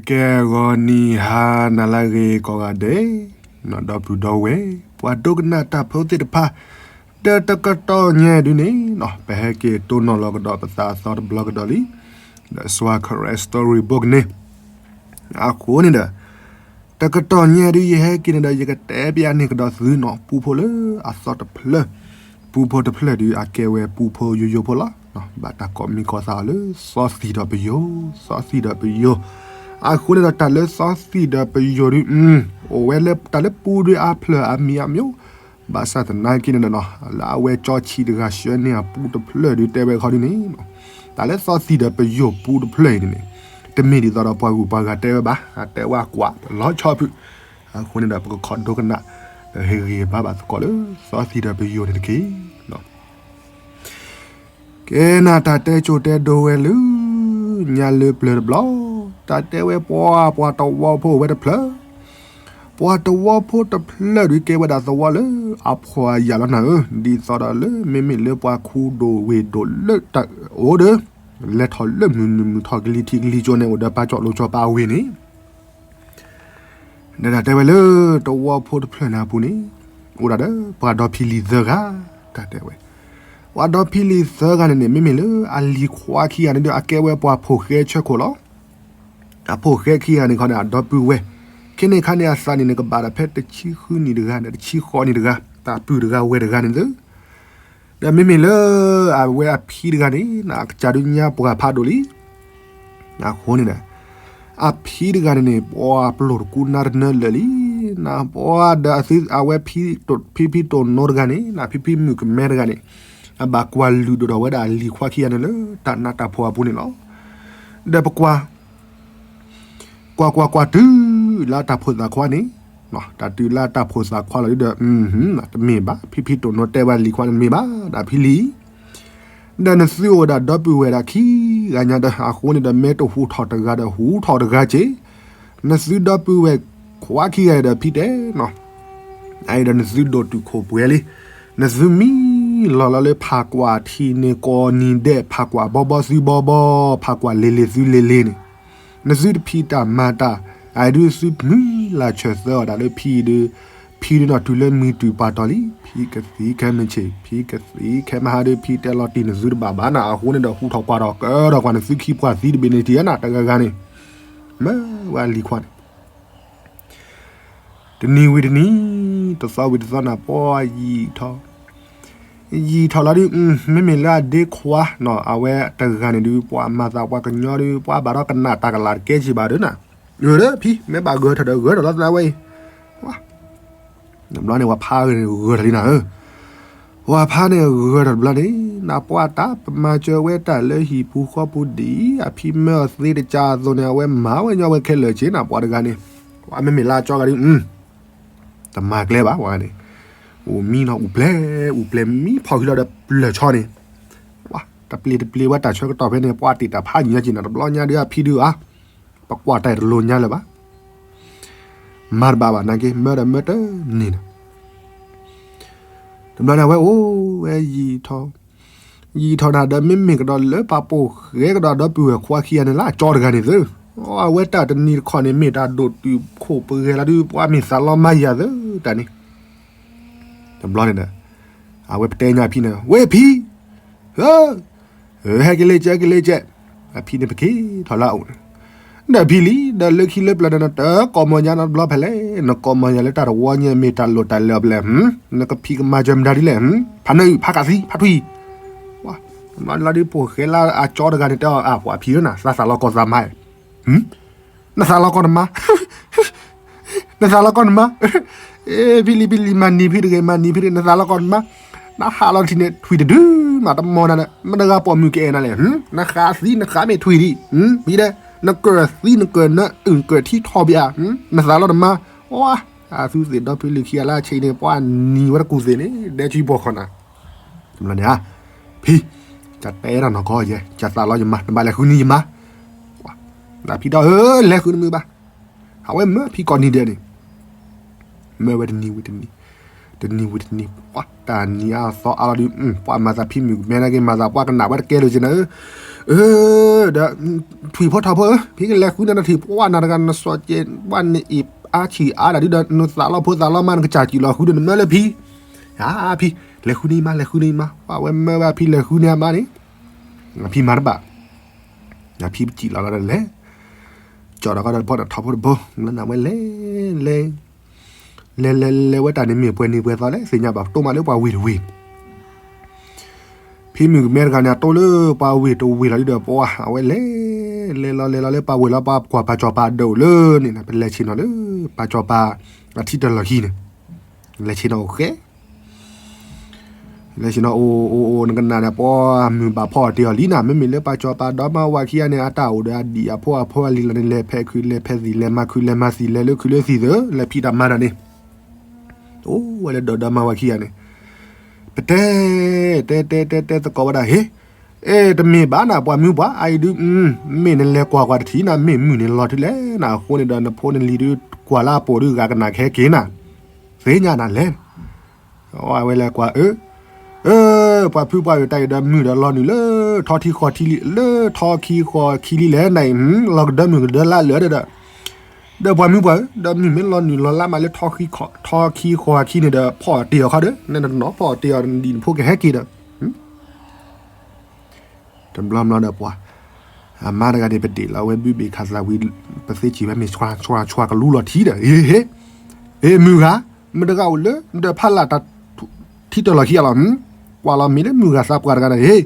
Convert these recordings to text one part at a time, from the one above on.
ကဲ ဂီၤနံၤဟါနၤလၢအဂ့ၤကိးဂၤဒဲး, ဒီပုၢ်ဒီဝဲၢ် ပှၤဒိကနၣ်တၢ်ဖိသ့ၣ်တဖၣ်, ဒီးတကတီၢ်ညါဒုန့ၣ် ပဟဲက့ၤတိၢ်နီၣ်လီၤကဒီးပသးအသီတဘျီကဒီးလံ, ဒီး Swa Karen Story Book န့ၣ်, အဃိန့ၣ်ဒီး တကတီၢ်ညါဒု ယဟဲက့ၤန့ၣ်ဒီး ယကတဲပျးန့ၢ်ကဒီးသုနီၤ ပူဖိလၢအသီတဖျၢၣ်, ပူဖိတဖျၢၣ်ဒု အကဲဝဲပူဖိယိယိဖိလီၤ. ဘၣ်တၢ်ကိးမံၤကိးသးအီၤလၢ စီၤသံၣ်ဒီးပယိၤ, စီၤသံၣ်ဒီးပယိၤ, အဃိန့ၣ်ဒီးတၢ်လၢစီၤသံၣ်ဒီးပယိၤဒု အိၣ်ဝဲလၢတၢ်လၢပူဒုအါဖျၢၣ်အါမံၤအါမံၤ, ဘၣ်ဆၣ်သနာ်က့န့ၣ်ဒီးနီၤ လၢအဝဲကၠီဆံးတဂၤဆှၢန့ၢ်အပူတဖျၢၣ်ဒု တဲဝဲခီဒုန့ၣ်, တၢ်လၢစီၤသံၣ်ဒီးပယိၤပူတဖျၢၣ်အံၤန့ၣ်န့ၣ် တမ့ၢ်ဒ်သိးဒီးပှၤဂုၤပှၤဂၤတဲဝဲဘၣ်, တဲဝဲကွၢ်လီၤဆီဖုၣ်, အဃိန့ၣ်ဒီးပကခီဒိကနၣ် ဒီးဟ့ၣ်ဂံၢ်ဟ့ၣ်ဘါဘၣ်သကိးလၢ စီၤသံၣ်ဒီးပယိၤန့ၣ်တက့ၢ်. ကဲနၤ တၢ်တဲကိၤတဲဒိဝဲလၢ ညါလၢပျၢၤတဘျီ, တၢ်တဲဝဲပှၤ ပှၤတဝီဖိဝဲတဖျၢၣ်, ပှၤတဝီဖိတဖျၢၣ်ဒု ကဲဝဲဒၣ်သဝီလၢအဖှီၣ်အယာ်လီၤနၤဧၢ, ဒ်သိးဒီးလၢ မ့မ့ၢ်လၢပှၤခူဒိၣ်ဝ့ၢ်ဒိၣ်လၢတၢ်အိၣ်ဒီး လဲၤထီၣ်လၢမုၢ်နုာ်မုၢ်ထီၣ်ကလံၤထံးကလံၤကၠိန့ၣ် အိၣ်ဒီးပၢ်ကၠီၣ်လိၤကၠီပၢ်ဝ့ၢ်န့ၣ် ဒီးတၢ်တဲဝဲလၢတဝီဖိတဖျၢၣ်န့ၣ်အပူၤန့ၣ် အိၣ်ဒၣ်ဒီးပှၤဒီဖံလံၤသၢဂၤ, တၢ်တဲဝဲ ပှၤဒီဖံလံၤသၢဂၤန့ၣ်န့ၣ် မ့မ့ၢ်လၢအလံၤခွါခံဂၤန့ၣ်ဒီး အကဲဝဲပှၤဖိၣ်ဃဲဆၢခိၣ်လီၤ. အဖိၣ်ဃဲခံဂၤန့ၣ်ခီန့ၣ် အဒီပုၢ်ဝဲၢ်, ခဲန့ၣ်ခါန့ၣ် အသးနံၣ်န့ၣ် ကဘၣ်ဒီးဖဲတဆံဃုနံၣ်တဂၤ ဒီးတဆံဃိးနံၣ်တဂၤ, တၢ်ပုၢ်တဂၤဝဲၢ်တဂၤန့ၣ်သု ဒီးမ့မ့ၢ်လၢအဝဲအဖံတဂၤန့ၣ် နကစၢ်ဒုညါပှၤဖးဒိၣ်လံ. အဃိန့ၣ်ဒီး အဖံတဂၤန့ၣ်န့ၣ် ပှၤပျိၢ်တကူနါတနၢလၢာ်လံ, နပှၤဒီးအဝဲဖံ ဖံဖံတိၢ်နိတဂၤန့ၣ် နဖံဖံမုၣ်ကမဲတဂၤန့ၣ် အဘၣ်ကွၢ်လုၢ်ဒိၣ်ထီၣ်ဝဲဒၣ်အလံၤခွါခံဂၤန့ၣ်လၢတၢ်နးတၢ်ဖှီၣ်အပူၤန့ၣ်လီၤ. ဒီးပကွၢ် ကွၢ်ကွၢ်ကွၢ်တုၤလၢတၢ်ဖိသၣ်ခွါန့ၣ်, တၢ်တုၤလၢတၢ်ဖိသၣ်ခွါလီၤဒုဒီး တမ့ၢ်ဘၣ်, ဖံဖံတိၢ်နိတဲဝဲလံၤခွါန့ၣ်တမ့ၢ်ဘၣ်, ဒီးဖံလံၤ, ဒီးနသုအိၣ်ဒၣ်ဒီပုၢ်ဝဲၢ်ဒၣ်ခံဂၤညါဒီး အဃိန့ၣ်ဒီး မ့ၢ်တဟူးထီၣ်တဂၤဒီးဟူးထီၣ်တဂၤက့ၤ, နသုဒီပုၢ်ဝဲၢ်ခွါခံဂၤဒီးဖံတဲနီၤ အအံၤဒီးနသုဒိၣ်တုာ်ခိၣ်ပှဲၤလံ, နသုမံလီၤလီၤလၢဖးကွၢ်ထံန့ၣ်ကိးနံၤဒဲး ဖးကွၢ်ဘီဘီသုဘီဘီ, ဖးကွၢ်လ့လ့သုလ့လ့န့ၣ်, နသုတဖံးတၢ်မၤတၢ်, အအံၤဒုသုမံလီၤဆၢၣ်သၢအီၤဒၣ်လၢဖံဒု, ဖံဒုနီၤတုၤလၢမုၢ်တုၤပှၤတီၤလံ, ဖံကသံခဲမုၢ်ဆ့ၣ်, ဖံကသံခဲမုၢ်ဟါဒီး ဖံတဲလီၤတံၢ်နသုတဘၣ်ဘၣ်နၤ, အဃိန့ၣ်ဒီးဟူးထီၣ်ကွၢ်ထီၣ်ကၢထီၣ်ကွၢ်နသုခံပှၤသံတဘ့ၣ်န့ၣ်ထံၣ်နၤတဂၤဂၤန့ၣ်, မ့ၢ်ဝဲလံၤခွါန့ၣ် တနံၤဝံၤတနံၤ, တသီဝံၤတသီနၤ ပှၤယံာ်ထီၣ်, ယံာ်ထီၣ်လီၤဒု, မ့မ့ၢ်လၢအဒ့ခွါနီၤ အဝဲတဂၤန့ၣ်ဒု ပှၤမၤသးပှၤကညီဒု ပှၤဘၣ်ထီၣ်ကနၣ်တၢ်ကလၤတကဲစံးဘၣ်ဒုနၤ, အၢ ဖံ မ့ၢ်ဘၣ်ဂၢၢ်ထီၣ်ဒီးဂၢၢ်ထီၣ်လီၤသးဝဲအံၤ, တဘျီန့ၣ် ပှၤဖါဂၤန့ၣ်ဂၢၢ်ထီၣ်လံနၤဧၢ ပှၤဖါန့ၣ်ဂၢၢ်ထီၣ်တဘျီန့ၣ် နပှၤတၢ်ပမၤစၢၤဝဲတၢ်လၢဟံၣ်ပူၤဃီပူၤဒ်အဖံမၢအီၤသ့တကးအသိးန့ၣ် အဝဲမၤဝဲညီဝဲခဲလၢာ်က့ၤနၤ ပှၤတဂၤန့ၣ်, ပှၤမ့မ့ၢ်လၢအကၠီဂၤဒု, တမၤကျဲဘၣ် ပှၤဂၤန့ၣ်, အိၣ်မံနီၤ အူၣ်ပျဲၢ် အူၣ်ပျဲၢ်မံဖီၣ်ဃံလီၤဒီးပျၢၤဆီန့ၣ်, တပျ့ၤတပျ့ၤဝဲတၢ်ဆၢကတီၢ်ဖဲန့ၣ် ပှၤတ့ၢ်တၢ်ဖးညါက့ၤနၤ တဘျီညါဒုအဖံဒုဧါ, ပကွၢ်တၢ်အံၤတလိၤညါလၢၤဘၣ် မၤတဘၣ်ဘၣ်နာ်က့ မၢဒီးမၢတန့ၢ်နီၤ, တဘျီန့ၣ် အဝဲအိၣ်ဝဲယံာ်ထီၣ်, ယံာ်ထီၣ်နၤဒီး မ့မ့ၢ်ကဒီးလၢပှၤပိာ်ဃဲကဒီးဒီပုၢ်ဝဲၢ်ခွါခံဂၤန့ၣ်လၢအကၠီတဂၤန့ၣ်သု, အဝဲတၢ်တနံၤတခီန့ၣ် မ့ၢ်တၢ်ဒိၣ်တုာ်ခိၣ်ပဂဲၤလီၤဒု ပှၤမ့ၢ်သးလီမါယၤသုတၢ်န့ၣ်, တဘျီန့ၣ်ဒီး အဝဲပတဲညါဖံန့ၣ် ဝဲဖံ ဟဲက့ၤလၢကဲ က့ၤလၢကဲ, အဖံန့ၣ်ပက့ၤထီၣ်လၢအအိၣ်န့ၣ်, ဒီးဖံလံ ဒီးလၢခံလၢပျၢၤဒီး နတကိးမီၤညါနီတဘျီဖဲလဲၣ်, နကိးမီၤညါလၢတၢ်တဝီညါ မ့ၢ်တၢ်လိၣ်တၢ်လၢအပျဲၢ်, နကဖံးကမၤစၢၤမတၤဒ်လဲၣ်, ဖးနၢအုၣ် ဖးကးသံ ဖးထွံၣ်, လီၤဒုးပိာ်ဃဲလၢအကၠီတဂၤန့ၣ် တဲအီၤ ပှၤဖံဧၢ နသးသးလီၤကီၢ်သးမါ နသးလီၤကီၢ်နမါ, နသးလီၤကီၢ်နမါ, ဖံလံ ဖံလံ မၤနံၤဖံတဂ့ၤ မၤနံၤဖံတဂ့ၤ နသးလီၤကီၢ်နမါ, နဟးလီၤထံးန့ၣ် ထွံၣ်တဒုမးတမီၤနၤဒီး မတဂၤပိာ်မုၣ်ကအဲၣ်နၤလဲၣ်, နဃးသံနဃးမ့ၢ်ထွံၣ်ဒံး, ဖံဒီး နကၢၢ်သံ နကၢၢ်နၢအုၣ် နကၢၢ်ထံထီၣ်ဘံးဧါ, နသးလီၤနမါ, အသူသ့ၣ်ဒီဖံလံၤခံဂၤလၢအဆံးန့ၣ် ပှၤနံၤဝဲတကူၣ်သ့ၣ်န့ၣ် ဒဲကၠံဘီၣ်ခီနၤ တဘျီန့ၣ်ဧါ, ဖံ, ကတဲဒၣ်နီၢ်ကီၢ်ယဲ ကသးလီၤယမါ နဘၣ်လဲၤဃုနံၤယမါ, နဖံဒီးဧၢ လဲၤဃုနမုာ်ဘၣ်, အဝဲမၢဖံကိးနံၤဒဲးန့ၣ်, မၢဝဲတနံၤဝံၤတနံၤ, တနံၤဝံၤတနံၤ ပှၤတၢ်နံၤအါသီအါလီၤဒုး ပှၤမၤသးဖံမုၣ်ကမဲနာ်က့ မၤသးပှၤကနၣ်ဝဲတကဲလၢၤက့နၤဧၢ, အၢ ဒီး ထွံၣ်ဖိထီၣ်ဖိဧၢ, ဖံကလဲၤဃုန့ၢ်နထံၣ်ပှၢ်နၤတဂၤ နစီၤကဲးပှၢ်နအံၤအါဆံၣ်အါဒၣ်ဒုဒီး နသးလီဖိသးလီမါ နကစၢ်စံၣ်လီၤဃုဒီး နမၢလၢဖံ, ယဖံ လဲၤဃုန့ၢ်မါ လဲၤဃုန့ၢ်မါ, ပှၤဝဲမၢဘၣ်ဖံလဲၤဃုန့ၢ်အမါန့ၣ်, ဖံမၤတဘၣ်, ဖံပစံၣ်လီၤလီၤဒီးလဲၤ ကၠီၣ်ဒီးကီဒီးဖီဒီးထီၣ်ဖိတဘိ လၢနဝဲလဲၤ လဲၤ လဲၤ လဲၤ လဲၤဝဲတၢ်န့ၣ်မ့ၢ်ပှဲၤန့ၣ်ပှဲၤသီလဲၣ် သ့ၣ်ညါဘၣ် တိၢ်မးလၢပှၤဝ့ၢ်တဝ့ၢ် ဖံမုၣ်ကမဲတဂၤန့ၣ် အတိၢ်လၢပှၤဝ့ၢ်တဝ့ၢ်လီၤဒုဒီး ပှၤအဝဲလဲၤ လဲၤလီၤလဲၤလီၤလၢပှၤဝ့ၢ်လီၤ ပှၤကွၢ်ပၢ်ကၠီၣ်ပၢ်ဒၢးအိၣ်လၢန့ၣ် ပလဲၤဆ့ၣ်နီၤလၢ ပၢ်ကၠီၣ်ပၢ်အထံတလီၢ်ခံန့ၣ် လဲၤဆ့ၣ်နီၤအိၣ်ဃဲ လဲၤဆ့ၣ်နီၤအိၣ်အိၣ်အိၣ်နကနၣ်ဒီး ပှၤမုၢ်ဘၣ်ဖီအီၣ်တ့ၢ်အီၤလံနၤ မ့မ့ၢ်လၢပၢ်ကၠီၣ်ပၢ်ဒီမါဝၤခံဂၤန့ၣ် အတၢ်အိၣ်ဒီးအဒံၣ်အဖိအဖိအလံၤလီၤန့ၣ် လဲၤဖဲးခုးလဲၤဖဲးသံၣ် လဲၤမၤခုးလဲၤမၤသံၣ် လဲၤလၢခုးလၢသံၣ်သၢ လဲၤဖံးတၢ်မၤတၢ်န့ၣ် အိၣ်ဝဲလၢဒီးဒီမါဝၤခံဂၤန့ၣ် ပတဲ တဲတဲတဲတဲသကိးဝဲဒၣ် ဟ့ အဲ တမ့ၢ်ဘၣ်နၤ ပှၤမုၢ်ပှၢ် အအံၤဒု မ့ၢ်နလဲၤကွၢ်ကွၢ်တထံၣ်နၤ မ့ၢ်မုၢ်န့ၣ်လီၤတုၤလဲၣ်နၤ အဃိန့ၣ်ဒီး နဖိနလံၤဒု ကွၢ်လၢအပိာ်ဒု ဂၤကနၣ်ကဟဲက့ၤနၤ သ့ၣ်ညါနၤလဲၣ် အဝဲလဲၤကွၢ်အၢ အၢ ပှၤဖုပှၤအံၤတၢ်အံၤဒီး မုၢ်ဒီးလီၤနုာ်လၢ ထီခံဃီခံလံ လၢထီခံဃီခံလံလဲၣ်နၤအံၤ လီၤကဒၢမုၢ်ကဒၢလါလၢာ်ဒီး ဒီးပှၤမုၢ်ပှၢ်ဧၢ ဒီးမုၢ်မ့ၢ်လီၤနုာ်လီၤလါမးလၢ ထီခံဃီခံန့ၣ်ဒီး ဖီအီၣ်တ့ၢ်အီၤခီဒီး နနီၢ်ဖီအီၣ်တ့ၢ်အီၤ နဒံၣ်နဖိကဟဲက့ၤဒီး တဘျီဘျီဒီးပှၤ အမါတဂၤန့ၣ် ပဒ့ၣ်လီၤဝဲဘုဘ့ၣ်ခးသးဝံၤ ပသ့စံးဝဲမ့ၢ်ဆှၢဆှၢကလူလီၤထံဒီး ဟ့ ဟ့ ဟ့ မုၢ်ဂၤ မတဂၤအိၣ်လၢ ဒီးဖးလၢ်တၢ် ထံတလီၢ်ခံအလီၤ ကွၢ်လီၤမ့ၢ်လၢမုၢ်ဂၤသးပှၢ်တဂၤဒီး ဟ့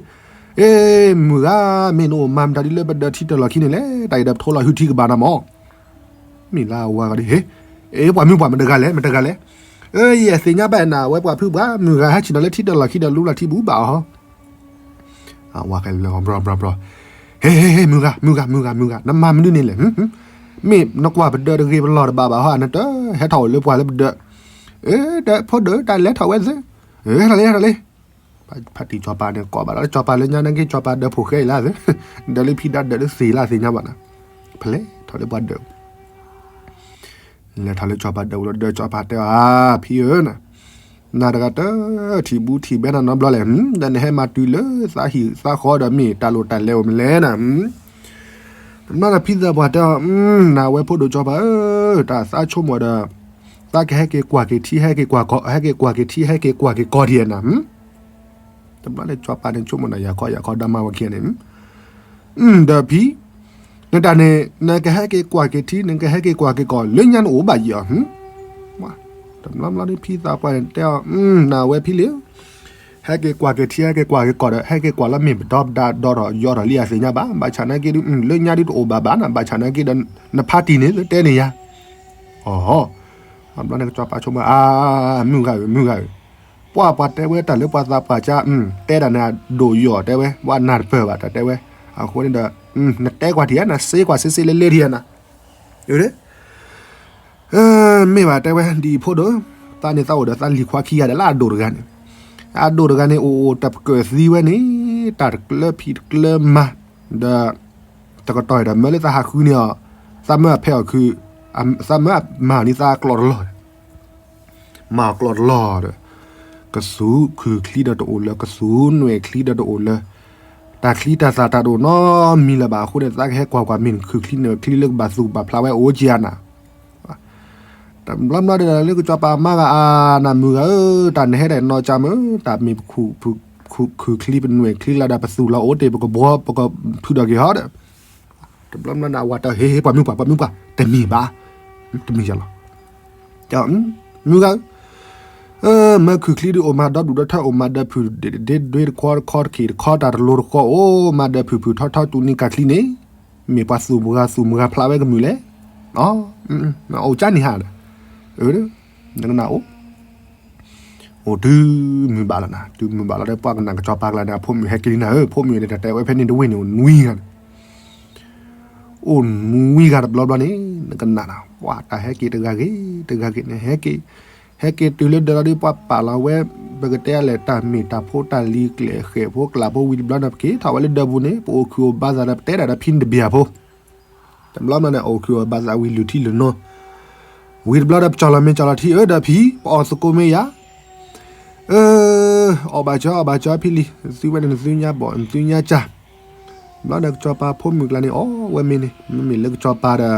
ဟ့ မုၢ်ဂၤ မ့ၢ်နအိၣ်မၤမတၤဒ်လၢပဒၢးထံတလီၢ်ခံန့ၣ်လဲၣ် တၢ်အံၤဒီးပထိလီၤဟုထံကဘၣ်နၤမး မ့ၢ်လၢအဝၤဂၤဒ် ဟ့ အ့ ပှၤမုၢ်ပှၢ်မတဂၤလဲၣ် မတဂၤလဲၣ် အၢ ယဲသ့ၣ်ညါဘၣ်နၤ အဝဲပှၤဖုပှၢ် မုၢ်ဂၤဟဲဆ့ၣ်နီၤလၢထံတလီၢ်ခံဒီးလူလီၤထံဘူးဘၣ်အီၤ အဝၤဃဲလၢ ဘြီဘြီဘြီ ဟ့ ဟ့ ဟ့ မုၢ်ဂၤ မုၢ်ဂၤ မုၢ်ဂၤ မုၢ်ဂၤ နမၤမနုၤန့ၣ်လဲၣ် မ့ၢ်နကွၢ်ပဒၢးတဂ့ၤပလီၢ်တဘၣ်ဘၣ်ဟီ နတဟဲထီၣ်အိၣ်လၢပှၤလၢပဒၢး အၢ ဒီးဖိဒၢး တၢ်လဲၤထီၣ်ဝဲသ့ အၢ ဟဲထီၣ်လံ ဟဲထီၣ်လံ ဖါတံၢ်ကၠီၤပၤန့ၣ် ကိးဘၣ်ဒီးကၠီၤပၤလၢညါန့ၣ်က့ ကၠီၤပၤဒၢးဖိၣ်ဃဲအံၤလၢသ့ ဒီးလၢဖံဒၢးဒၢးလၢသ့ၣ်လၢသ့ၣ်ညါဘၣ်နၤ ဖဲလဲၣ်ထီၣ်လၢပှၤဒၢး လဲၤထီၣ်လၢကၠီၤပၤဒၢးဝံၤလီၤဒီး ကၠီၤပၤတဲအီၤ ဖံဧၢ နၤတဂၤတထံၣ်ဘူးထံၣ်ဘဲနၤနီတဘျီလဲၣ် ဒီးနဟဲမၤတုၤလၢသးဟံၣ်သးဃီဒီး မ့ၢ်တၢ်လိၣ်တၢ်လဲၤအိၣ်မနုၤလဲၣ်နၤ တဘျီဒီးဖံသးပှၢ်တဲအီၤ နၤဝဲဖိဒိၣ်ကၠီၤပၤဧၢ တၢ်သးဆိကမိၣ်ဒီး သးကဟဲက့ၤကွၢ်က့ၤထံ ဟဲက့ၤကွၢ်က့ၤ ဟဲက့ၤကွၢ်က့ၤကီၢ်ဒံးနၤ တဘျီန့ၣ်ကၠီၤပၤန့ၣ်ဆိကမိၣ်ဒီး ယၤခီယၤခီဒီးမါဝၤခံဂၤန့ၣ် ဒီးဖံ နတၢ်န့ၣ် နကဟဲက့ၤကွၢ်က့ၤထံ နကဟဲက့ၤကွၢ်က့ၤကီၢ် လၢညါနအိၣ်ဘၣ်ယံၤအီၤ တဘျီဘျီန့ၣ်ဖံသးပှၢ်န့ၣ်တဲအီၤ နၤဝဲဖံလံ ဟဲက့ၤကွၢ်က့ၤထံ ဟဲက့ၤကွၢ်က့ၤကီၢ်ဒီး ဟဲက့ၤကွၢ်လၢမ့ၢ်ပဒီပဒါဒီထီၣ်ယီထီၣ်လံအသ့ၣ်ညါဘၣ် ဘၣ်ဆၣ်နာ်က့ဒု လၢညါဒုတအိၣ်ဘၣ်ဘၣ်နၤ ဘၣ်ဆၣ်နာ်က့ဒီး နဖါတံၢ်န့ၣ်လၢတဲန့ၣ်ယၤ အီၤ တဘျီန့ၣ်ကၠီၤပၤဆိကမိၣ် အါ မုၢ်ဂၤဧၢ မုၢ်ဂၤဧၢ ပှၤပှၤတဲဝဲတၢ်လၢပှၤသးပှၢ်ကါ တဲတၢ်န့ၣ်အဒိၣ်ယီၤတဲဝဲ ပှၤနၢ်တပၢၢ်ဘၣ်တၢ်တဲဝဲ အဃိန့ၣ်ဒီး နတဲကွၢ်ထံဧါ နစ့ကွၢ်စ့စ့လၢလၢထံဧါနၤ မ့ၢ်ဘၣ်တဲဝဲ ဒ်အံၤဖိဒိၣ် သးန့ၣ်သးအိၣ်ဒီးသးလံၤခွါခံဂၤဒီးလၢအဒိၣ်တဂၤန့ၣ် အဒိၣ်တဂၤန့ၣ် အိၣ်အိၣ်တၢ်ပကၢၢ်သံဝဲန့ၣ် တၢ်တကျၢဖံးတကျၢမၤ ဒီး တကတီၢ်အံၤဒီးမၢလၢသးဟးဃုန့ၢ်အီၤ သးမၢအဖဲအီၣ်ခု သးမၢမၤအီၤန့ၣ်သးအကျိာ်တလီၢ် မၤအီၤကျိာ်တလီၢ်ဒီး ကသူခုၣ်ချံဒီးတအိၣ်လၢ ကသူနွဲၣ်ချံဒီးတအိၣ်လၢ တၢ်ချံတၢ်သၣ်တၢ်တအိၣ်နီတမံၤလၢၤဘၣ်အဃိန့ၣ် သးကဟဲကွၢ်ကွၢ်မ့ၢ်ခုၣ်ချံနွဲၣ်ချံလၢကဘၣ်သူၣ်ဘၣ်ဖျါဝဲအိၣ်က့ၤဧါနၤ တဘျီဘျီဒီးလၢကစီၤပၤမါဂၤအါ နၤမုၢ်ဂၤဧၢ တၢ်နဟဲဒၣ်နီၢ်ကၢ်မုၢ် တၢ်မ့ၢ်ပခုၣ်ခုၣ်ချံပနွဲၣ်ချံလၢဒၣ်ပသူၣ်လီၤအိၣ်တ့ၢ် ပကဘှီ ပကဖုးဒီးက့ၤဟီဒီး တဘျီဘျီန့ၣ် အဝၤတဲ ဟ့ၣ်ဟ့ၣ် ပှၤမုၢ်ပှၢ် ပှၤမုၢ်ပှၢ် တမ့ၢ်ဘၣ် တမ့ၢ်ယၤလီၤ မုၢ်ဂၤဧၢ မၢခုၣ်ချံဒုးအိၣ်မၤဒီဒူၣ်ဒီထၢ အိၣ်မၤဒၢးဖုၣ်ဒ့ဒ့တခွီတခီတခ့ၣ်တခီ တၢ်တလိၤတဃီ အိၣ်မၤဒၢးဖုၣ်ဖုၣ်ထီထီ တူၢ်နံၤကၢ်ချံန့ၣ် မ့ၢ်ပှၤသူၣ်မုၢ်ဂၤသူၣ်မုၢ်ဂၤဖျါဝဲကမုာ်လဲၣ် အိၣ်ကၠါန့ၣ်ဟါဒီး နကနၣ်အိၣ် အိၣ်တုၤမုၢ်ဘၣ်လီၤနၤ တုၤမုၢ်ဘၣ်လီၤဒီး ပှၤကနၣ်ကစီၤပၤကျါန့ၣ် အဖိမုၣ်ဟဲက့ၤလံနၤဧၢ ဖိမုၣ်န့ၣ် တၢ်တဲဝဲဖဲန့ၣ်တဝ့ၢ်န့ၣ် အိၣ်နွံဂၤန့ၣ် အိၣ်နွံဂၤတဘျီဘျီန့ၣ် နကနၣ်နၤ ပှၤတၢ်ဟဲက့ၤတဂၤဂ့ၤ တဂၤဂ့ၤန့ၣ် ဟဲက့ၤ ဟဲက့ၤတုၤလၢဒၢးလီၤဒီး ပှၤပာ်လီၤဝဲ ပကတဲလဲၣ် တၢ်မ့ၢ်တၢ်ဖိတၢ်လံၤကျဲၣ်ဃဲၣ်ဖိကျးဖိဝံၤတဘျီန့ၣ် ပက့ၤထီၣ်ဝဲလၢဒၢးပူၤန့ၣ် ပအိၣ်ခုၣ်အိၣ်ဘါသးဒီး ပတဲဒၣ်ဒီးဖံန့ၣ်တဘ့ၣ်အဖိ တဘျီဘျီန့ၣ် အိၣ်ခုၣ်အိၣ်ဘါသးဝံၤလုၢ်ထံလုၢ်နိ ဝံၤတဘျီဒီး ပကၠီၣ်လီၤမ့ၢ်ကၠီၣ်လီၤထံ အၢ ဒီးဖံ ပအီၣ်သကိးမ့ၢ်ယၤ အၢ အီၣ်ဘၣ်ကၠီ အီၣ်ဘၣ်ကၠီဖံလံၤ သုဝဲန့ၣ် နသုညါဘီၣ် နသုညါကၢ် ဘျီဒီးကစီၤပၤဖိမုၣ်ကျါန့ၣ် အီၣ်ဝဲမ့ၤန့ၣ် မ့မ့ၢ်လၢကစီၤပၤဒီး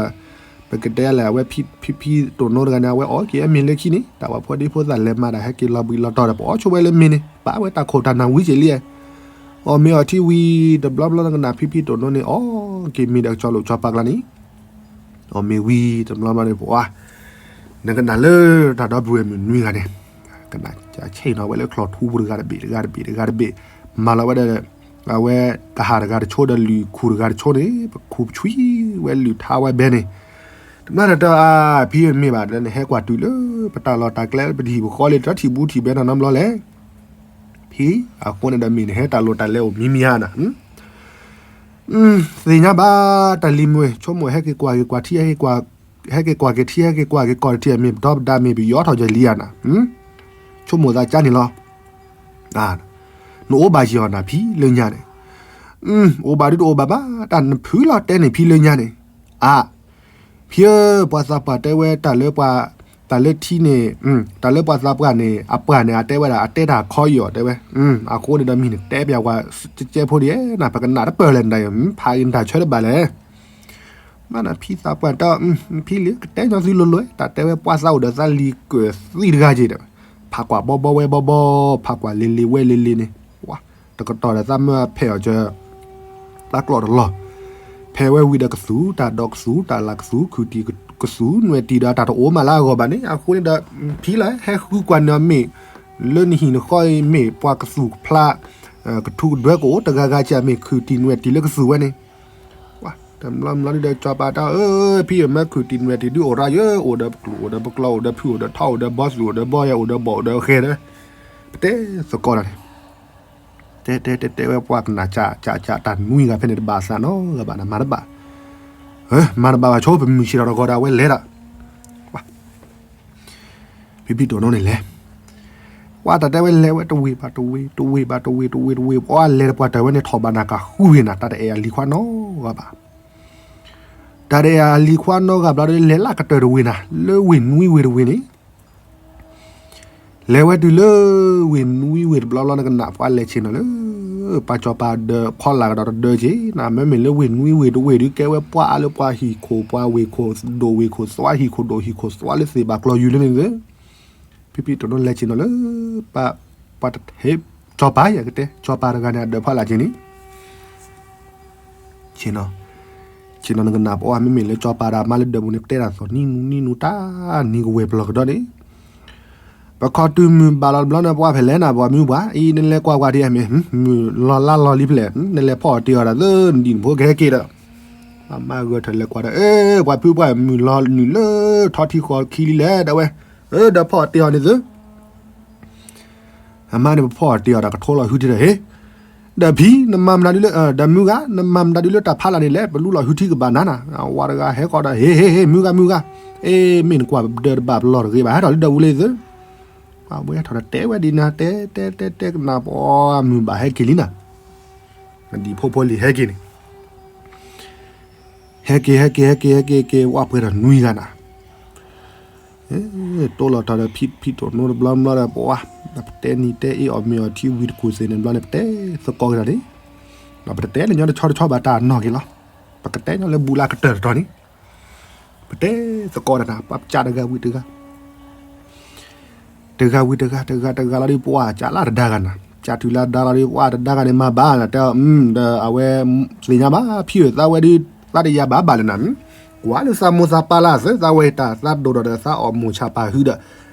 ပကတဲလဲၣ် အဝဲဖံဖံတိၣ်နိတဂၤန့ၣ် အဝဲအီၣ်က့ၤအမ့ၤလၢခံန့ၣ် တၢ်ပှၤဖိဒံဖိသၣ်လဲၤမၤတၢ် ဟဲက့ၤလီၤဘှံးလီၤတီၤဒီး ပအီၣ်ဆိဝဲလၢမ့ၤန့ၣ် ပာ်ဝဲတၢ်ခိၣ်တၢ်နၢ်ဝံက့ၤလံ. အီၣ်မ့ၤအီထံဝံၤတဘျီဘျီ နကနၣ်ဖံဖံတိၣ်နိန့ၣ် အီၣ်က့ၤမ့ၤဒီးကစီၤလိာ်ကစီၤပၤကျါန့ၣ် အီၣ်မ့ၤဝံၤတဘျီဘျီန့ၣ် ပှၤ နကနၣ်လၢတၢ်ဒီပုၢ်ဝဲၢ်မုၣ်နွံဂၤန့ၣ် ကနၣ်ဆ့ၣ်နီၤဝဲလၢချီၣ်ထူပူၤတဂၤတဘ့ၣ်တဂၤတဘ့ၣ်တဂၤတဘ့ၣ် မၤလီၤဝဲဒီး အဝဲကဟၣ်တဂၤတဆိဒီးလုၢ်ခူၣ်တဂၤတဆိန့ၣ် ပခူၣ်ပဆွံဝဲလုၢ်ထါဝဲဘဲန့ၣ် တဘျီဒီးတဲအါ ဖံမ့ၢ်ဘၣ်ဒီး နဟဲကွၢ်တုၤလၢပတၢ်လီၢ်တၢ်ကျဲ ပတဟံၣ်ပဃီလံ တထံၣ်ဘူးထံၣ်ဘဲနီတဘျီလဲၣ် ဖံ အဃိန့ၣ်ဒီးမ့ၢ်နဟဲတၢ်လီၢ်တၢ်လဲအိၣ်မံမံဧါနၤ သ့ၣ်ညါဘၣ် တၢ်လံၤမုၢ် ဆိကမိၣ်ဟဲက့ၤကွၢ်က့ၤကွၢ်ထံ ဟဲက့ၤကွၢ်က့ၤထံ ဟဲက့ၤကွၢ်က့ၤကီၢ်တထံ မ့ၢ်ပဒီပဒါမ့ၢ်ပယီၤထီၣ်ယလံဧါနၤ ဆိကမိၣ်သးကါန့ၣ်လီၤ နအိၣ်ဘၣ်ယံၤအီၤနၤဖံလၢညါန့ၣ် အိၣ်ဘၣ်ဒုတအိၣ်ဘၣ်ဘၣ် တၢ်နဖုလီၤတဲန့ၣ်ဖံလၢညါန့ၣ် အါ ဖံဧၢ ပှၤသးပှၢ်တဲဝဲတၢ်လၢပှၤ တၢ်လၢထံန့ၣ် တၢ်လၢပှၤသးပှၢ်န့ၣ် အပှၢ်န့ၣ် အတဲဝဲဒၣ် အတဲတၢ်ခီအံၤအီၤတဲဝဲ အဃိန့ၣ်ဒီးမံၤန့ၣ် တဲပျးပှၤကဲဖိဒ်နၤ ပကနၣ်တပၢၢ်လဲၣ်နတၢ်အံၤ ဖးအံၤနတၢ်ဆၢတဘၣ်လဲၣ် မ့ၢ်နဖံသးပှၢ်တဲ ဖံလံၤ ကတဲညီသုလိၤလိၤ တၢ်တဲဝဲပှၤသးအိၣ်ဒီးသးလံၤကၢၢ်သံတဂၤက့ၤဒီး ဖးကွၢ်ဘီဘီဝဲဘီဘီ ဖးကွၢ်လ့လ့ဝဲလ့လ့န့ၣ် တကတီၢ်ဒီးသးမၢဖဲးအီၤကၢ သးကျီၢ်တလီၢ် ဖဲးဝဲဝံၤဒီးကသူၣ်တၢ်ဒီးကသူၣ်တၢ်လၢကသူၣ် ခုၣ်တံၢ်ကသူၣ် နွဲၣ်တံၢ်ဒီးတၢ်တအိၣ်မးလၢအဂီၢ်ဘၣ်န့ၣ် အဃိန့ၣ်ဒီး ဖံလၢဟဲဃုကွၢ်န့ၢ်အီၤမ့ၢ် လၢနဟံၣ်နဃီအံၤမ့ၢ်ပှၤကသူၣ်ကဖျါ ကထူကဒွဲကအိၣ်တဂၤဂၤကၢ်မ့ၢ်ခုၣ်တံၢ်နွဲၣ်တံၢ်လၢကသူၣ်ဝဲန့ၣ် တဘျီဘျီဒုဒီးကၠီၤပၤတၢ် အၢ ဖံအမၢခုၣ်တံၢ်နွဲၣ်တံၢ်ဒုအိၣ်ရၣ်ယၢ အိၣ်ဒီးပကျိၣ် အိၣ်ဒီးပကျီ အိၣ်ဒီးဖုၣ် အိၣ်ဒီးထီ အိၣ်ဒီးဘီသူၣ် အိၣ်ဒီးဘီယဲ အိၣ်ဒီးဘီၣ် အိၣ်ဒီးဃဲဒီး ပတဲသကိးတၢ်န့ၣ် တဲတဲတဲတဲဝဲပှၤကနၣ်ကၠးကၠးကၠး တၢ်နွံဂၤဖဲန့ၣ်တဘၣ်သးနီတဂၤဘၣ် မၤတဘၣ် မၤတဘၣ်ဘၣ်ဆိ ပမုၢ်ဆ့ၣ်ထီၣ်တဂီၤဒီးအဝဲလဲၤဒီး ဖံဖံတိၣ်နိန့ၣ်လဲၤ ပှၤတၢ်တဲဝဲလဲၤဝဲတဝ့ၢ်ဘၣ်တဝ့ၢ် တဝ့ၢ်ဘၣ်တဝ့ၢ် တဝ့ၢ်တဝ့ၢ် ပှၤလဲၤတပှၢ်တၢၢ်ဝဲန့ၣ်ထီၣ်ဘၣ်နၤကဃုဂ့ၤနၤ တၢ်တအဲၣ်အလံၤခွါနီတဂၤဘၣ် တၢ်တအဲၣ်အလံၤခွါနီတဂၤဘျီဒီး လဲၤလၢကတၢၢ်တဝ့ၢ်နၤ လၢဝ့ၢ်နွံဝ့ၢ်တဝ့ၢ်န့ၣ် လဲၤဝဲတုၤလၢ ဝ့ၢ်နွံဝ့ၢ်တဘျီဘျီနကနၣ်ပှၤလဲၤဆ့ၣ်နီၤလၢ ပှၤကၠီၤပၤဒီးဖီလာ်ကဒီးတဒၢက့ၤ နမ့မ့ၢ်လၢဝ့ၢ်နွံဝ့ၢ်တဝ့ၢ်ဒုးကဲဝဲပှၤအါလၢပှၤဟံၣ်ခိၣ် ပှၤဝ့ၢ်ခိၣ်ဒိၣ်ဝ့ၢ်ခိၣ်သွါ ဟံၣ်ခိၣ်ဒိၣ်ဟံၣ်ခိၣ်သွါလၢသ့ၣ်ဘၣ်ကျီၢ်ယူၤလၢန့ၣ်သ့ ဖံဖံတိၣ်နိလဲၤဆ့ၣ်နီၤလၢ ပှၤတဟ့ၣ် ကၠီၤပၤယကတဲ ကၠီၤပၤတဂၤန့ၣ် အဒၢးဖီလာ်က့ၤန့ၣ် ဆ့ၣ်နီၤ ဆ့ၣ်နီၤနကနၣ်ပှၤမ့မ့ၢ်လၢကၠီၤပၤဒီးမါလၢဒၢးပူၤန့ၣ် ပတဲတၢ်သီၣ်နံနူနံနူတၢ်နံၤကဝဲၤပျီၢ်ကဒီးန့ၣ် ပခီတုၤမုၢ်ဘၣ်လီၤတဘျီန့ၣ် ပှၤဖဲလဲၣ်နၤ ပှၤမုၢ်ပှၢ် အံၤနလဲၤကွၢ်ကွၢ်ဒံးမ့ၢ် မုၢ်လီၤလါလီၤလံဖဲလဲၣ် နလဲၤဖီၣ်တ့ၢ်အီၤဒီး သၢနံၤနဖိကဟဲက့ၤဒီး ပှၤမါဂၢၢ်ထၢၣ်လဲၤကွၢ်ဒီး အၢ ပှၤဖုပှၢ်မုၢ်လီၤနုာ်လၢထီထံဃီခံလံလဲၣ် ဒၣ်ဝဲ အၢ ဒီးဖီၣ်တ့ၢ်အီၤန့ၣ်သု အမါန့ၣ် ပဖီၣ်တ့ၢ်အီၤဒီးကထိလီၤဟုထံဒီး ဟ့ၣ် ဒီးဖံ နမၤမနုၤဒ်လၢ ဒီးမုၢ်ဂၤ နမၤမနုၤဒ်လၢတၢ်ဖးလၢ်န့ၣ်လဲၣ် ပလူလီၤဟုထံကဘၣ်နၤနၤ ဝၤတဂၤဟဲဃီဒီး ဟ့ၣ် ဟ့ၣ် ဟ့ၣ် မုၢ်ဂၤ မုၢ်ဂၤ အ့ မ့ၢ်နကွၢ်ဒၢးတဘၣ်ပလီၢ်တဂ့ၤဘၣ် ဟဲထီၣ်လၢဒၢးပူၤလံသု ပှၤဝဲထီၣ်ဒီးတဲဝဲဒ်နၤ တဲတဲတဲတဲကနၣ်ပှၤမုၢ်ဘၣ်ဟဲက့ၤလံနၤ ဒ်ဖိဖိလံၤဟဲက့ၤန့ၣ် ဟဲက့ၤ ဟဲက့ၤ ဟဲက့ၤ ဟဲက့ၤ က့ၤ ဝဲပှဲၤထီၣ်နွံဂၤနၤ တိၢ်လီၤထီၣ်ဒီးဖံဖံတိၣ်နိတဘျီဘျီဒီး ပဝါ ပတဲနံၤတဲအ့ၣ်အီၣ်မ့ၤအီထံဝံၤတကူၣ်သ့ၣ်န့ၣ်ဘျီန့ၣ် ပတဲသကိးက့ၤဒီးန့ၣ် ပတတဲလၢညီတဆီတဆီဘၣ်တၢ်နီၢ်က့ၤလီၤ ပကတဲညီလၢဘူးလၢကတၢၢ်တတီၤန့ၣ် ပတဲသကိးဒီးနၤ ပကးတဂၤဝံၤတဂၤ တဂၤဝံၤတဂၤ တဂၤတဂၤလီၤဒ်ပှၤကးလၢတဒါဂၤနၤ ကးတုၤလၢဒါလီၤဒ်ပှၤတဒါဂၤန့ၣ်မၤဘၣ်နၤ တဲအီၤ ဒီးအဝဲ သ့ၣ်ညါဘၣ် ဖံဧၢ သးဝဲဒုး သးတယၤဘၣ်ဘၣ်လၢနၤ ကွၢ်လၢသးမိၢ်သးပၢ်လၢသးဝဲတၢ် သးဒိၣ်ဒီးဒီးသးအီၣ်မိၢ်ဆၣ်ပၢ်ဟုဒီး သး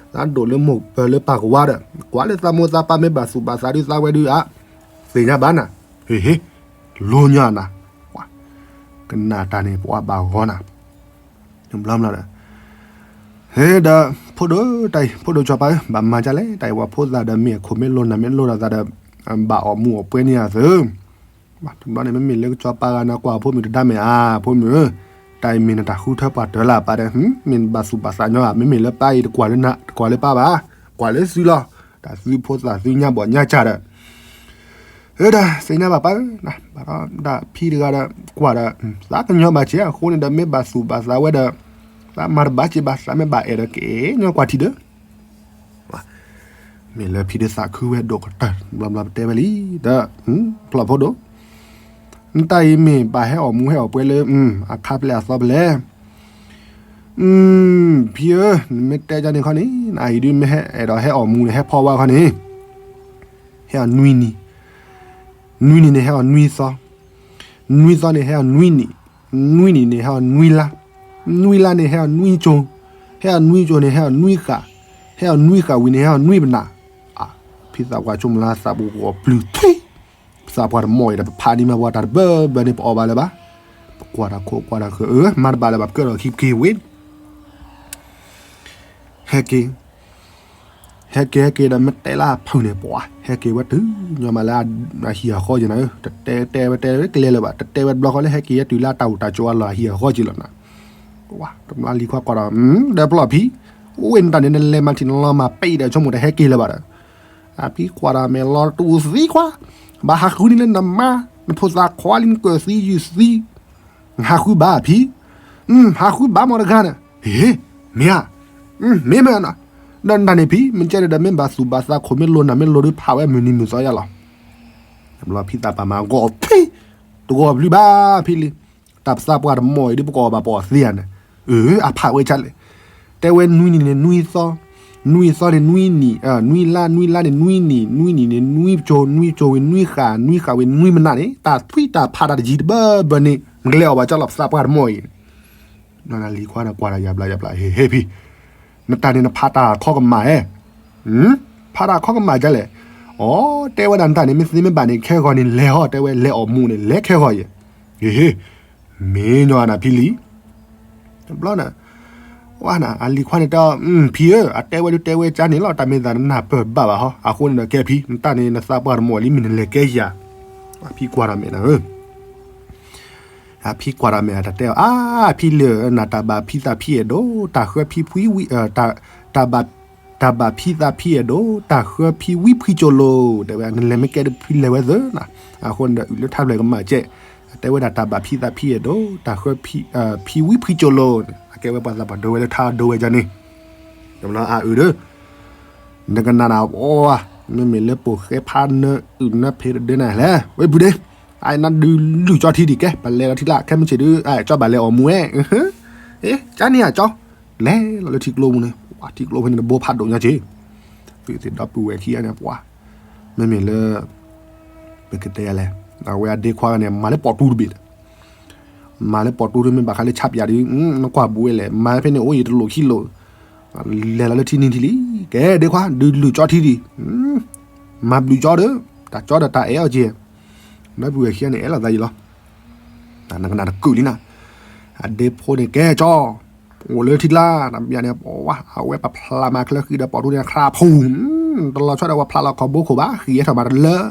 ဒိၣ်လၢမိၢ်ပၢ်လၢပၢ်ကဝါဒီး ကွၢ်လၢသးမိၢ်သးပၢ်မ့ၢ်ဘၣ်သူၣ်ဘၣ်သးဒုးသးဝဲဒုးအါ သ့ၣ်ညါဘၣ်နၤ ဟ့ၣ်ဟ့ၣ် လိညါနၤ ကနၣ်တၢ်န့ၣ် ပှၤဘၣ်ဂီၤနၤ ဘျီဘျီဒီး ဟဲဒီး ဖိဒိၣ်တၢ်အံၤ ဖိဒိၣ်ကၠီၤပၤဧၢ ဘၣ်မၤဒ်လဲၣ် တၢ်အံၤပှၤဖိသၣ်ဒီးမ့ၢ်အခိၣ်မ့ၢ်လိၤနၤမ့ၢ်လိၤဒီးသးဒီး ဘၣ်အီၣ်မူးအီၣ်ပွဲန့ၢ်အသၢ တဘျီန့ၣ် မ့မ့ၢ်လၢကၠီၤပၤဂၤန့ၣ် ကွၢ်ဖိမုၣ်တဒါမ့ၢ်ဧါ ဖိမုၣ်ဧၢ တၢ်အံၤမ့ၢ်နတၢ်ဃုထၢပှၤတၢၢ်လၢပၢ်ဒီး မ့ၢ်နဘၣ်သူၣ်ဘၣ်သးညီဧါ မ့မ့ၢ်လၢပၢ်အံၤတကွၢ်လၢနၤ တကွၢ်လၢပၢ်ဘၣ် ကွၢ်လၢသုလီၤ တၢ်သုဖိသၣ်သုညါဘီၣ်ညါစၢ်ဒီး အၢ ဒၣ်သ့ၣ်ညါဘၣ်ပၢ်ဧၢ ဘၣ်ဒီးဒၣ်ဖံတဂၤဒီး ကွၢ်ဒီး သးကညီဘၣ်စ့ၢ် အဃိန့ၣ်ဒီး မ့ၢ်ဘၣ်သူၣ်ဘၣ်သးဝဲဒီး သးမၤတဘၣ်စ့ၢ်ဘၣ် သးမ့ၢ်ဘၣ်အဲၣ်ဒီးကအဲၣ်ညီကွၢ်ထံဒီး မ့ၢ်လၢဖံဒုးသးခုဝဲဒိၣ်ကတၢၢ် ဘျီဘျီပတဲဝဲလံ ဒီး ဖျီၣ်ဖိဒိၣ် နတၢ်အံၤမ့ၢ်ဘၣ်ဟဲအီၣ်မူဟဲအီၣ်ပှဲၤလၢ အခါဖျဲၣ်အသီဖျဲၣ်. ဖံဧၢ, နမ့ၢ်တဲဒ်န့ၣ်ခီန့ၣ် နအံၤဒုးမ့ၢ်ဟဲအဲၣ်ဒိးဟဲအီၣ်မူန့ၣ် ဟဲဖီဝါခီန့ၣ် ဟဲအီၣ်နွံနံၤ, နွံနံၤန့ၣ်ဟဲအီၣ်နွံသီ, နွံသီန့ၣ်ဟဲအီၣ်နွံနံၣ်, နွံနံၣ်န့ၣ်ဟဲအီၣ်နွံလါ, နွံလါန့ၣ်ဟဲအီၣ်နွံကၠိ, ဟဲအီၣ်နွံကၠိန့ၣ်ဟဲအီၣ်နွံဃၣ်, ဟဲအီၣ်နွံဃၣ်ဝံၤန့ၣ်ဟဲအီၣ်နွံပနၢ်. ဖံသးပှၢ်ဆိကမိၣ်လၢသးပူၤဂီၤပျုၤထွံ သးပှၢ်တမီၢ်အံၤဒီး ပဖးဒံးမးပှၤတၢ်တဘၢဘၢန့ၣ် ပအီၣ်ဘၣ်လၢၤဘၣ်. ပကွၢ်တၢ်ခိၣ်ကွၢ်တၢ်ဃၢၤ အၢ မၤတဘၣ်လၢၤဘၣ် ပကၢၣ်ဒီးခံပက့ၤဝံၤ ဟဲက့ၤ, ဟဲက့ၤ ဟဲက့ၤဒီး မ့ၢ်တဲလၢအဖုၣ်န့ၣ် ပှၤဟဲက့ၤဝဲတုၤညီမးလၢအဟံၣ်အဃီက့ၤနၤဧၢ, တတဲတဲဝဲတဲကျဲလၢၤဘၣ်, တတဲဝဲတဘျီဃီလၢ ဟဲက့ၤဝဲတုၤလၢအတၢ်အိၣ်တၢ်ကၠိအလီၢ်အဟံၣ်အဃီက့ၤလီၤနၤ. တဘျီလံၤခွါကွၢ်ဒီး ဒီးပျီၢ်ဖံ, အိၣ်ဝဲနတၢ်န့ၣ် နလဲၤမၤထံၣ်နလီၤမၢ်ပံဒီး ဆိကမိၣ်တဟဲက့ၤလၢၤဘၣ်ဒီး အဖံကွၢ်ဒီး မ့ၢ်လီၤတူာ်သံခွါ, ဘၣ်ဟးဃုန့ၣ်လၢနမါ နဖိသၣ်ခွါလံ နကၢၢ်သံယုၢ်သံ, ဟးဃုဘၣ်ဖံ, ဟးဃုဘၣ်မ့ၢ်တဂၤန့ၣ်, ဟ့ မ့ၢ်ဧါ, မ့ၢ်မ့ၢ်နီၤ, ဒီးနတၢ်န့ၣ်ဖံ မ့ၢ်ကဲန့ၣ်ဒီး မ့ၢ်ဘၣ်သူၣ်ဘၣ်သးခိၣ်မ့ၢ်လိၤနၤမ့ၢ်လိၤဒီး ဖးဝဲမုၢ်နံၤမုၢ်သီယါလီၤ. တဘျီဖံသးပှၢ်မၤဂီၤဖံ, တဂီၤပျုၤဘၣ်ဖံလံ, တၢ်ပသးပှၢ်တမီၢ်အံၤဒီး ပကအီၣ်ဘၣ်ပအီၣ်သ့ဧါန့ၣ်, အၢ အဖးဝဲဒ်လဲၣ်, တဲဝဲနွံနံၣ်န့ၣ်နွံသီ, နွံသီန့ၣ်နွံနံၣ်, နွံလါ နွံလါန့ၣ်နွံနံၣ်, နွံနံၣ်န့ၣ်နွံကၠိ, နွံကၠိဝံၤနွံဃၣ်, နွံဃၣ်ဝံၤနွံပနၢ်န့ၣ် တၢ်သွံၣ်တၢ်ဖးတၢ်တယံၤတဘၢဘၢန့ၣ် နကလဲၤအီၣ်ဘၣ်ကၠီလီၤ ပသးပှၢ်တမီၢ်အံၤ. လံၤခွါန့ၣ်ကွၢ်တၢ်ယါဘျါယါဘျါ, ဟ့ ဟ့ ဖံ, နတၢ်န့ၣ်နဖးတၢ်ခီကမၣ်ဧါ, ဖးတၢ်ခီကမၣ်ဒ်လဲၣ်, အိ တဲဝဲဒၣ်နတၢ်န့ၣ် မ့ၢ်သ့မ့ၢ်ဘၣ်န့ၣ် ခဲဂီၤန့ၣ်လဲၤဟီ, တဲဝဲလဲၤအီၣ်မူန့ၣ် လဲၤခဲဂီၤယဲ, ဟ့ ဟ့ မ့ၢ်ညီနၤဖံလံ, တဘျီန့ၣ် ဝဲနၤ အလံၤခွါန့ၣ်တဲ ဖံဧၢ, အတဲဝဲဒုးတဲဝဲကါန့ၣ်လီၤ, တၢ်မ့ၢ်သးနနၢ်ပၢၢ်ဘၣ်ဘၣ်ဟီ, အဃိန့ၣ်ဒီးကဲဖံ နတၢ်န့ၣ် နသးပှၢ်တမီၢ်လံ မ့ၢ်နလဲၤကဲယၤ, အဖံကွၢ်တၢ်မဲာ်နၤဧၢ အဖံကွၢ်တၢ်မဲာ် အတတဲအီၤ အါ ဖံလၢာ် နတၢ်ဘၣ်ဖံသးဖံအဲၣ်ဒိး တၢ်ဃၢဖံဖှံဝံ တၢ်ဘၣ် တၢ်ဘၣ်ဖံသးဖံအဲၣ်ဒိး တၢ်ဃၢဖံဝံဖှံကၠိလိၤ တဲဝဲ နလဲၤမ့ၢ်ကဲဒ်ဖံလဲၤဝဲသၢနၤ, အဃိန့ၣ်ဒီး အုၣ်လၢထါဖျၢၣ်ကမၣ်ကဲ, အတဲဝဲဒၣ်တၢ်ဘၣ်ဖံသးဖံအဲၣ်ဒိး တၢ်ဃၢဖံဝံဖှံကၠိလိၤ, အကဲဝဲပှၤသးပှၢ်ဒိဝဲလၢထါဒိဝဲကန့ၣ်, တဘျီအအုၣ်ဒီး နကနၣ်နၤအီၤ, မ့မ့ၢ်လၢပိာ်ဃဲဖးနၢအုၣ်နၢဖံးတဒၢနၤလဲၣ်, ဝဲပုၢ်ဒ့, အနဒုးလုၢ်ကၠီထံဒံးကဲ ပလဲၤလီၤထံကျါ ခဲမုၢ်ဆ့ၣ်ဒုး ကၠီဘၣ်လဲၤအီၣ်မူဝဲ, ကၠီန့ၣ်အကၠီ, လဲၤလီၤလၢထံကျိပူၤန့ၣ်, ပှၤထံကျိဖဲန့ၣ်တဘိဖးဒိၣ်ညါက့, သုသ့ၣ်ဒီပုၢ်ဝဲၢ်ခံဂၤန့ၣ် ပှၤ, မ့မ့ၢ်လၢ ပကတဲလဲၣ်, အဝဲအဒ့ခွါန့ၣ် မၤလၢပိာ်တူတဘ့ၣ်ဒီး မၤလၢပိာ်တူတမ့ၢ်ဘၣ်ဃးလၢဆါပၠးဒီး နကွၢ်ဘူးဝဲလဲၣ်, မၤဖဲန့ၣ်အိၣ်ယတလိၣ်ခံလိၣ်, လဲၤလီၤလၢထံနံၤထံလံ, ကဲဒ့ခွါ ဒုးလုၢ်ကၠီထံဒံး, မၤဘျုးကၠီဒီး တၢ်ကၠီဒီးတၢ်အဲၣ်အီၤက့, ဒီပုၢ်ဝဲၢ်ခံဂၤန့ၣ်အဲၣ်လိာ်သးယံၤလီၤ, နကနၣ်တကုာ်လံနၤ, အဒ့ဖိန့ၣ်ကဲကၠီ အိၣ်လၢထံကျါ, တဘျီန့ၣ် ပှၤ အဝဲပဖျါမၤချၢဃံဒီးပိာ်တူန့ၣ် ချါဖူ, တလီၤဆီဒီးပှၤဖျါလီၤခီၣ်ဘိခိၣ်ဘၣ် ဃံဟဲထီၣ်မးတလၢ,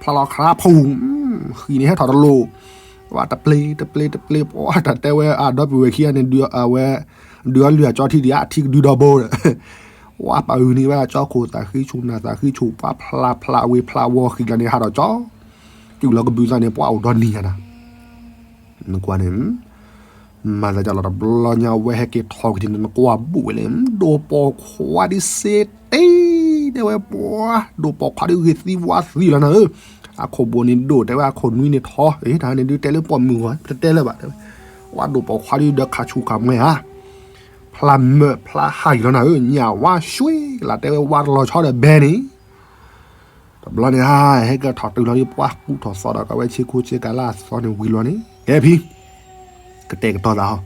ဖျါလီၤချါဖူ, ဃံန့ၣ်ဟဲထီၣ်တလိၣ်, ပှၤတပျ့ၤတပျ့ၤတပျ့ၤ ပှၤတၢ်တဲဝဲအဒီပုၢ်ဝဲၢ်ခံဂၤန့ၣ် အဝဲ ဒုးအီလုၢ်အကၠီထံဒံး အထံကဒုဒီဘိဒီး ပှၤပာ်ဂုာ်န့ၢ်ဝဲအကၠီခိၣ်သးဃံဆူၣ်နၢ်သးဃံဆူၣ် ပှၤဖျါဖျါဝ့ၤဖျါဝီၤဃံလီၤန့ၣ် ဟးထီၣ်ကၠီ တုၤလီၤကဘုးသးန့ၣ် ပှၤအိၣ်ဒီနံၤညါနၤ, နကွၢ်န့ၣ် မၤသးဒ်လီၤတဘျီညါ အဝဲဟဲက့ၤထီၣ်က့ၤထံန့ၣ် နကွၢ်ဘူးဝဲလဲၣ် ဒိၣ်ပိာ်ခွါဒ်စ့တ့ၢ် တဲဝဲပှၤ ဒိၣ်ပိာ်ခွါဒ်ဂ့ၤသံဝါသံလီၤနၤဧၢ, အခိၣ်ဘိန့ၣ်ဒိၣ် တဲဝဲအခိၣ်နွံန့ၣ်ထီ, တၢ်န့ၣ်ဒုးတဲလၢပိာ်မုၣ်ဂီၢ် တတဲလၢၤဘၣ် တဲဝဲ, ပှၤဒိၣ်ပိာ်ခွါဒ်ဒီးခးဆူၣ်ခးမဲဧါ, ဖျါမၢၢ်ဖျါဟးဂီၤလီၤနၤဧၢ, ညၣ်ဝါဆွ့လၢတဲဝဲဝါတလီၤဆီဒီးဘဲန့ၣ် တဘျီန့ၣ် ဟဲကထီၣ်တုၤလီၤဒ်ပှၤကူထီၣ်သီဒီး ကဝဲဆ့ကူဆ့ကၤလၢအသီန့ၣ်ဝံၤလီၤန့ၣ် ကဲဖံ ကတဲာ်ကတီၤသးဟီ,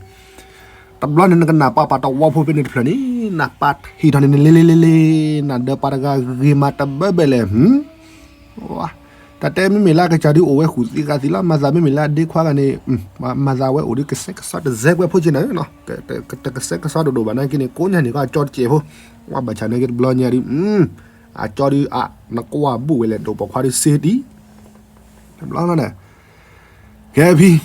တဘျီန့ၣ် နကနၣ်ပှၤပာ်တဝီဖိဖဲန့ၣ်တဖျၢၣ်န့ၣ် နပာ်ထံၣ်ထီၣ်န့ၣ် နလဲၤလဲၤလဲၤလဲၤ နဒီးပှၤတဂၤဂ့ၤမးတဘၢဘဲလဲၣ်, တၢ်တဲမ့မ့ၢ်လၢအကစၢ်ဒုးအိၣ်ဝဲဃုာ်သံဃာ်သံလီၤ, မၤသးမ့မ့ၢ်လၢအဒ့ခွါဂၤန့ၣ် မၤသးဝဲအိၣ်ဒုးကစဲးကစီဒီးတစဲးကွဲးဖိက့နၤ, တကစဲးကစီတဒိၣ်ဘၣ်နာ်က့န့ၣ် ကိးညါန့ၣ်ကီးအကၠီတစဲးဖိ, ဝဲဘၣ်ဆၣ်နာ်က့တဘျီညါဒုး အကၠီဒုး အ နကွၢ်ဘူးဝဲလဲၣ် ဒိၣ်ပိာ်ခွါဒုးစ့တံၢ်, တဘျီန့ၣ် ကဲဖံ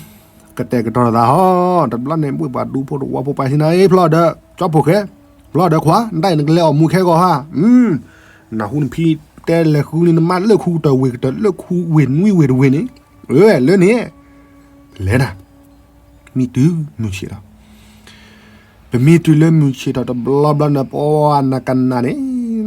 ကတဲာ်ကတီၤသးဟီ, တဘျီန့ၣ် ဘှ့ၣ်ပှၤဒူဖိတဝီဖိပှၤဟံးနၤ အ့ ဖျီဒီး ကၠီဖိၣ်ဃဲ, ဖျီဒီးခွါ နတၢ်အံၤနကလဲၤအီၣ်မူခဲဂီၤဟါ, နဟူနဖံတဲလဲၤဃုန့ၣ် နမါလၢခူကတၢၢ်ဝ့ၢ်ကတၢၢ် လၢခူဝ့ၢ်နွံဝ့ၢ်တဝ့ၢ်န့ၣ်, အၢ လၢန့ၣ် လဲၤနၤ, မံတုၤမုၢ်ဆ့ၣ်ဒီး ပမံတုၤလၢမုၢ်ဆ့ၣ်ထီၣ်တဘျီဘျီန့ၣ် ပှၤနကနၣ်န့ၣ်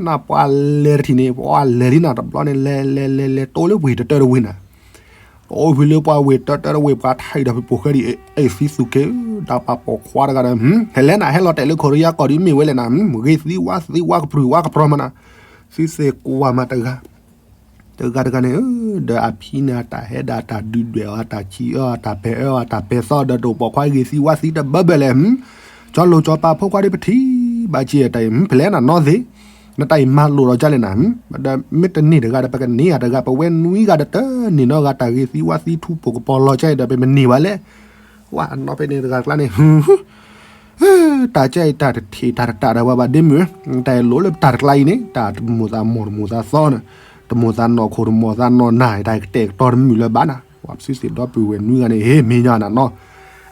နပှၤလဲၤတထံၣ်န့ၣ် ပှၤလဲၤလံနၤ တဘျီန့ၣ် လဲၤလဲၤလဲၤလဲၤ တိလၢဝ့ၢ်တတၢတဝ့ၢ်နၤ, အိၣ်ဖဲလၢပှၤဝ့ၢ်တၢတၢတဝ့ၢ်ပှၤထံးဒီးဖုပိာ်ဃဲဒံး အဲၣ်သံသူၣ်က့ၤ တၢ်ပာ်ပိာ်ခွါတဂၤဒီး ဟဲလဲၣ်နၤ ဟဲလီၤတဲာ်လၢခိရံယါကီၢ်ဒ်မ့ၢ်ဝဲလဲၣ်နၤ ဂ့ၤသံဝါသံဝါကပြုၢ်ဝါကပြီၤမနၤ သံသ့ၣ်ကွၢ်မၤတဂၤ တဂၤတဂၤန့ၣ် ဒီးအဖံန့ၣ် အတၢ်ဟဲဒီးအတၢ်ဒုၣ်ဒွဲၣ်အီၤ အတၢ်ဆံးအီၤ အတၢ်ပဲာ်အၢအီၤ အတၢ်ပဲာ်သီဒီး တပိာ်ခွါဂ့ၤသံဝါသံတဘၢဘၢလဲၣ် ကၠီလိၤကၠီပၤဖိခွါဒ်ပထံၣ်ဘၣ်က့ၤတၢ်အံၤ ဖဲလဲၣ်နၤနီၢ်သ့ၣ် နတၢ်အံၤမၤလိာ်ဒီးကလဲၣ်နၤ ဒီးမ့ၢ်တန့ၢ်တဂၤဒီး ပကန့ၢ်အတဂၤ ပဝဲနွံဂၤဒီးတန့ၢ်နီတဂၤ တၢ်ဂ့ၤသံဝါသံထူပိာ်ကပီၤလီၤကဲဒီး ပမ့ၢ်န့ၢ်ဘၣ်လဲၣ် ဝဲအနီၢ်ဖဲန့ၣ်တဂၤကျါန့ၣ် တၢ်ကဲအံၤတၢ်တထံၣ်တၢ်တတၢ်ဒီးဝဲဘၣ်ဒ်မုၢ် တၢ်အံၤလိၣ်လၢပတၢ်တကျါအံၤန့ၣ် တၢ်တမိၢ်သးမီၢ်တမိၢ်သးသီန့ၣ် တမိၢ်သးနီၢ်ခိၣ်တမိၢ်သးနီၢ်နၢ် တၢ်ကတဲာ်ကတီၤတမုာ်လၢၤဘၣ်နၤ ပှၤပစုသ့ၣ်ဒီပုၢ်ဝဲၢ်နွံဂၤန့ၣ် ဟ့ၣ်မ့ၢ်ညီနၤနီၢ်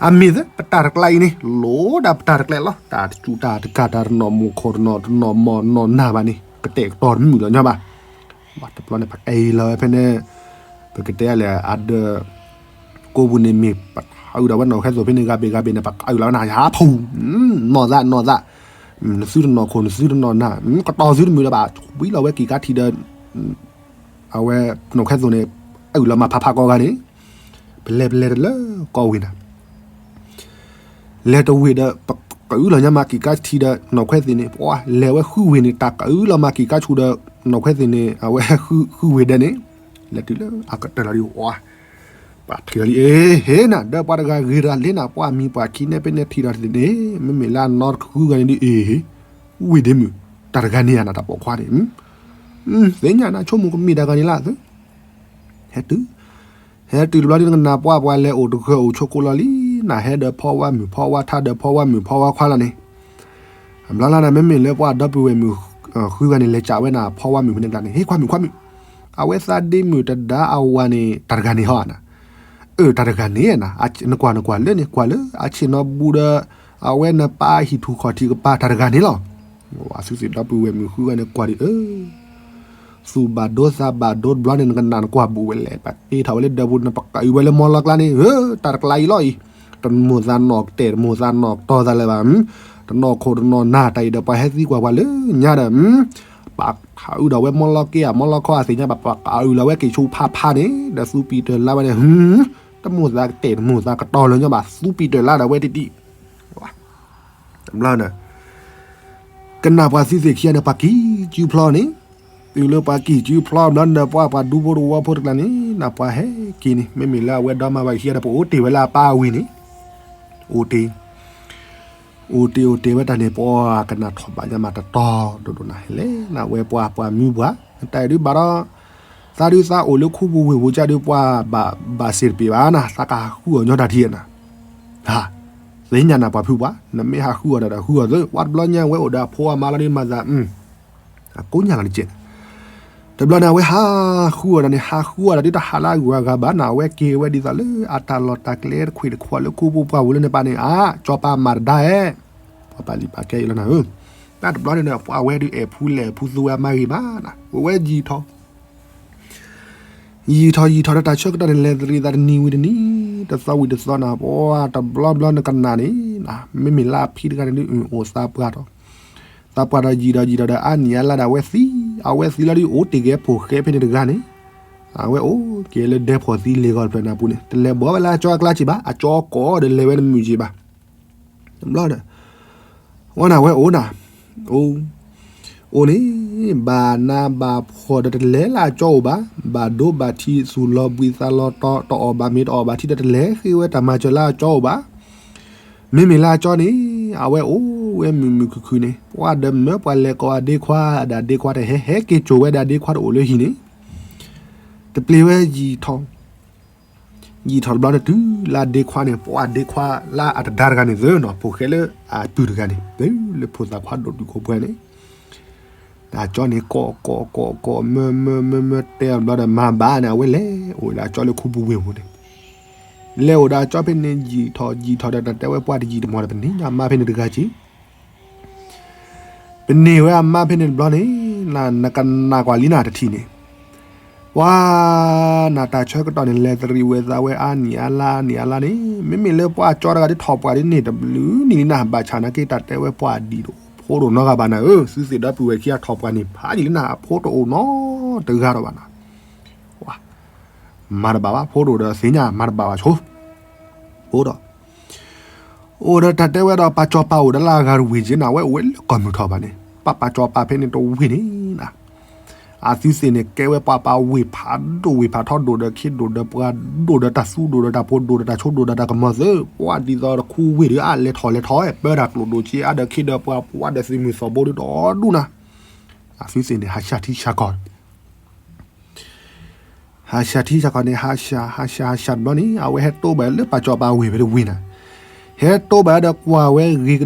အမ့ၢ်သ့ ပတၢ်တကျါအံၤန့ၣ် လိၣ်ဒၣ်ပတၢ်တကျါလီၤ တၢ်တစူၢ်တၢ်တကး တၢ်တနီၣ်မိၢ်ခိၣ်တနီၣ် တနီၣ်မီၢ်နီၢ်နၢ်ဘၣ်န့ၣ် ကတဲာ်ကတီၤတမုာ်လၢၤညီဘၣ် ဘၣ်တဘျီန့ၣ် ပကဲအံၤလီၤဝဲဖဲန့ၣ် ပကတဲလဲၣ် အဒၢး ကိးပူၤန့ၣ်မ့ၢ်ပထးအုးဒီးဝဲနီၢ်ခဲသိးဖဲန့ၣ် ဂၤဘ့ၣ်ဂၤဘ့ၣ်န့ၣ် ပကးအုးလီၤဝဲနၤ ယဟးဖူ နီၢ်သးနီၢ်သး နသုတနီၢ်ခိၣ် နသုတနီၢ်နၢ် ကတီၤသုတမုာ်လၢၤဘၣ် ဝံၤလီၤဝဲက့ၤကါထံဒီး အဝဲနီၢ်ခဲသိးန့ၣ် အုးလီၤမၤဖးဖးကိးဂၤန့ၣ် ပလဲၤပလဲၤတလၢကီၢ်ဝ့ၢ်နၤ လဲၤတဝ့ၢ်ဒီး ပကအုးလီၤညါမၤက့ၤကါထံဒီးနီၢ်ခွဲသ့ၣ်န့ၣ် ပှၤလဲၤဝဲဃုဝ့ၢ်န့ၣ် တၢ်ကအုးလီၤမၤက့ၤကါဆူဒီးနီၢ်ခွဲသ့ၣ်န့ၣ် အဝဲဃုဝ့ၢ်ဒဲးန့ၣ် လဲၤတုၤလၢအကတၢၢ်လီၤဒ် ပှၤထံၣ်လီၤဒ်အ့ၣ် ဟ့ၣ်နၤ ဒီးပှၤတဂၤဂ့ၤတၢ်လ့နၤ ပှၤမံၤပှၤခံန့ၣ် ဖဲန့ၣ်ထံၣ်ဒီးန့ၣ် မ့မ့ၢ်လၢအနီၢ်တဃုဂၤန့ၣ်ဒ်အ့ၣ် ဝ့ၢ်ဒ့မုၢ် တၢ်တဂၤန့ၣ်ဧါနၤ တၢ်ပိာ်ခွါန့ၣ် သ့ၣ်ညါနၤ ဆိကမိၣ်ကမ့ၢ်တၢ်ဂၤန့ၣ်လၢ ဟဲတုၤ ဟဲတုၤတဘျီဒ်နကနၣ်ပှၢ်ပှၤလဲၤအိၣ်တဂၢၢ်အိၣ်ဆိးကိးလီၤလံ နဟဲဒီးဖီဝါမုၣ်ဖီဝါထါဒီးဖီဝါမုၣ်ဖီဝါခွါလီၤန့ၣ် အဘျီလၢ်န့ၣ် မ့မ့ၢ်လၢပှၤဒီပုၢ်ဝဲၢ်မုၣ်ဃုဂၤန့ၣ် လဲၤကးဝဲနၤဖီဝါမုၣ်ဖဲန့ၣ်တဂၤန့ၣ် ဟ့ၣ်ခွါမုၣ်ခွါမုၣ် အဝဲသးဒ့မုၣ်တဒါအဝၤန့ၣ် တၢ်တဂၤန့ၣ်ဟီနၤ အၢ တၢ်တဂၤန့ၣ်နၤ နကွၢ်နကွၢ်လၢန့ၣ် ကွၢ်လၢအဆ့ၣ်နီၤဘူးဒီး အဝဲနပၢ်ဟံၣ်ထူၣ်ခီၣ်ထံးကပၤ တၢ်တဂၤန့ၣ်လီၤ. ဝဲသုသ့ၣ်ဒီပုၢ်ဝဲၢ်မုၣ်ဃုဂၤန့ၣ်ကွၢ်ဒ်အၢ သူၣ်ဘၣ်ဒိသးဘၣ်ဒိတဘျီန့ၣ် နကနၣ်နကွၢ်ဘူးဝဲလဲၣ် ပှၤတ့ထီၣ်ဝဲလၢဒၢးပူၤ နပကအုးဝဲလၢမီလီကျါန့ၣ် ဧၢ တၢ်တကျါအံၤလီၤအံၤ တမိၢ်သးနီၢ်ကတဲာ် တမိၢ်သးနီၢ်ကတီၤသးလၢၤဘၣ် တနီၢ်ခိၣ်တနီၢ်နၢ်တၢ်အံၤဒီး ပှၤဟဲသံကွၢ်ပှၤလၢညါဒီး ပာ်ထးအုးဒီးဝဲမီလီက့ဧါ မီလီခီဧါ သ့ၣ်ညါဘၣ် ပှၤကအုးလီၤဝဲက့ၤဆူဖးဖးန့ၣ် ဒီးသူပံၤတၢၢ်လါဝဲန့ၣ် တမိၢ်သးကတဲာ် တမိၢ်သးကတီၤလၢၤညီဘၣ် သူပံၤတၢၢ်လါဒီးဝဲတံၢ်တံၢ် တဘျီန့ၣ် ကနၣ်ပှၤသုသ့ၣ်ခံဂၤန့ၣ် ပှၤကံၢ်စုဖျီန့ၣ် တုၤလၢပှၤကံၢ်စုဖျီဘျီန့ၣ် ပှၤပှၤဒူဖိတဝီဖိတကျါန့ၣ် နပှၤဟဲက့ၤန့ၣ် မ့မ့ၢ်လၢအဝဲဒီမါဝၤခံဂၤဒီး ပအိၣ်တ့ၢ်ဝဲလၢအပၢ်အဝ့ၢ်န့ၣ် အိၣ်တ့ၢ် အိၣ်တ့ၢ်အိၣ်တ့ၢ်ဝဲတၢ်န့ၣ် ပှၤကနၣ်ထီၣ်ဘၣ်ညါမးတတီၤဒိၣ်ဒိၣ်နၤ ဟဲလဲၣ်နၤဝဲပှၤပှၤမုၢ်ပှၢ် တၢ်ဒုးဘၣ်ဒီး သးဒုးသးအိၣ်လၢခူပူၤဝ့ၢ်ပူၤကဒုး ပှၤဘၣ်စ့ၢ်တပ့ၤဘၣ်နၤ သးကဟးဃုအီၤညီတၢ်ထံၣ်နၤ ဟး သ့ၣ်ညါနၤပှၤဖုပှၢ် နမ့ၢ်ဟးဃုအီၤဒီး ဟးဃုအီၤသ့ ဝဲတဘျီညါဝဲအိၣ်ဒီးအဖိအမါလီၤဒ်မၤသး အကိးညါလီၤတကဲး တဘျီန့ၣ် အဝဲဟးဃုအီၤဒီးန့ၣ် ဟးဃုအီၤဒီးဒ်တၢ်ဟးလၢအဂုၤအဂၤဘၣ်နၤ အဝဲက့ၤဝဲဒ်သိးလၢအတၢ်လီၢ်တၢ်ကျဲတခွ့ၣ်တခွါလၢခူပူၤပှၢ်ပူၤလၢန့ၣ်ပၢ်န့ၣ် အါ ကၠီပၤမၤတဒါဧဲ ပှၤပာ်လံာ်ပာ်ကဲအံၤလီၤနၤဧၢ တၢ်တဘျီန့ၣ်ဒီး ပှၤဝဲဒုးအဲၣ်ဖူလဲၣ်ဖူသူဝဲအမါဂ့ၤမးနၤ ဝဲဝဲယံာ်ထီၣ် ယံာ်ထီၣ်ယံာ်ထီၣ်ဒီးတၢ်ဆၢကတီၢ်န့ၣ် လဲၤတရံးသးတနံၤဝံၤတနံၤ တသီဝံၤတသီနၤ ပှၤတဘျီဘျီနကနၣ်န့ၣ် မ့မ့ၢ်လၢအဖံတဂၤန့ၣ်ဒုး အိၣ်သးပှၢ်ထီၣ် သးပှၢ်ဒီးယံာ်ဒီးယံာ်ဒီး အါနံၣ်အါလါဒီးအဝဲသံ အဝဲသံလီၤဒုး အိၣ်တ့ၢ်က့ၤဖိၣ်ဃဲဖဲန့ၣ်တဂၤန့ၣ် အဝဲအိၣ်က့ၤလၢဒဲဖီၣ်သံလ့ၢ်ဂီၤတဖျၢၣ်နၤပူၤန့ၣ် တလဲၤဘှီဝဲလၢအကၠီအကျါက့ၤဘၣ် အကၠီကိးဒီးလဲၤဝဲတမုာ်က့ၤဘၣ် တဘျီဒီး ဝဲနၤဝဲအိၣ်နၤ အိၣ် အိၣ်န့ၣ် ဘၣ်နးဘၣ်ဖှီၣ်ဒီးတလဲၤလၢအကၠီအိၣ်ဘၣ် ဘၣ်ဒိဘၣ်ထံးသူၣ်လီၤဘှံးသးလီၤတီၤ တအီၣ်ဘၣ်မ့ၤတအီၣ်ဘၣ်ထံးဒီးတလဲၤဃ့ဝဲတၢ်မၤစၢၤလၢအကၠီအိၣ်ဘၣ် မ့မ့ၢ်လၢအကၠီန့ၣ် အဝဲအိၣ်ဝဲမုာ်မုာ်ခုၣ်ခုၣ်န့ၣ် ပှၤဒီးမၢပှၤလဲၤကိးအဒ့ခွါ ဒီးအဒ့ခွါတဟဲဟဲက့ၤစိာ်ဝဲဒီးအဒ့ခွါတအိၣ်လၢဟံၣ်န့ၣ် တပျ့ၤဝဲယံာ်ထီၣ် ယံာ်ထီၣ်တဘျီန့ၣ်တုၤလၢအဒ့ခွါန့ၣ် ပှၤအဒ့ခွါလၢအတဒါတဂၤန့ၣ်သၢနီၤ ဖိၣ်ဃဲလၢအပုၢ်တဂၤန့ၣ် တုၤလၢဖိသၣ်ခွါဒိၣ်တုာ်ခိၣ်ပှဲၤန့ၣ် အကၠီန့ၣ်ကိးကိးကိးကိးမၢမၢမၢမၢတဲအီၤတဘျီဒီးမၤဘၣ်န့ၣ် အဝဲလဲၤအိၣ်ဒီးအကၠီလၢခူပူၤဝ့ၢ်ပူၤန့ၣ် လဲၤအိၣ်ဒီးအကၠီဖဲန့ၣ်ယံာ်ထီၣ်ယံာ်ထီၣ်ဒီးတၢ်တဲဝဲပှၤတယံာ်တမီၢ်ဒီးပန့ၢ်ညါမါဖဲန့ၣ်တဂၤက့ၤ ပန့ၢ်ဝဲအမါဖဲန့ၣ်တဘျီန့ၣ် နကနၣ်ကွၢ်လံနၤတထံၣ်န့ၣ် ပှၤ နတၢ်ဆၢကတီၢ်န့ၣ် လဲၤတရံးဝဲသးဝဲအါနံၣ်အါလါအါနံၣ်အါလါန့ၣ် မ့မ့ၢ်လၢပှၤကၠီတဂၤဒ်ထီၣ်ပှၢ်ဒ်န့ၣ်တဘျုးနံၣ်လံနၤ ဘၣ်ဆၣ်နာ်က့တၢ်တဲဝဲပှၤဒံးတအိၣ်ဖိတအိၣ်နီတဂၤဘၣ်နၤဧၢ သုသ့ၣ်ဒီပုၢ်ဝဲၢ်ခံဂၤထီၣ်ပှၢ်န့ၣ် ဖးယံာ်လံနၤ အဖိတအိၣ်နီတဂၤဒီးဘၣ်နၤ ပှၤ မၤတဘၣ်ဘၣ် ဖိဒိၣ်ဒီးသ့ၣ်ညါမၤတဘၣ်ဘၣ်ဆိ, အိၣ်ဒီး, အိၣ်ဒီးတၢ်တဲဝဲဒီး ပာ်စီၤပၤအိၣ်ဒီးလၢအဂၤတဝ့ၢ်က့နၤ အဝဲအိၣ်ဝဲလၢကီၢ်မုၢ်ထီၣ်ဘၣ်န့ၣ် ပာ်ပာ်စီၤပၤဖဲန့ၣ်တဝ့ၢ်န့ၣ်နၤ, အသုသ့ၣ်န့ၣ် ကဲဝဲပှၤပာ်ဝ့ၢ်ဖးဒိၣ်ဝ့ၢ်ဖးထီဒိၣ်ဒီးခ့ဒိၣ်ဒီးပှၤဒိၣ်ဒီးတၢ်သူဒိၣ်ဒီးတၢ်ဖိဒိၣ်ဒီးတၢ်ဆိဒိၣ်ဒီးတၢ်ကမီၤသ့, ပှၤဒ်သိးတခူဝ့ၢ်ဒီးအါလဲၤထီၣ်လဲၤထီၣ်ဝဲ ပၢတၢ်ကျိၣ်ဒိၣ်က့အါဒီးခ့ဒီးပှၤ ပှၤဒီးသုးမုၢ်သီၣ်ဘိဒုးဒီဒူၣ်နၤ, အသုသ့ၣ်န့ၣ် ဟးဆှၢထံဆှၢကီၢ် ဟးဆှၢထံဆှၢကီၢ်န့ၣ် ဟးဆှၢ ဟးဆှၢ ဟးဆှၢတဘျီန့ၣ် အဝဲဟဲတိဘၣ်လၢပာ်စီၤပၤဝ့ၢ်ဖဲတဝ့ၢ်နၤ, ဟဲတိဘၣ်ဒီးကွၢ်ဝဲဂ့ၤကဒီး,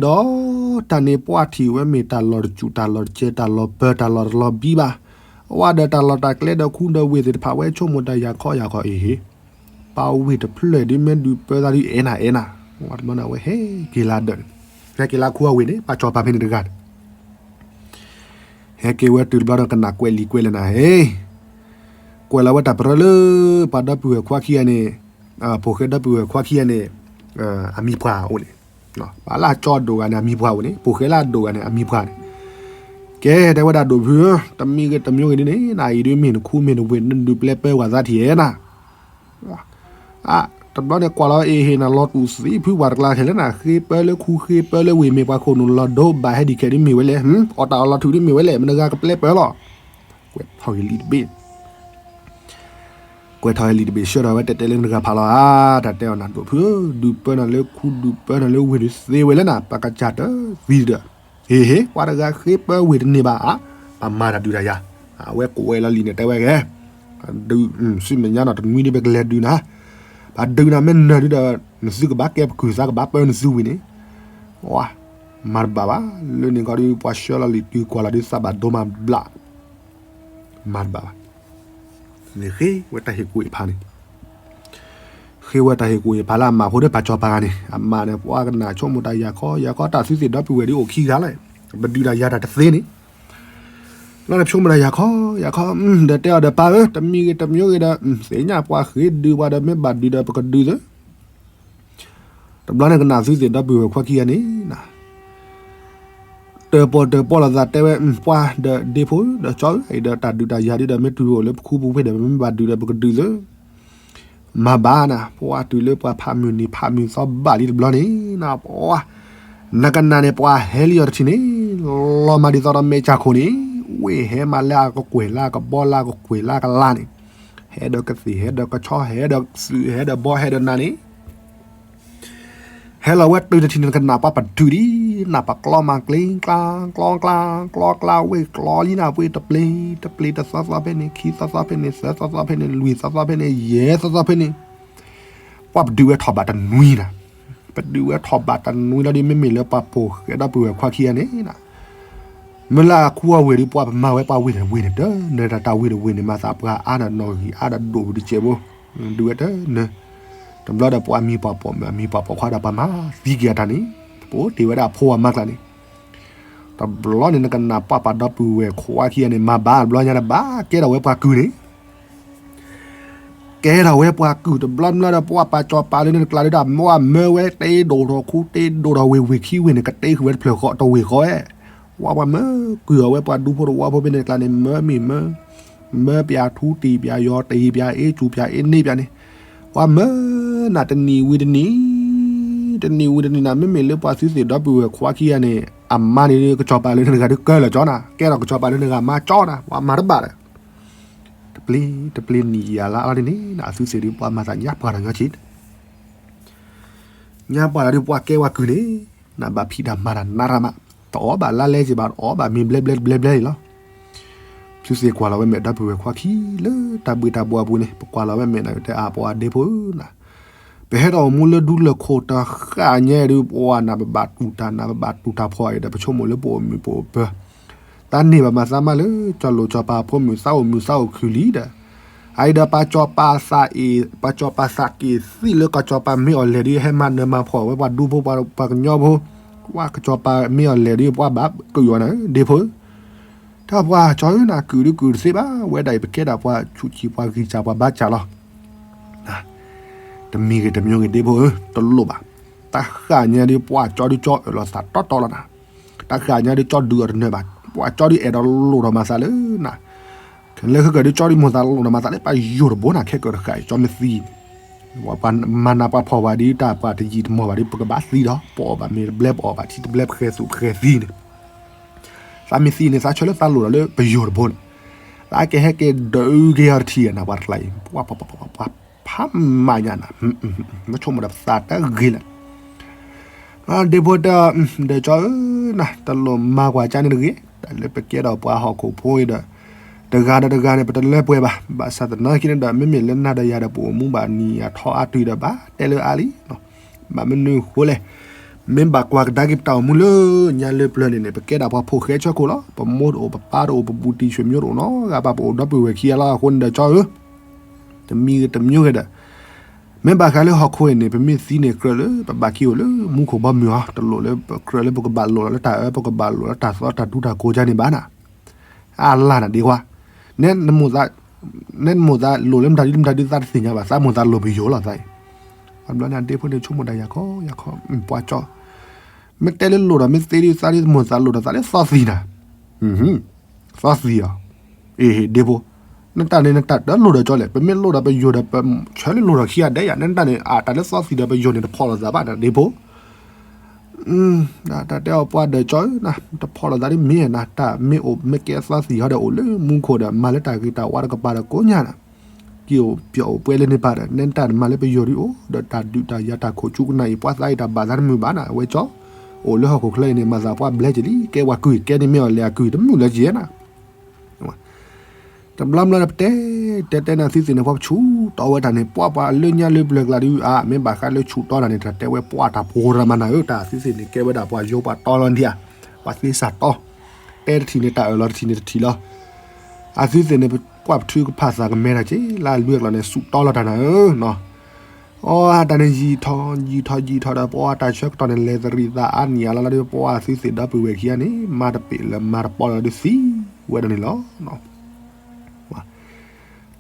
တၢ်န့ၣ်ပှၢ်ထံၣ်ဝဲမ့ၢ်တၢ်လီၢ်တစူၣ် တၢ်လီၢ်တစဲး တၢ်လီၢ်ပၢၤ တၢ်လီၢ်တလီၤဘံဘၣ်, အဝဲဒီးတၢ်လီၢ်တၢ်ကျဲဒီးခူဒီးဝ့ၢ်သ့ၣ်တဖၣ် ဝဲဆိကမိၣ်တၢ်ယၤခီယၤခီအံၤဟ့ၣ်, ပာ်ဝ့ၢ်တဖျၢၣ်ဒ်မ့ၢ်ဒုးပၢသးဒ်အဲၣ်နၤအဲၣ်နၤ, ဝဲတဘျီန့ၣ် အဝဲဟဲက့ၤလၢဒၢးန့ၣ်, ဟဲက့ၤလၢခူအဝ့ၢ်န့ၣ် ပာ်စီၤပၤဖဲန့ၣ်တဂၤန့ၣ် ဟဲက့ၤဝဲတုၤတဘျီဒီးကနၣ်ကွဲးလံာ်ကွဲးလဲၢ်နၤဟ့ၣ်, ကွဲးလီၤဝဲတၢ်ပရၢလၢ ပှၤဒီပုၢ်ဝဲၢ်ခွါခံဂၤန့ၣ်, ဖိၣ်ဃဲဒီပုၢ်ဝဲၢ်ခွါခံဂၤန့ၣ်, အမံၤပှၢ်အိၣ်န့ၣ်, ပှၤလၢအကၠီဒိၣ်ဂၤန့ၣ် အမံၤပှၢ်အိၣ်န့ၣ် ဖိၣ်ဃဲလၢအဒိၣ်ဂၤန့ၣ် အမံၤပှၢ်န့ၣ်, ကဲတဲဝဲဒၣ်ဒိၣ်ဖုဧၢ, တမံၤဂ့ၤတမံၤဂ့ၤဒ်န့ၣ် နအံၤဒ်မ့ၢ်နခူမ့ၢ်နဝ့ၢ်နဒုးပျဲပၢဝဲသးထံၣ်ဧါနၤ တဘျီန့ၣ်ကွၢ်လီၤအ့ၣ်ဟ့ၣ်နၤလီၤတူာ်သံဖု ပှၤတကျါခဲလၢာ်နၤ ဃ့ပၢလၢခူဃ့ပၢလၢဝ့ၢ်မ့ၢ်ပှၤခိၣ်နူာ်လီၤဒိဘၣ်ဟဲဒံးခဲဒ်မ့ၢ်ဝဲလဲၣ်, အီၣ်တၢ်အီၣ်လီၤထုးဒ်မ့ၢ်ဝဲလဲၣ် မတၤတဂၤကပျဲပၢလီၤ, ကွဲးထီၣ်ဂ့ၤလံာ်တဘ့ၣ်, ကွဲးထီၣ်ဂ့ၤလံာ်တဘ့ၣ် ဆှၢထီၣ်ဝဲတဲတဲလၢနတဂၤဖးလီၤဧါ, တၢ်တဲအီၤနၤဒိၣ်ဖုဧၢ, ဒုးပၢနၤလၢခူဒုးပၢနၤလၢဝ့ၢ်ဒုးသ့ဝဲလၢနၤ ပကစၢ်တသံဒီး ဟ့ၣ်ဟ့ၣ် ပှၤတဂၤဃ့ပၢဝ့ၢ်တန့ၢ်ဘၣ်ဧါ, ပမၤတၢ်ဒုးတၢ်ယၤ, အဝဲကွဲးလီၤလံာ်န့ၣ်တဲဝဲဂ့ၤ, ဒုး, ဆူမဲာ်ညါနီၤတနွံဒ်ပကလဲၤဒုးနၤ, ပဒုးနၤမ့ၢ်နၢၤဒုးဒီး, နသုကဘၣ်ကဲပကုၢ်သးကဘၣ်ပၢနသုဝ့ၢ်န့ၣ်, ဝါ, မၤတဘၣ်ဘၣ်, လၢန့ၣ်ခီဒုးပှၤဆှၢလီၤလံာ်တုၤကွၢ်လီၤဒုးသးဘၣ်ဒိမးဘျး, မၤတဘၣ်ဘၣ် န့ၣ်ဃ့ဝဲတၢ်ဟ့ၣ်ကူၣ်ဟ့ၣ်ဖးန့ၣ်, ဃ့ဝဲတၢ်ဟ့ၣ်ကူၣ်ဟ့ၣ်ဖးလၢအမၤဖိဒီးပာ်စီၤပၤဂၤန့ၣ်, အမၤန့ၣ် ပှၤကနၣ်ဆိကမိၣ်တၢ်ယၤခီယၤခီ တၢ်သုသ့ၣ်ဒီပုၢ်ဝဲၢ်ဒ်အိၣ်ခံဂၤလီၤ, ပဒုးတၢ်ယၤတၢ်တသ့န့ၣ်, လီၤန့ၣ်ဆိကမိၣ်တၢ်ယၤခီယၤခီ, ဒီးတဲအီၤဒီးပၢ်ဧၢ တမံၤဂ့ၤတမံၤဂ့ၤဒီး, သ့ၣ်ညါပှၤဃ့ဒုးပှၤဒီးမ့ၢ်ဘၣ်ဒုးဒီးပကဒုးသ့ တဘျီန့ၣ်ကနၣ်သုသ့ၣ်ဒီပုၢ်ဝဲၢ်ခွါခံဂၤန့ၣ်, တၢၣ်ပီၣ်တၢၣ်ပီၣ်လိာ်သးတဲဝဲ, ပှၤဒီးဒ့ဖိဒီးကၠီဧၢ, အံၤဒီးတၢ်ဒုးတၢ်ယၤဒ်ဒီးမ့ၢ်တုၤအိၣ်လၢပခူပူၤဖဲဒီး ပမ့ၢ်ဘၣ်ဒုးဒီးပကဒုးသ့, မၤဘၣ်နၤ, ပှၤတုၤလၢပှၤဖးမုၢ်နံၤဖးမုၢ်သီဘၣ်လံတဘျီန့ၣ်နၤ, ပှၤ, နကနၣ်န့ၣ် ပှၤဟဲလံအီၤတထံၣ်န့ၣ်, လီၤမၢ်ဒ်သိးဒီးမဲာ်ဆှးခိၣ်န့ၣ်, ဝ့ၢ်ဟဲမးလၢအကကွဲၢ်လၢအကဘီလၢအကကွဲၢ်လၢအကလါန့ၣ်, ဟဲဒီးကသ့ၣ်ဟဲဒီးကဆီဟဲဒီးသုးဟဲဒီးဘီဟဲဒီးနၤန့ၣ် ဟဲလီၤဝဲတုၤတထံၣ်န့ၣ် နကနၣ်ပှၤပဒုးဒ်နၢ်ပကျီမၤကျ့ကျါ, ကျီကျါ, ကျီကျါ, ဝ့ၢ်ကျီလံနၤ ဝ့ၢ်တပျ့ၤ, တပျ့ၤတသီသီဖဲန့ၣ်, ခံသီသီဖဲန့ၣ်, သၢသီသီဖဲန့ၣ်, လွံၢ်သီသီဖဲန့ၣ်, ယဲၢ်သီသီဖဲန့ၣ်, ပှၤပဒုးဝဲထီၣ်ဘးတနွံနၤ, ပဒုးဝဲထီၣ်ဘးတနွံလီၤဒ်မ့မ့ၢ်လၢပှၤဖိၣ်ဃဲဒီပုၢ်ဝဲၢ်ခွါခံဂၤန့ၣ် မ့ၢ်လၢအခူအဝ့ၢ်ဒီး ပှၤပမၤဝဲပှၤဝ့ၢ်တဝ့ၢ်န့ၣ် တနၢၤတၢ်ဝ့ၢ်တဝ့ၢ်န့ၣ် မၤသးပှၤအါဒီးနီၣ်ဂံၢ်အါဒီးဒိၣ်ပူၤတစဲးဖိ, ဒုးဝဲတနၢၤ, တဘျီဒီးပှၤမံၤပှၤပိာ်မုၣ် အမံၤပှၤပိာ်ခွါဒီးပှၤမၤသံက့ၤအတၢ်န့ၣ်, ပအိၣ်တ့ၢ်ဝဲဒၣ်အဖိအမါကျါန့ၣ်, တဘျီန့ၣ် နကနၣ်ပှၤပှၤဒီပုၢ်ဝဲၢ်ခွါခံဂၤန့ၣ် မၤဘၣ်တဘျီညါဒီး ဘၣ်ကဲထီၣ်ဝဲပှၤကုၢ်န့ၣ် ကဲထီၣ်ဝဲပှၤကုၢ်တဘျီတဘျီဒီး ပှၤပာ်စီၤပၤလၢန့ၣ်တကျါဒီး မ့ၢ်ဝဲမၢဝဲတ့ဒိၣ်ထီၣ်ခူတ့ဒိၣ်ထီၣ်ဝ့ၢ် ဝ့ၢ်ခံဝ့ၢ်န့ၣ် ကတ့ဃုာ်ဝဲတဖျၢၣ်ဃီတဝ့ၢ်ဃီဝဲ, ပှၤပှၤမၢကုၢ်အီၤဝဲပှၤဒူဖိတဝီဖိဖဲန့ၣ်တကျါန့ၣ် မၢမ့ၢ်မၢ, မၢပၠးထူတ့ၢ်ပၠးယီၤတ့ၢ်ပၠးအ့ၣ်စူၣ်ပၠးအ့ၣ်န့ၢ်ပၠးန့ၣ်, ပှၤမၢနၤတနံၤဝံၤတနံၤ, တနံၤဝံၤတနံၤနၤ မ့မ့ၢ်လၢပှၤသုသ့ၣ်ဒီပုၢ်ဝဲၢ်ခွါခံဂၤန့ၣ် အမါန့ၣ် ကစီၤပၤလၢန့ၣ်တဂၤဒုးကၢလီၤကၠီနၤ, ကဲထီၣ်ကစီၤပၤလၢန့ၣ်တဂၤမါကၠီနၤ ပှၤမၤတဘၣ်ဒီး တပျ့ၤ, တပျ့ၤနံၣ်ယံာ်အလါအီၤဒ်န့ၣ် နသုသ့ၣ်ဒုးပှၤမၤသးညါပှၢ်တၢ်ညီက့ၤ, ညါပှၢ်တၢ်ဒုးပှၤကဲဝဲကုၢ်န့ၣ်, နဘၣ်ဖံးတၢ်မၤတၢ်နးတၢ်မး, တအီၣ်ဘၣ်လါလဲက့ၤဘၣ် တအီၣ်ဘၣ်မ့ၤဘျဲဘျဲတဘျဲဘျဲအံၤလီၤ. သုသ့ၣ်ကွၢ်လီၤဝဲမဲာ်ဒီပုၢ်ဝဲၢ်ခွါခံလၢတၢ်ဘှ့ၣ်တၢ်ဘှီၣ်အပူၤန့ၣ် ပကွၢ်လီၤဝဲမဲာ်နၤတဲအါပှၤဒ့ဖိဧၢနၤ ပဟဲထီၣ်အိၣ်မူလၢဒူလၢၢ်ခိၣ်တဃၣ်ညါဒုး ပှၤနၤပဘၣ်တူၢ်တၢ်နၤပဘၣ်တူၢ်တၢ်ဖီအံၤဒီး ပဆိကမိၣ်လၢပအိၣ်မုာ်ပအိၣ်ပၢၤ, တၢ်န့ၢ်ဘၣ်မၤသးမးလၢ ကၠီလိာ်ကၠီပၤဖိမုၣ်သးအိၣ်မုာ်သးအိၣ်ခုၣ်လံဒီး, အအံၤဒီး ပှၤစီၤပၤသးအ့ၣ် ပှၤစီၤပၤသးက့ၣ်သံလၢကစီၤပၤမ့ၢ်အီၤလဲၣ်ဒုး ဟဲမၤနၢၤမၤဖှီၣ်ဝဲပှၤဒူဖိပှၤကညီဖိ, ပှၤကစီၤပၤမ့ၢ်အီၤလဲၣ်ဒုး ပှၤဘၣ်ကုၢ်အီၤနၤ ဒ့ဖိဧၢ တၢ်ပှၤကၠီဧၢနၤ ကုၢ်ဒုးကုၢ်တသ့ဘၣ် ဝဲဒၣ်အံၤ ပကဲဒၣ်ပှၤဆူးဆံးပှၤဂံၢ်စၢ်ပှၤဘါစၢ်လီၤ. တမံၤဂ့ၤတမံၤဂ့ၤဒ့ဖိဧၢ တလိၣ်ဘၣ်. တၢ်ဃၣ်ညါဒုးပှၤကၠီဒုးကၠီအၢၣ်လီၤသးတီတီလီၤနၤ. တၢ်ဃၣ်ညါဒုးကၠီဒုးအီၤတနၢၤဘၣ်. ပှၤကၠီဒုးအဲၣ်ဒိးလိၣ်ထီၣ်မၤသးလၢနၤ. က လၢဃုကၢၤဒုးကၠီဒုးမိၢ်သးလိၣ်ဒီးမၤသးလၢပယိၤတဘိနၤ ခဲကၢၤတဃာ်အံၤ ကၠီမ့ၢ်သံန့ၣ် ပှၤမၤနးပှၤဖှီၣ်ဝဲဒ်တၢ်ပှၤတယံာ်တမီၢ်ဘၣ်ဒီး ပကဘၣ်သံဒီး ပအီၣ်ဘၣ်မ့ၢ်တဘျဲ ပအီၣ်ဘၣ်ထံတဘျဲပဃဲၤသူၣ်ပဃဲၤသံန့ၣ် သးမ့ၢ်သံန့ၣ် သးဆၢလၢသးလိၣ်ဒီးလၢပယိၤတဘိန့ၣ် သးကဟဲက့ၤဒုးက့ၤအီၤတထံၣ်နၤ ပှၤတကျါအံၤ ပှၤဖးမးညါနၤ မ့ၢ်ဆိကမိၣ်ဒီးပသးတဂ့ၤလၢ ဒ့ဖိတဲ ဒီးကၠီဧၢ နတလိၣ်မၤကွၢ်ကၢန့ၣ်တဂ့ၤ တၢ်လၢပကဲဒီးပှၤဟီၣ်ခိၣ်ဖိအံၤဒီး တဂၤဒီးတဂၤန့ၣ် ပတလၢပှဲၤဘၣ် ဘၣ်ဆၣ်သနာ်က့န့ၣ်ဒီး မ့မ့ၢ်လၢနၤဒီးယၤဒီး ပအိၣ်မူဘၣ်နံၤအထီအါတုၤဒီး ဘၣ်တဲလၢအါလံ ဘၣ်မနုၤဃိလဲၣ် မ့ၢ်ဘၣ်ကွၢ်ကဒါက့ၤပတၢ်အိၣ်မူလၢညါလၢပျၢၤန့ၣ်န့ၣ် ပကဲဒၣ်ပှၤဖိၣ်ဃဲဆၢခိၣ်လီၤ ပမိၢ်တအိၣ် ပပၢ်တအိၣ် ပဘူးတံၢ်ဆွေမျိုးတအိၣ်နီတဂၤဘၣ် ပအိၣ်ဒီပုၢ်ဝဲၢ်ခံဂၤလီၤ အဃိန့ၣ်ဒီးကၠီဧၢ တမံၤတမျိုးဂ့ၤဒီး မ့ၢ်ဘၣ်ဃးလၢဟီၣ်ခိၣ်အံၤန့ၣ် ပမ့ၢ်သံန့ၣ် ကြၢးလၢပဘၣ်က့ၤအိၣ်လၢမူခိၣ်ဘီမုၢ်အီၤ တလိၣ်လၢပကြၢးလၢပကဘၣ်လိၣ်လီၤလၢတၢ်အၢ ပကဘၣ်လိၣ်လၢတၢ်သီတၢ်ဒူတၢ်ကိးကၢန့ၣ်ဘၣ်နၤ အလၢ်နၤဒ့ခွါ နဲနမိၢ်သးလိၣ်လၢမတၤဒုမတၤဒုသးတသ့ၣ်ညါဘၣ် သးမိၢ်သးလိၣ်ပယိၤလီၤသးအံၤ အဘျီန့ၣ်ဒ့ဖိန့ၣ်ဆိကမိၣ်တၢ်ယၤခီယၤခီ ပှၤကၠီ မ့ၢ်တဲလၢလိၣ်ဒီးမ့ၢ်သ့ဒ်သးဒ်မိၢ်သးလိၣ်ဒီးသးလၢသီသံနၤ သီသံအီၤ အ့ဟ့ၣ်ဒ့ဖိ နတၢ်န့ၣ်နတၢ်တလိၣ်ဒီးကၠီလဲၣ် ပမ့ၢ်လိၣ်ဒီးပယိၤဒီးပဆၢလၢလိၣ်ဒီးခံဂၤဒဲးယၤ နတၢ်န့ၣ် အတၢ်လၢသီသံဒီးပယိၤန့ၣ် တဖီၣ်လိာ်သးဘၣ်နၤဒ့ဖိ တၢ်တဲအီၤပှၤဒီးကၠီဧၢ တဖီၣ်လိာ်သးဒ်မ့ၢ်နၤ တၢ်မ့ၢ်အိၣ်မ့ၢ်ကဲသီသံဟီဒီးအိၣ်လၢမူခိၣ်ဒီး မၤလၢတၢ်ဂ့ၤတၢ်ဝါတကပၤဒီးကိးညါနၤ က့ၤအိၣ်ပျီအိၣ်ပှဲၤလၢန့ၣ်ပၢ်ဒီး နဲတၢ်မၤလၢပယိၤဒ်အိၣ် ဒီးတၢ်ဒုးတၢ်ယၤတၢ်ခိၣ်ဆူကနၣ်အံၤ ပှၤသးအံၤတၢ်ဘၣ်သးတမုာ်ဘၣ်နၤ အဝဲကၠီ အိၣ်လၢဟီၣ်ခိၣ်ချၢအံၤန့ၣ် မၤသးပှၤဘျဲက့ၤလံ ကဲပှၤကုၢ်ကဲန့ၣ်မ့ၢ်အီၤလဲၤအကုၢ်တမုာ်လၢက့ၤနၤ တဘျီဘျီဒီးပတဲ တဲတဲနၤသုသ့ၣ်န့ၣ် ပှၤပဆူၣ်တီဝဲတၢ်န့ၣ် ပှၤပှၤလၢညါလၢပျၢၤကျါဒုး အမ့ၢ်ဘၣ်ဃးလၢဆူၣ်တီတၢ်န့ၣ် တၢ်တဲဝဲပှၤတၢ်ဖိရမၤနၤဧၢ တၢ်သုသ့ၣ်န့ၣ် ကဲဝဲဒၣ်ပှၤယိၤပှၤတီလီၤဒံးဧါ ပှၤသ့စၢ်တီ တဲတထံၣ်န့ၣ် တၢ်အၢၣ်လီၤတထံၣ်န့ၣ်တထံၣ်လီၤ အသုသ့ၣ်န့ၣ် ပှၤပထုကဖၣ်သးကမဲတၢ်က့ၤ လၢအလွဲၢ်ကျီၢ်န့ၣ် ဆူၣ်တီလီၤတၢ်နၤဧၢ အီ တၢ်န့ၣ်ယံာ်ထီၣ်ယံာ်ထီၣ်ယံာ်ထီၣ်ဒီး ပှၤတၢ်ဆၢကတီၢ်န့ၣ် လဲၤတရံးသးအါနံၣ်အါလါလီၤဒီး ပှၤသုသ့ၣ်ဒီပုၢ်ဝဲၢ်ခံဂၤန့ၣ် မၤတပ့ၣ်လၢမၤတပီလၢၤဒီးသံဝဲဒၣ်န့ၣ်လီၤ.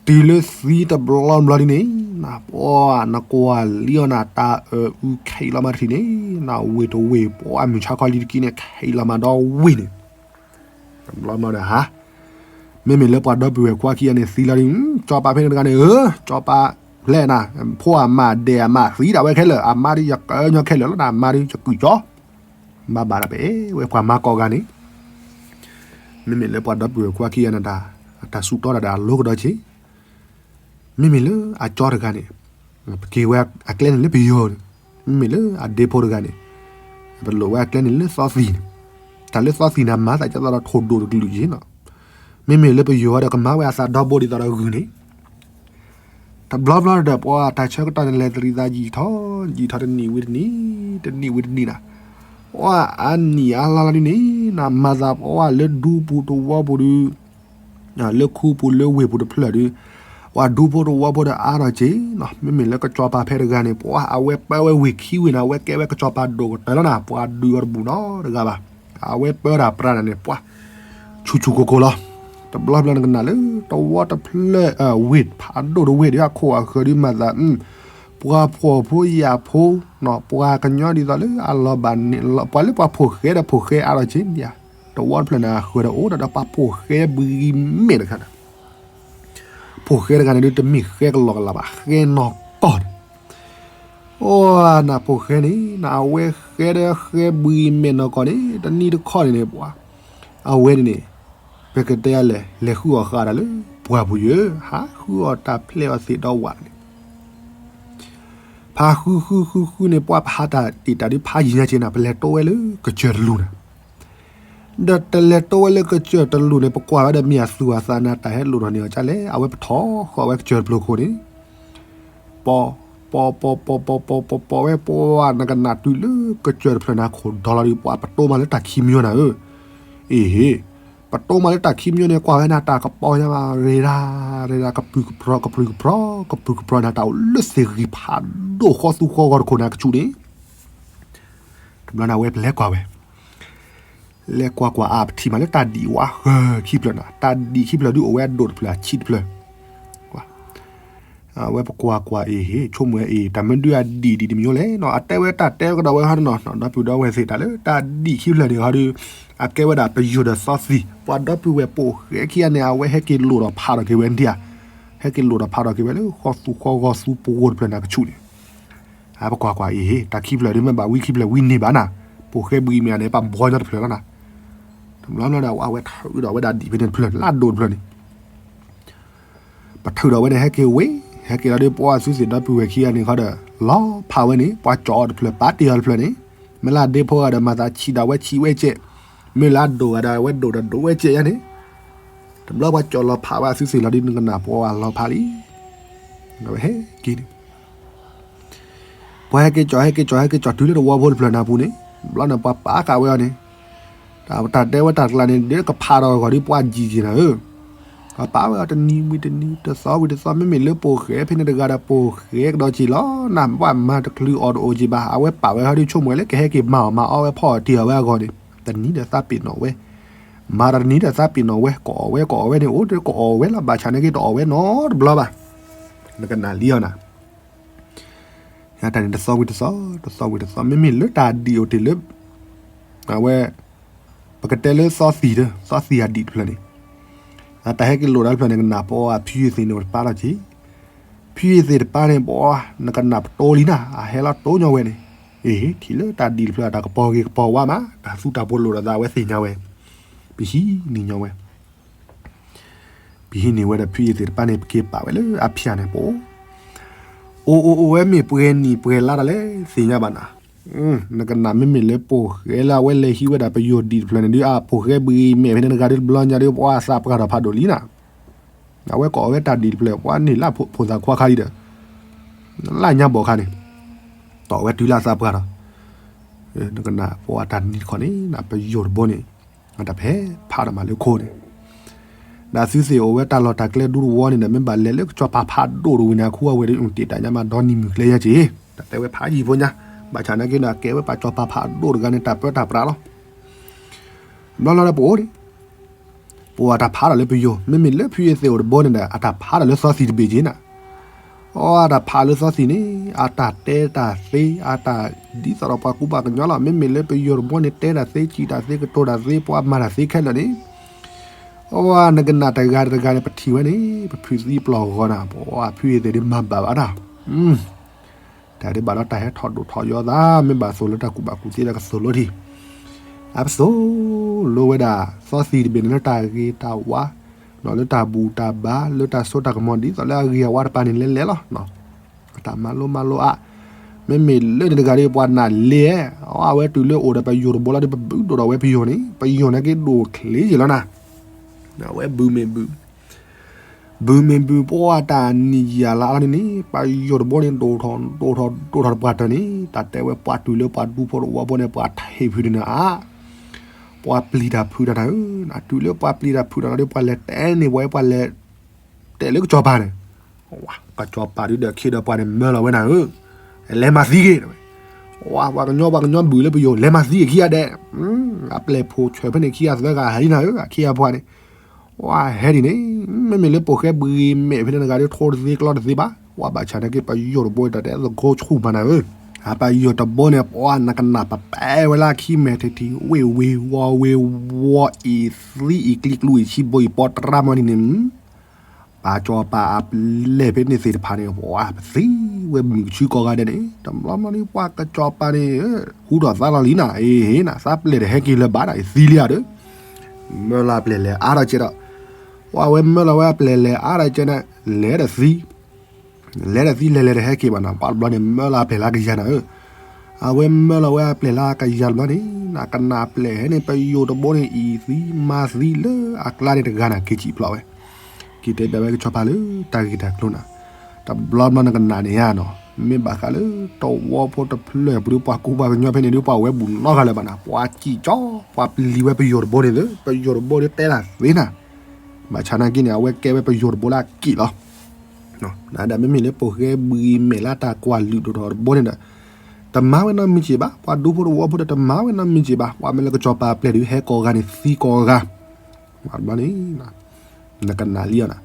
တုၤလၢသံတဘျီဘျီဒ်န့ၣ် ပှၤနကွၢ်လံအီၤနၤ တၢ်အၢၣ်အူခဲအံၤလီၤမးတထံၣ်န့ၣ် နဝ့ၢ်တဝ့ၢ် ပှၤမုၢ်ဆါခီလံတက့ၢ်န့ၣ် ခဲအံၤလီၤမးဒီဝ့ၢ်န့ၣ် တဘျီဘျီဒီးဟါ မ့မ့ၢ်လၢပှၤဒီပုၢ်ဝဲၢ်ခွါခံဂၤန့ၣ်သံလီၤဒ် ကၠီပၤဖဲန့ၣ်တဂၤန့ၣ် ဧၢ ကၠီပၤဖျဲၣ်နၤ ဖိအမါဒဲးအမါသံဒၣ်ဝဲခဲလၢာ် အမါဒ်ယကညီခဲလၢာ်လီၤ အမါဒ်ယကုၢ်ကၠီ ဘၣ်ဘၣ်ဒၣ်ပအဲၣ်ဝဲပှၤမၤကိးဂၤန့ၣ် မ့မ့ၢ်လၢပှၤဒီပုၢ်ဝဲၢ်ခွါခံဂၤန့ၣ် တၢ်ဆူၣ်တီတၢ်ဒီးအလိၤကဒီးက့ၤ မ့မ့ၢ်လၢအကၠီတဂၤန့ၣ် ပက့ၤဝဲအကျဲန့ၣ်လၢပယီၤန့ၣ် မ့မ့ၢ်လၢအဒ့ဖိတဂၤန့ၣ် ပလိၣ်ဝဲအကျဲန့ၣ်လၢသီသံန့ၣ် တၢ်လၢသီသံန့ၣ် မၤသးကသီဒီးထိၣ်ဒိၣ်တကလုာ်က့ၤနီၤ မ့မ့ၢ်လၢပယီၤဒီးကမၤဝဲအသးဒီဘိဒ်သိးဒီးဂုၢ်န့ၣ် တဘျီဘျီဒီးပှၤတၢ်ဆၢကတီၢ်န့ၣ် လဲၤတရံးသးယံာ်ထီၣ်ယံာ်ထီၣ်တနံၣ်ဝံၤတနံၣ် တနံၣ်ဝံၤတနံၣ်နၤ ပှၤအနံၣ်အါလါလီၤဒ်န့ၣ် နမၤသးပှၤလၢဒူပူၤတဝီပူၤဒုး လၢခူပူၤလၢဝ့ၢ်ပူၤတဖျၢၣ်ဒုး ပှၤဒူဖိတဝီဖိဒီးအါထီၣ်က့ၤနီၤ မ့မ့ၢ်လၢကစီၤပၤဖဲတဂၤန့ၣ် ပှၤအဝဲပၢဝဲဝ့ၢ်ခံဝ့ၢ်န့ၣ် အဝဲကဲဝဲကစီၤပၤဒိၣ်ကတၢၢ်လီၤနၤ ပှၤဒုးအီၤတဘူၣ်နီတဂၤဘၣ် အဝဲပၢတၢ်ပြးနၤန့ၣ် ပှၤ ဆူၣ်ဆူၣ်ကိၢ်ကိၢ်လီၤ တဘျီဘျီနကနၣ်လၢ တဝီတဖျၢၣ် ဝ့ၢ်ဖးဒိၣ်တဝ့ၢ်ဒီး အခိၣ်အဃၢၤဒုးမၤသး ပှၤဖှီၣ်ဖိယာ်ဖိ ပှၤကညီဒ်သိးလၢအလီၤဘၣ်န့ၣ် ပှၤလၢပှၤဖှီၣ်ဃဲဒီးဖှီၣ်ဃဲအါထီၣ်က့ၤန့ၣ် တဝီတဖျၢၣ်န့ၣ် အဃၢၤဒီးအိၣ်ဒီးပှၤဖှီၣ်ဃဲဘှံးမဲာ်တခါန့ၣ် ဖှီၣ်ဃဲတဂၤန့ၣ်ဒုး တမ့ၢ်ဃဲကလီကလီဘၣ် ဃဲနီၢ်ကီၢ်န့ၣ် အိၣ်နဖှီၣ်ဃဲန့ၣ် နအဝဲဃဲဒီးဃဲဘှံးမဲာ်နီၢ်ကီၢ်န့ၣ် တနံၤတခီန့ၣ်န့ၣ် ပှၤ အဝဲန့ၣ်န့ၣ် ပကတဲလဲၣ် လဲၤဃုအီၣ်ဃာ်တၢ်လၢပှၢ်ပူၤယဲ ဟးဃုအီၣ်တၢ်ဖျဲးအီၣ်သ့ၣ်ဒီးဝၣ်န့ၣ် ဖးဃုဃုဃုဃုန့ၣ် ပှၤပဟးတၢ်တ့ၢ်တၢ်ဒုးဖးယံာ်ညါက့ၤနၤ ပလဲၤတိဝဲလၢကစၢၢ်တလူၢ်န့ၣ် ဒီးတလဲၤတိဝဲလၢကစၢၢ်တလူၢ်န့ၣ် ပကွၢ်ဝဲဒီးမ့ၢ်အသူၣ်အသးနၤ တၢ်ဟဲလိၣ်ထီၣ်န့ၢ်အီၤကလဲၣ် အဝဲပထီၣ်ဃီၣ်ဝဲကစၢၢ်တဖျၢၣ်ခိၣ်န့ၣ် ပီ ပီ ပီ ပီ ပီ ပီ ပီဝဲ ပှၤနကနၣ်တုၤလၢကစၢၢ်တဖျၢၣ်န့ၣ် ခိၣ်ဒီလီၤဒုး ပှၤပတိမးလၢတၢ်ခံမံၤနၤဧၢ အ့ဟ့ ပတိမးလၢတၢ်ခံမံၤန့ၣ် ကွၢ်ဝဲနၤတၢ်ကပီၤညါဘၣ် ရ့ရၤ ရ့ရၤ ကပုၢ်ကပြီၤ ကပုၢ်ကပြီၤ ကပုၢ်ကပြီၤနၤ တၢ်အိၣ်လၢသ့ၣ်ဂံၢ်ဖးဒိၣ်ဃီသူဃီဂီၤတခိၣ်န့ၣ် ကဆူၣ်န့ၣ် တဘျီန့ၣ် အဝဲပလဲၤကွၢ်ဝဲ လဲၤကွၢ်ကွၢ်အါ ပထံၣ်မးလၢတၢ်ဒံၣ်ဝါဃၢၤခံဖျၢၣ်နၤ တၢ်ဒံၣ်ခံဖျၢၣ်ဒုးအိၣ်ဝဲအဒိၣ်တဖျၢၣ်အဆံးတဖျၢၣ် အဝဲပကွၢ်ကွၢ်အ့ဟ့ ဆိကမိၣ်ဝဲအ့ တၢ်မနုၤဒုးအဒံၣ်ဒံးတမံၤလဲၣ်နီၤ အတဲဝဲတၢ်တဲကဒီးဝဲဟီဒ်နီၤ ဒီပုၢ်ဒီဝဲၢ်သ့ၣ်တၢ်လၢတၢ်ဒံၣ်ခံဖျၢၣ်န့ၣ်ဟီဒုး အကဲဝဲဒၣ်ပယိၤဒီးသီသံၣ် ပှၤဒီပုၢ်ဝဲၢ်ပိာ်ဃဲခံဂၤန့ၣ် အဝဲဟဲက့ၤလိာ်ဒီးဖးထီၣ်က့ၤဝဲဒၣ်, ဟဲက့ၤလိာ်ဒီးဖးထီၣ်က့ၤဝဲလၢဃီသူဃီဂီၤသူပဂီၤတဖျၢၣ်န့ၣ် အကဆူၣ်န့ၣ်, အပကွၢ်ကွၢ်အံၤ တၢ်ခံဖျၢၣ်ဒ်မ့ၢ်ဘၣ်ဝံခံဖျၢၣ်ဝံန့ၢ်ဘၣ်နၤ, ပိာ်ဃဲဘှံးမဲာ်န့ၣ် ပဘှီညီတဖျၢၣ်လီၤနၤ, တဘျီဘျီဒီး အဝဲထုးဒီးဝဲဒၣ်ဒံၣ်ဖဲန့ၣ်တဖျၢၣ် လၢအဒိၣ်တဖျၢၣ်န့ၣ် ပထုးဒီးဝဲန့ၣ် ဟဲက့ၤဝဲ, ဟဲက့ၤလီၤဒီး ပှၤအစုသ့ၣ်ဒီပုၢ်ဝဲၢ်ခံဂၤန့ၣ်ခီဒီး လီၤဖးဝဲန့ၣ် ပှၤကၠီအီၤတဖျၢၣ် ပာ်တ့ၢ်အီၤတဖျၢၣ်န့ၣ်, မ့ၢ်လၢဒ့ဖိဂၤဒီး မၤသးဆံးဒၣ်ဝဲဆံးဝဲကဲး, မ့ၢ်လၢအဒိၣ်ဂၤဒီး အဝဲဒိၣ်ဒီးဒိၣ်ဝဲကဲးယါန့ၣ်, တဘျီပှၤကၠီလီၤဖးဝဲအစုသ့ၣ်လီၤဒီး နကနၣ်ပှၤလီၤဖးလံ, ဝဲဟဲက့ၤန့ၣ် ပှၤဟဲက့ၤကၠီ ဟဲက့ၤကၠီ ဟဲက့ၤကၠီတုၤလၢတဝီဖိတဖျၢၣ်နၢ်ပူၤန့ၣ်, ဘျီန့ၣ် ပှၤပာ်ဃာ်ဝဲအီၤန့ၣ်, တၢ်တဲဝဲတၢ်ကျါန့ၣ် ဒ်ကဖးဒီးဂီၤဒီးပှၤယံၤက့ၤနၤဧၢ, ပှၤပာ်ဝဲအီၤတနံၤဝံၤတနံၤ တသီဝံၤတသီ မ့မ့ၢ်လၢပိာ်ဃဲဖဲန့ၣ်တဂၤဒီး ပိာ်ဃဲကဒီးက့ၤလီၤနၤ ပှၤမၤတချုးအီၤတအိၣ်က့ၤဘၣ် အဝဲပာ်ဝဲဟီဒ်ဆိကမိၣ်ဝဲလၢကဟဲက့ၤမၤအီၣ်မၤအီဝဲဖီအီၣ်တ့ၢ်အီၣ်ဝဲအဂီၢ်န့ၣ်, တနံၤဒီးသးပ့ၤနီၣ်ဝဲ, မၤဒီးတနံၤဒီးသးပ့ၤနီၣ်ဝဲ ကအီၣ်ဝဲကအီၣ်ဝဲန့ၣ် အိၣ်ဒီးကအီၣ်ဝဲလီၤ ဘၣ်ဆၣ်နာ်က့တအီၣ်ဝဲနီတဘျီဘၣ်, နကနၣ်လံအီၤနၤ တၢ်န့ၣ်တသီဝံၤတသီ တသီဝံၤတသီ မ့မ့ၢ်လၢတၢ်ဒံၣ်အိၣ်တ့ၢ်လၢ အဝဲ ပကတဲလၢသီသံၣ်ဒီး သီသံၣ်အဒံၣ်တဖျၢၣ်န့ၣ်, အတၢ်ဟဲက့ၤလိာ်တၢ်တဖျၢၣ်န့ၣ် ကနၣ်ပှၤဖုယသ့ၣ်န့ၣ်အိၣ်တပၢ်လီၤက့ၤ, ဖုယသ့ၣ်တပၢ်န့ၣ် ပှၤနကနၣ်ပတိလံနၤ အဟဲလီၤတိညီဝဲန့ၣ်, အ့ ထံၣ်လၢတၢ်ဒံၣ်တဖျၢၣ်အတၢ်ကပီၤဂ့ၤကပီၤဝါမး တၢ်သူတၢ်ပှီၤလိာ်ဒီးသးအဝဲသ့ၣ်ညါဝဲ, ပဟံးန့ၢ်ညီဝဲ ပဟံးန့ၢ်ဝဲဒီးဖုယသ့ၣ်တပၢ်န့ၣ် ပက့ၤပာ်ဝဲလၢအဖၠၣ်န့ၣ် ပအိၣ်, အိၣ်အိၣ်အိၣ်ဝဲမ့ၢ်ပှဲၤနံၣ်ပှဲၤလါတၢ်လဲၣ် သ့ၣ်ညါဘၣ်နၤ, နကနၣ်မ့မ့ၢ်လၢပိာ်ဃဲလၢအဝဲလဲၤဟံးဝဲဒၣ်ပယိၤဒံၣ်တဖျၢၣ်န့ၣ်ဒုး အပိာ်ဃဲဘှံးမဲာ်ဖဲန့ၣ်တဂၤဒုးတဘျီညါဒုး ပှၤသးပှၢ်ထီၣ်ဖးဒိၣ်လံနၤ, အဝဲကအီၣ်ဝဲတၢ်ဒံၣ်တဖျၢၣ် ပှၤန့ၢ်လၢဖိသၣ်ခွါခါလံဒီး လၢညါဘီၣ်ခါန့ၣ်, တီၢ်ဝဲတုၤလၢအသးပှၢ်ထီၣ် နကနၣ်ပှၤတၢ်တနံၤတခီန့ၣ် ပယိၤတဘိန့ၣ် အတၢ်ဖဲဖးဒီးမၤလၢခိန့ၣ်, ဒီးသုသ့ၣ်အိၣ်ဝဲတၢ်လီၢ်တၢ်ကျဲဒူတဝီန့ၣ်ဒီး မ့ၢ်ဘၣ်လဲၤလၢကစီၤပၤဖးဒိၣ်တဝံၤန့ၣ် အခူအဝဲၢ်ဒ်အူတ့ၢ်တၢ်ညါမးဒီနံၤမုၢ်ကျဲယါက့ၤ, တၢ်တဲဝဲဖးယံၤဖိညါ, ဘၣ်ဆၣ်နာ်က့န့ၣ် အကဲဝဲပှၤစီၤပၤဖးဒိၣ်တဂၤန့ၣ် တၢ်ပၢတၢ်ပြးလီၤ ဘျီလီၤဒီးပအိၣ်န့ၣ် ပအိၣ်အတၢ်ဖးဒီးလၢပယိၤ, မ့မ့ၢ်လၢဖုယသ့ၣ်အိၣ်တဘိန့ၣ်ဒီး အတၢ်ဖးဒီးလၢသီသံၣ်တဘ့ၣ်က့ၤနၤ, အတၢ်ဖးလၢသီသံၣ်န့ၣ် အတၢ်တဲတၢ်သ့ အတၢ်ဒ်သိးဒီးပှၤကူပှၤကညီလီၤ, မ့မ့ၢ်လၢပယိၤတဘိန့ၣ် တဲတၢ်သ့ စံးတၢ်သ့ ကတိၤတၢ်သ့ ပှၤမၤတၢ်သ့ခဲလၢာ်န့ၣ်, အဝဲနကနၣ်တဂၤတဂၤန့ၣ် ပထံၣ်ဝဲန့ၣ် ပဖုသံပျီၢ်ဂီၤနၤ, ပဖုယသ့ၣ်ဒ်မၤဘၣ်ဘၣ်တၢ် တၢ်ဒ်ဘၣ်ဒီးတၢ်ဟဲထီၣ်ဒိၣ်ထီၣ်ယီၤသး မ့ၢ်ဘၣ်သိၣ်လၢတၢ်ကူၣ်ဘၣ်ကူၣ်သ့ဒီးကသိၣ်လိထံၣ်, အပသိၣ်လိဝဲဒၣ် သီသံၣ်တဘ့ၣ်န့ၣ်လၢတၢ်ဂ့ၤတၢ်ဝါ, လၢတၢ်ဘူၣ်တၢ်ဘါ လၢတၢ်စိတၢ်ကမီၤဒ်သိးလၢအဂ့ၤအဝါတပၤန့ၣ်လဲၤလဲၤလီၤ, အတၢ်မၤလိမၤလိအါ, မ့မ့ၢ်လၢန့ၣ်တဂၤဒီးပှၤနာ်လဲၣ်, အဝဲတုၤလၢအိၣ်ဒီးပယိၤတဘိလီၤဒီး ပဘုးဒိၣ်ဒီးဝဲပယိၤန့ၣ် ပယိၤန့ၣ်က့ၤဒိၣ်ချ့က့ၤလီၤနၤ, အဝဲဘုးမ့ၢ်ဘုး ဘုးမ့ၢ်ဘုးပှၤတၢ်နံၣ်ယၤလၢ်လီၤန့ၣ်န့ၣ် ပယိၤတဘိန့ၣ် ဒိၣ်ထီၣ်ဒိၣ်ထီၣ် ဒိၣ်ထီၣ်တပှၢ်တၢၢ်န့ၣ် တၢ်တဲဝဲပှၤတုၤလၢပှၤဒူဖိတဝီဖိန့ၣ် ပှၤထံၣ်ဖုးန့ၣ်ဧါ, ပှၤပျံၤတၢ်ဖုးတၢ်နၤဧၢ, တုၤလၢပှၤပျံၤတၢ်ဖုးတၢ်လီၤဒီး ပှၤလဲၤတဲန့ၢ်ဝဲ ပှၤလဲၤတဲလၢကစီၤပၤန့ၣ်, ကစီၤပၤဒုးဒီးခ့ဒီးပှၤန့ၣ်မၢလီၤဝဲနၤဧၢ, လဲၤမၤသံက့ၤ, ပှၤကညီပှၤကညီဘုးလၢပယိၤ လဲၤမၤသံက့ၤခံဂၤဒဲး, အပျဲၢ်ဖိဆၢၣ်ဖဲန့ၣ်ခံဂၤသၢဂၤဟဲလံနၤဧၢ, အခ့အပှၤန့ၣ် ဝဲဟဲဒ်န့ၣ်, မ့မ့ၢ်လၢပိာ်ဃဲဘှံးမဲာ်ဖဲန့ၣ်တဂၤဒီး ထိတသ့ကျီတသ့ဘၣ်, ဝဲဘၣ်ဆၣ်နာ်က့ ပယိၤတဘိတၢ်တဲသကိးဆူၣ်မးနၤဧၢ, အပယိၤတဘိန့ၣ် ပှၤနကနၣ်ပပဲဝဲလၢခံမဲာ်ထံထံ ဝ့ၢ်ဝ့ၢ်ဝီၤဝ့ၢ်ဝီၤ အံၤသံအံၤကျံကျူအံၤဆံဘိအံၤပီတရါမီၤန့ၣ်န့ၣ်, ပှၤစီၤပၤအပျဲၢ်ဖဲန့ၣ်သ့ၣ်တဖၣ်န့ၣ် ပှၤပသံဝဲမုၢ်ကဆူကိးဂၤဒဲးန့ၣ် တဘျီဘျီန့ၣ် ပှၤကစီၤပၤန့ၣ် ဟူထီၣ်သါလီၤလံနၤ, အ့ နသးပျဲၢ်ဒီးဟဲက့ၤလၢၤဘၣ်ဒီး ယသံလံဧါဒီး မၢလီၤအပျဲၢ်လဲၤအါထီၣ်ကဲဒီး, ပှၤဝဲမၢလီၤဝဲအပျဲၢ်လဲၤအါထီၣ်ကဲန့ၣ် လဲၤဒီးသံ, လဲၤဒီးသံလဲၤလဲၤဒီးဟဲက့ၤဘၣ်နၤ, ပှၤတဘျီန့ၣ်မၢလီၤအပျဲၢ်လၢကယၤနၤဧၢ, အဝဲမၢလီၤဝဲအပျဲၢ်လၢကယၤတဘျီန့ၣ် နကနၣ်ပျဲၢ်ဟဲန့ၣ် ပယိၤတဘိန့ၣ် အံၤသံမၤသံလၢအကျါန့ၣ်တဂၤနၤ က့ၤစံးဖျိးဝဲ, က့ၤတဲဘၣ်ဝဲကစီၤပၤလၢတၢ်ဂ့ၢ်တၢ်ကျိၤနၤ, တဘျီဘျီနကနၣ်န့ၣ်ဧါနီၤ, မ့ၢ်ဘၣ်ဃးလၢတဝီဖိတဖျၢၣ်ပူၤဒီး ပှၤကူပှၤကညီဖဲန့ၣ်ဒီး ပှၤဝဲဘူးနီတဂၤလၢၤဘၣ်နၤ, ပှၤစံၣ်ကၠီ ပှၤပျံၤဝဲပယိၤတဘိန့ၣ်လၢ ပယိၤတဘိဒီးတဲတၢ်သ့နၤ, ဘၣ်ဆၣ်နာ်က့န့ၣ် အဝဲကဲဝဲပယိၤတဘိလၢအက့ၣ်လီၤ နဒၣ်မ့မ့ၢ်လၢပိာ်ဃဲဘှံးမဲာ်လၢတၢ်ကွၢ်လုၢ်ဒိၣ်ထီၣ်တဘိန့ၣ်ဒီး တမၤဝဲနီတမံၤစ့ၢ်ဘၣ်, ပှၤဒူဖိတဝီဖိဒီးတမၤဝဲနီတမံၤစ့ၢ်ဘၣ်, ပှၤမ့ၢ်လၢကစီၤပၤအပျဲၢ်ဒီး ဟဲကိးဂၤန့ၣ်သံကိးဂၤ, ဘၣ်တဘျီန့ၣ် နကနၣ်လံအီၤနၤ,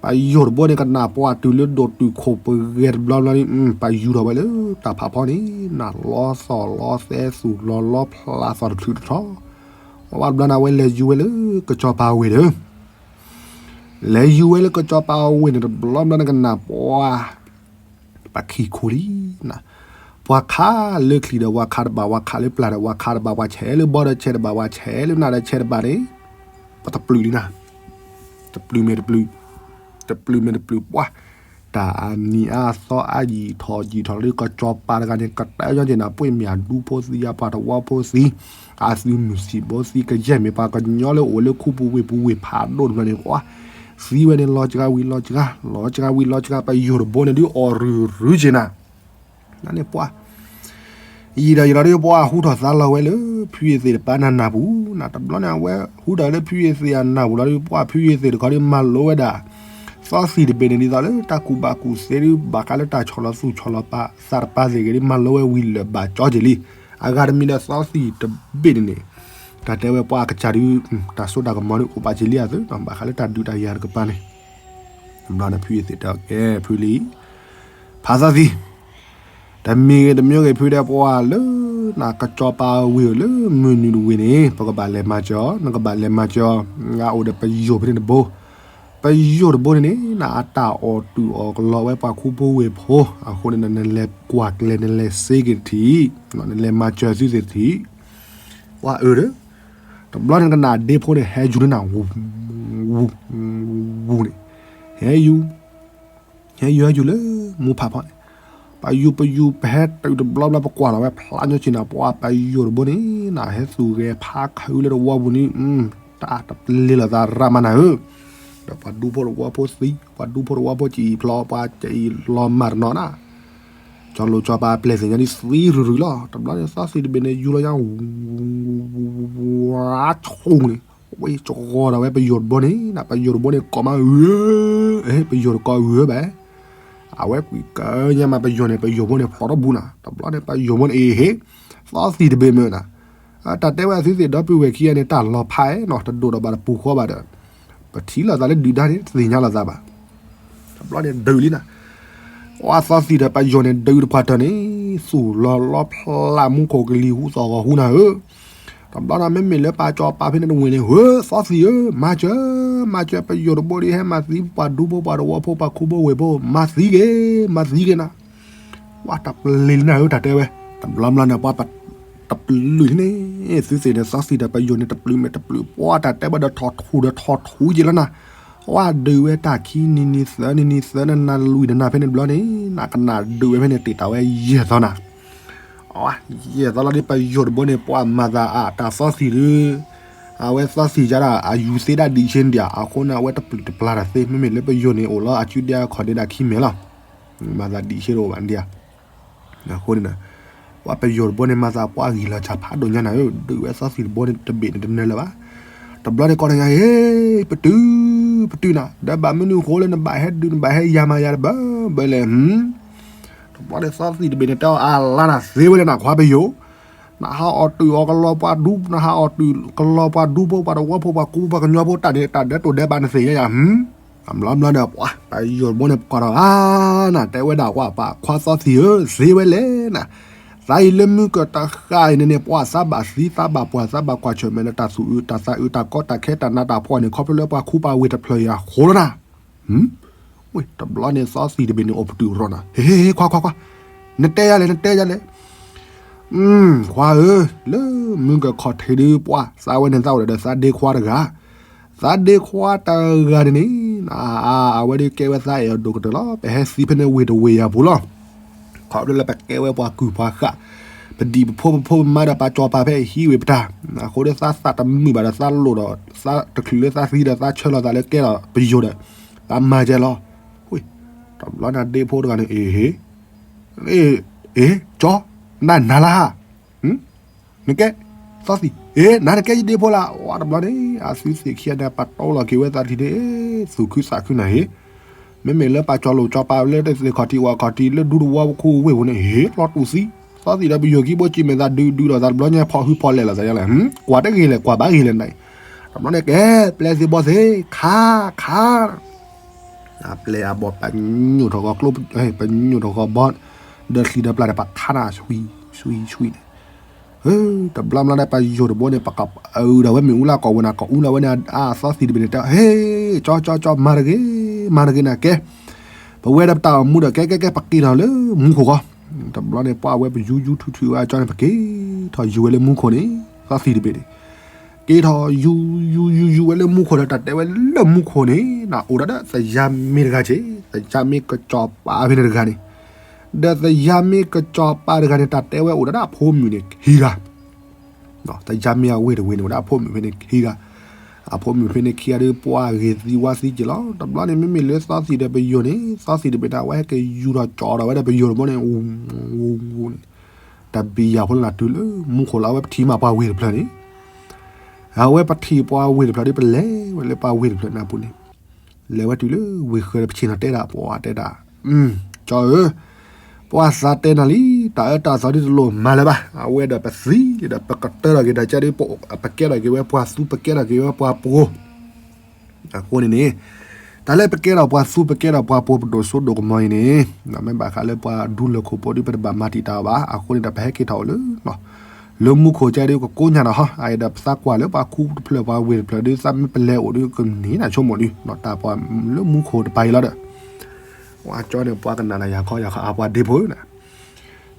ပယိၤတဘိန့ၣ် ကနၣ်ပှၤတုၤလၢဒိၣ်တုာ်ခိၣ်ပဂဲၤတဘျီဘျီန့ၣ် ပယူၤထီၣ်ဝဲလၢတၢ်ဖးဖီန့ၣ် နလီသီၣ်လီသဲသူၣ်လီၤလီဖျးသီၣ်တချုးတထီၣ်, ပှၤတဘျီန့ၣ် အဝဲလဲၤယူၤဝဲလၢကစီၤပၤဝ့ၢ်ဒီး လဲၤယူၤဝဲလၢကစီၤပၤဝ့ၢ်န့ၣ် တဘျီဘျီန့ၣ်ကနၣ်ပှၤ ပှၤခံခိၣ်လံ, ပှၤခးလၢချံဒီးပှၤခးတဘၣ်, ပှၤခးလၢပျၢ်ဒီးပှၤခးတဘၣ်, ပှၤဆဲးလၢဘီဒီးဆဲးတဘၣ်, ပှၤဆဲးလၢနၢ်ဒီးဆဲးတဘၣ်န့ၣ် ပတပျုာ်လံနၤ, တပျုာ်မ့ၢ်တပျုာ်, တပျုာ်မ့ၢ်တပျုာ်ပှၤ, တၢ်အနံၤအါအသီအါယံာ်ထီၣ်ယံာ်ထီၣ်လၢကစီၤပၤတဂၤန့ၣ် ကတၢၢ်ညီက့ၤနၤ ပှ့ၤမ့ၢ်အဒူဖိသံ အပှၤတဝီဖိသံ, အသုးမုၢ်ဆံးဘိသံ ကယဲၢ်မ့ၢ်ပှၤကညီလၢအိၣ်လၢခူပူၤဝ့ၢ်ပူၤဝ့ၢ်ဖးဒိၣ်တဖျၢၣ်န့ၣ် ပှၤသံဝဲန့ၣ် လီၤစှၤဝံၤလီၤစှၤ, လီၤစှၤဝံၤလီၤစှၤ, ပယိၤတဘိန့ၣ်ဒုးအီၣ်ရုၢ်ရုၢ်က့ၤနၤ နန့ၣ်ပှၤ ယံာ်ဒီးယံာ်လီၤဒီး ပှၤဟူထီၣ်သါလီၤဝဲလၢ ဖုယ့ၤသ့ၣ်တပၤနၢ်နၢ်ပူၤ, နတဘျီန့ၣ် အဝဲဟူထီၣ်လၢဖုယ့ၤသ့ၣ်အနၢ်ပူၤလီၤဒီး ပှၤဖုယ့ၤသ့ၣ်တခီဒီး မၤလိဝဲဒၣ် သီသံၣ်တဘ့ၣ်န့ၣ် ဒ်သိးလၢတၢ်ကူၣ်ဘၣ်ကူၣ်သ့ဒီး ဘၣ်ဃးလၢတၢ်ဆီၣ်လီၤသူၣ်ဆီၣ်လီၤပာ်သးတပၤသ့ၣ်ဂ့ၤဒီး မၤလိဝဲဝံၤလၢာ်ဘၣ်ကၠီက့ၤလံ. အဂၤတမံၤဒီးသီသံၣ်တဘ့ၣ်န့ၣ်န့ၣ် တၢ်တဲဝဲပှၤအကစၢ်ဒီး တၢ်စိတၢ်ကမီၤဒီး အိၣ်ဘၣ်က့ၤလံအသုး ဘၣ်ဃးလၢတၢ်ဒုးတၢ်ယၤတကပၤန့ၣ် တဘျီန့ၣ် ဖုယ့ၤသ့ၣ်တဲကဲ ဖုလံ ဖးသီသံၣ် တမံၤဂ့ၤတမံၤဂ့ၤ ဖုတဲပှၤလၢ နကစီၤပၤဝ့ၢ်လၢမုၢ်နုာ်တဝ့ၢ်န့ၣ် ပကဘၣ်လဲၤမၤစၢၤအီၤ, နကဘၣ်လဲၤမၤစၢၤအီၤ, နအိၣ်ဒီးပယိၤဖဲန့ၣ်တဘိ, ပယိၤတဘိန့ၣ်န့ၣ် နအတၢ်အီၣ်တုာ်အီၣ်ကလီဝဲပှၤခူဖိဝ့ၢ်ဖိ, အဃိန့ၣ် နလဲၤကွၢ်ကျဲၤ နလဲၤစ့က့ၤတထံၣ်, နလဲၤမၤစၢၤသုသ့ၣ်တထံၣ်, ပှၤအၢဒီး တဘျီန့ၣ်ကနၣ်ဒ့ဖိန့ၣ် ဟဲယူၤန့ၢ်နၤ ဝူၤ ဝူၤ ဝူၤန့ၣ်, ဟဲယူၤ ဟဲယူၤဟဲယူၤလၢမူဖးဖီန့ၣ်, ပယူၤပယူၤ ပဟဲတုၤတဘျီဘျီ ပကွၢ်လီၤဝဲဖျါညီက့ၤနၤ ပှၤပယိၤတဘိန့ၣ် နဟဲသူၣ်ဂဲၤဖးခုလၢတဝီပူၤန့ၣ်, တၢ်တပျ့ၤလိာ်သးရၣ်မးနၤဧၢ, ဒီးပှၤဒူဖိတဝီဖိသံ, ပှၤဒူဖိတဝီဖိကအံၣ်ဖျီ ပှၤကအံၣ်လီၤမၢ်တနီၤနၤ ကၠီလိာ်ကၠီပၤအပျဲၢ်သ့ၣ်ညါဒ်သံရုၢ်ရုၢ်လီၤ. တဘျီန့ၣ်သီသံၣ်တဘ့ၣ်န့ၣ် ယူၤလီၤညါ ဝါဆိၣ်န့ၣ်, ဝဲကဂီၤဒီးဝဲပယိၤတဘိန့ၣ် ပယိၤတဘိန့ၣ် ကိးမးဂုၤ, ပယိၤတကိးဂုၤဘၣ်, အဝဲကွံာ်ကညါမးပယိၤန့ၣ် ပယိၤဖိန့ၣ်ဖျိးထီၣ်ဘူးနၤ. တဘျီန့ၣ် ပယိၤဖိန့ၣ် အ့ဟ့, သီသံၣ်တဘ့ၣ်မ့ၢ်နၤ တၢ်တဲဝဲသုသ့ၣ်ဒီပုၢ်ဝဲၢ်ခံဂၤန့ၣ် တၢ်လီၤဖးနီၤ တဒိၣ်ဒီးဘၣ်တပူၤဃီဘၣ်ဒီး ပထံၣ်လိာ်သးလၢဒုၣ်ဒါန့ၣ် တသ့ၣ်ညါလိာ်သးဘၣ်. တဘျီန့ၣ်ဒုးလံနၤ, ဝဲသီသံၣ်ဒီးပယိၤန့ၣ် ဒုးတပှၢ်တၢၢ်န့ၣ် သူၣ်လီၤလီဖျးမူခိၣ်ကလံၤဟူသီၣ်ဂီၤဟူနၤဧၢ. တဘျီန့ၣ်မ့မ့ၢ်လၢပှၤကၠီပၤဖဲန့ၣ်တဝ့ၢ်န့ၣ် ဧၢ သီသံၣ်ဧၢ မၤစၢၤ, မၤစၢၤပယိၤတဘိဒီး ဟဲမၤသံပှၤဒူဖိပှၤတဝီဖိပှၤခူဖိဝ့ၢ်ဖိ မၤသံက့ၤ, မၤသံက့ၤနၤ ဝဲတပျ့ၤလံနၤဧၢ တၢ်တဲဝဲ. တဘျီဘျီန့ၣ် ပှၤတပျုာ်န့ၣ် သုသ့ၣ်န့ၣ် သီသံၣ်ဒီးပယိၤန့ၣ် တပျုာ်မ့ၢ်တပျုာ် ပှၤတၢ်တဲဝဲဒီးထီၣ်ထူၣ်ဒီးထီၣ်ထူၣ်က့ၤလီၤနၤ. ဝဲဒုးဝဲတၢ်ခံနံၤနံၤသၢနံၤနံၤသၢနနၤလွံၢ်နၤဖဲန့ၣ်ဘျီန့ၣ် နကနၣ်ဒုးဝဲဖဲန့ၣ် တ့ၢ်တၢ်ဝဲယဲၢ်သီနၤ. ယဲၢ်သီလီၤဒီး ပယိၤတဘိန့ၣ် ပှၤမၤသးအါ တၢ်သီသံၣ်ဒီး အဝဲသီသံၣ်ယါဒၣ် အယူၤသ့ဒၣ်ဒံးဆ့ဒံး အဃိန့ၣ် အဝဲတပျုာ်တပျၢ်တၢ်သ့ မ့မ့ၢ်လၢပယိၤန့ၣ် အိၣ်လီၤအစုဒ့အခီၣ်ဒ့ဒၣ်ခံမဲာ်လီၤ. မၤသးဒံးဆ့တအိၣ်ဘၣ်ဒံးဧါ. အဃိန့ၣ် ပှၤပယိၤတဘိန့ၣ် မၤသးပှၤဂံၢ်လီၤဆၣ်ဖးဒိၣ်ညါနၤဧၢ ဒုးဝဲသီသံၣ်တဘိန့ၣ် တဘ့ၣ်န့ၣ်တနၢၤလၢၤဘၣ်. တဘျီန့ၣ်ကီးနၤညါ ဟ့ ပတုာ် ပတုာ်နၤ ဒီးဘၣ်မနုၤအဃိလၢနဘၣ်ဟဲဒုး နဘၣ်ဟဲယၤမၤယၤတဘၣ်ဘၣ်လဲၣ် တဘျီန့ၣ်သီသံၣ်တဘ့ၣ်န့ၣ် တဲအီၤအလါနၤသ့ဝဲလၢနခွါပယိၤ, နဟးအီၣ်တုာ်အီၣ်ကလီပှၤဒူ နဟးအီၣ်တုာ်ကလီပှၤဒူဖိပှၤတဝီဖိပှၤကူပှၤကညီဖိတၢ်န့ၣ် တၢ်ဒဲးတိၢ်ဒဲးဘးနသ့ၣ်ညါယၤ တဘျီဘျီန့ၣ် ပှၤပယိၤတဘိန့ၣ် ပကိးဒီးအါနၤ တဲဝဲဒၣ်ကွၢ် ပှၤခွါသီသံၣ်ဧၢ သ့ဝဲလဲၣ်နၤ, သးအံၤလၢမုၢ်ကတဃၣ်အံၤန့ၣ်န့ၣ် ပှၤသးဘၣ်သံသးဘၣ်ပှၢ်သးဘၣ်ကွၢ်ဆၢၣ်မဲာ်လၢတၢ်သူၣ်အုးတၢ်သးအုးတၢ်ကီတၢ်ခဲတၢ်နးတၢ်ဖှီၣ်န့ၣ် ခီဖျိလၢပှၤခူပှၤဝ့ၢ်တဖျၢၣ်အံၤအဃိလီၤနၤ. တဘျီန့ၣ်သီသံၣ်တဘ့ၣ်န့ၣ် အိၣ်ပတုာ်ရီနၤ ဟ့ ဟ့ ခွါ ခွါ ခွါ, နတဲယၤလဲၣ် နတဲယၤလဲၣ် ခွါဧၢ, လၢမုၢ်ကခီၣ်ထံးဒီးပှၤ သးဝဲန့ၣ်သးအိၣ်ဒီးသးဒ့ခွါတဂၤ, သးဒ့ခွါတဂၤန့ၣ်န့ၣ် အဝဲဒၣ်ကဲဝဲသးအဲၣ်အီၤဒိၣ်ကတၢၢ်လီၤ. ပဟဲသံဖဲန့ၣ်ဝ့ၢ်တဝ့ၢ်ယၤပူၤလီၤ. ခီဖျိလၢပကဲဝဲပှၤကုၢ်ပှၤဃၣ်, ပဒံၣ်ပဖိပဖိပမါဒီးပှၤကၠီၤပၤဖဲအဟံးဝ့ၢ်ပတၢ်, အဃိဒီးသးသးတမုာ်ဘၣ်ဒီးသးလိၣ်ဒီး သးတချုးလၢသးသံဒီးသးဆၢလီၤသးလၢကဲထီၣ်ပယိၤဒီး သးမၤကဲလီၤ. တဘျီန့ၣ်ဒ့ဖိတဂၤန့ၣ် အ့ အ့ ကၠီ, နနၤလၢဟါ နကဲ, သီသံၣ်, အ့ နၤနကဲယဒ့ဖိလၢ, ဝဲတဘျီန့ၣ် အသုသ့ၣ်ခံဂၤန့ၣ် ပာ်တီလီၤက့ၤဝဲသးထံၣ်န့ၣ်, သူၣ်ခုသးခုနၤဟ့, မ့မ့ၢ်လၢပှၤကၠီၤလိာ်ကၠီၤပၤလၢသ့ၣ်ခီၣ်ထံးဝၣ်ခီၣ်ထံးလၢဒူတဝီပခိၣ်ဝ့ၢ်ပူၤန့ၣ် ဟ့ၣ်လီၤတူၢ်သံ, သီသံၣ်ဒီးပယိၤခံဘိကံၣ်မဲာ်သးဒုးဒုးလိာ်သးတဘျီညါဖီၣ်ဟုဖီၣ်လဲၢ်လိာ်သးယါလဲၣ်, ကွၢ်တဂ့ၤလဲၣ် ကွၢ်ဘၣ်ဂ့ၤလဲၣ်နၤ, တဘျီန့ၣ်ကဲ, ပျဲသ့ၣ်ဘီသ့ၣ်, ခါ, ခါ အပျဲၢ်အဘီၣ်ပညိၣ်ထီၣ်ဂီၤကျိ, ပညိၣ်ထီၣ်ဂီၤဘီ, ဒီးချံဒီးပျၢ်ဒီးပခါနၤ, ဆွံ, ဆွံ, ဆွံန့ၣ်, ဧၢ, တဘျီဘျီန့ၣ် ပယိၤတဘိန့ၣ် ပကအုဒီးဝဲမ့ၣ်အူလၢကိးဝဲန့ၣ် ကအူလီၤဝဲန့ၣ် အသီသံၣ်တဘ့ၣ်န့ၣ်တဲ ဟ့ၣ်, ကၠီကၠီကၠီ မၤတဂ့ၤ, မၤတဂ့ၤန့ၣ်ကဲ, ပဝဲဒီးပတၢ်အိၣ်မူဒီး ကဲကဲကဲ ပက့ၤထီၣ်လၢမူခိၣ်ဃီ, တဘျီန့ၣ် ပှၤဝဲပယူၤယူၤထုးထုးဝဲအကၠီန့ၣ် ပက့ၤထီၣ်ယူၤဝဲလၢမူခိၣ်န့ၣ် သီသံၣ်တဘ့ၣ်န့ၣ် က့ၤထီၣ်ယူၤ ယူၤ ယူၤ ယူၤဝဲလၢမူခိၣ်ဒီး တၢ်တဲဝဲလၢမူခိၣ်န့ၣ် အိၣ်ဒီးသယါမ့ၢ်တဂၤက့ၤ, သယါမ့ၢ်ကစီၤပၤဖဲန့ၣ်တဂၤန့ၣ်, ဒီးသယါမ့ၢ်ကစီၤပၤတဂၤန့ၣ် တၢ်တဲဝဲအိၣ်ဒီးအဖိမုၣ်န့ၣ်ခံဂၤ, သယါမ့ၢ်အဝ့ၢ်တဝ့ၢ်န့ၣ် အိၣ်ဒီးအဖိမုၣ်ဖဲန့ၣ်ခံဂၤ, အဖိမုၣ်ဖဲန့ၣ်ခံဂၤဒီး ပှၤဂ့ၤသံဝါသံက့ၤလီၤ. တဘျီန့ၣ် မ့မ့ၢ်လၢသီသံၣ်ဒီးပယိၤန့ၣ် သီသံၣ်တဘ့ၣ်န့ၣ် အဝဲဟဲက့ၤယူၤထီၣ်ကၠီထီၣ်ဝဲဒီးပယိၤတဘိန့ၣ် ဝူဝူဝူန့ၣ် တၢ်ဘံယၤဖိလၢနၤတုၤလၢမူခိၣ်လီၤ. အဝဲပထံၣ်မးပှၤဝ့ၢ်တဖျၢၣ်န့ၣ်, အဝဲပထံၣ်ပှၤဝ့ၢ်တဖျၢၣ်ဒီး ပလဲၤဝဲလၢပှၤဝ့ၢ်တဖျၢၣ်န့ၣ်အပူၤန့ၣ်, လဲၤဝဲတုၤလၢဝ့ၢ်ဃၢၤဒီး ပဆ့ၣ်နီၤတဲဒၣ်ပှၤတဲဒၣ်, ကၠီဧၢ, ပှၤသးတဲနၤလံ, တၢ်အၢတၢ်သီဒ်တလိၣ်မၤလၢၤဘၣ်. အဝဲဒီးပသံဒီး ပကတၢထီၣ်က့ၤဒီးကဲဒီး ပကဲထီၣ်က့ၤဝဲပှၤသူ ပကဲထီၣ်က့ၤဝဲပှၤပှိၤ အဃိန့ၣ်န့ၣ်, တၢ်လၢပကဲထီၣ်ပှၤသူ ပကဲထီၣ်ပှၤပှိၤ ပဒိၣ်စိဒိၣ်ကမီၤအံၤန့ၣ်, မ့ၢ်ဘၣ်ဃးလၢပှၤဒူလၢၢ်ခိၣ်ဖိဒီး ပတဘၣ်မၤတံာ်တာ်အီၤဘၣ်. အဃိန့ၣ်ဒီး ပဟဲက့ၤထီၣ်အိၣ်လၢ လၢမူခိၣ်ကဲဒီး ကကိညါနီၤဟီ, အအံၤဒီးပသးကွၢ်လၢပှၤခူတဖျၢၣ် ပှၤဝ့ၢ်တဖျၢၣ်ဒီး သးမ့ၢ်ပလဲၤအိၣ်ဒီး ကန့ၢ်နဆိကမိၣ်ဒီး တၢ်ပှၤလၢမူခိၣ်တပၤအံၤလီၤဒီး ပှၤကၠီန့ၣ် ပှၤကနၣ်နၤယၤခီယၤခီ အပှၤဒ့ဖိဧၢ,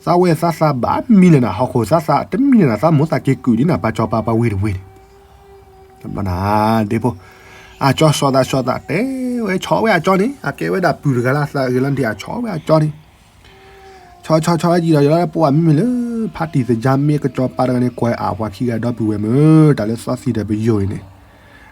သးဝဲသးသးဘၣ်မံလၢၤနၤ ဟီၣ်ခိၣ်သးသးတမံလၢၤနၤ သးမိၢ်သးက့ၤကုာ်ဒ်နၤ ပှၤစီၤပၤပှၤဝ့ၢ်တဝ့ၢ်န့ၣ် တဘျီနၤ ဒ့ဖိ, အကၠီစီၤသးစီၤသးတဲဝဲ ဆီဝဲအကၠီန့ၣ် အကဲဝဲဒၣ်ပုၢ်တဂၤလၢသးဂ့ၤလီၤန့ၣ် အဆီဝဲအကၠီန့ၣ်, ဆီဆီဆီယံာ်ဒီးယလီၤ ပှၤမ့မ့ၢ်လၢ ဖါတံၢ်သယါမ့ၢ်ကစီၤပၤတဂၤန့ၣ် ကွၢ်အပှၤခံဂၤဒီပုၢ်ဝဲၢ်မုၢ် တၢ်လၢသီသံၣ်ဒီးပယိၤအံၤန့ၣ်,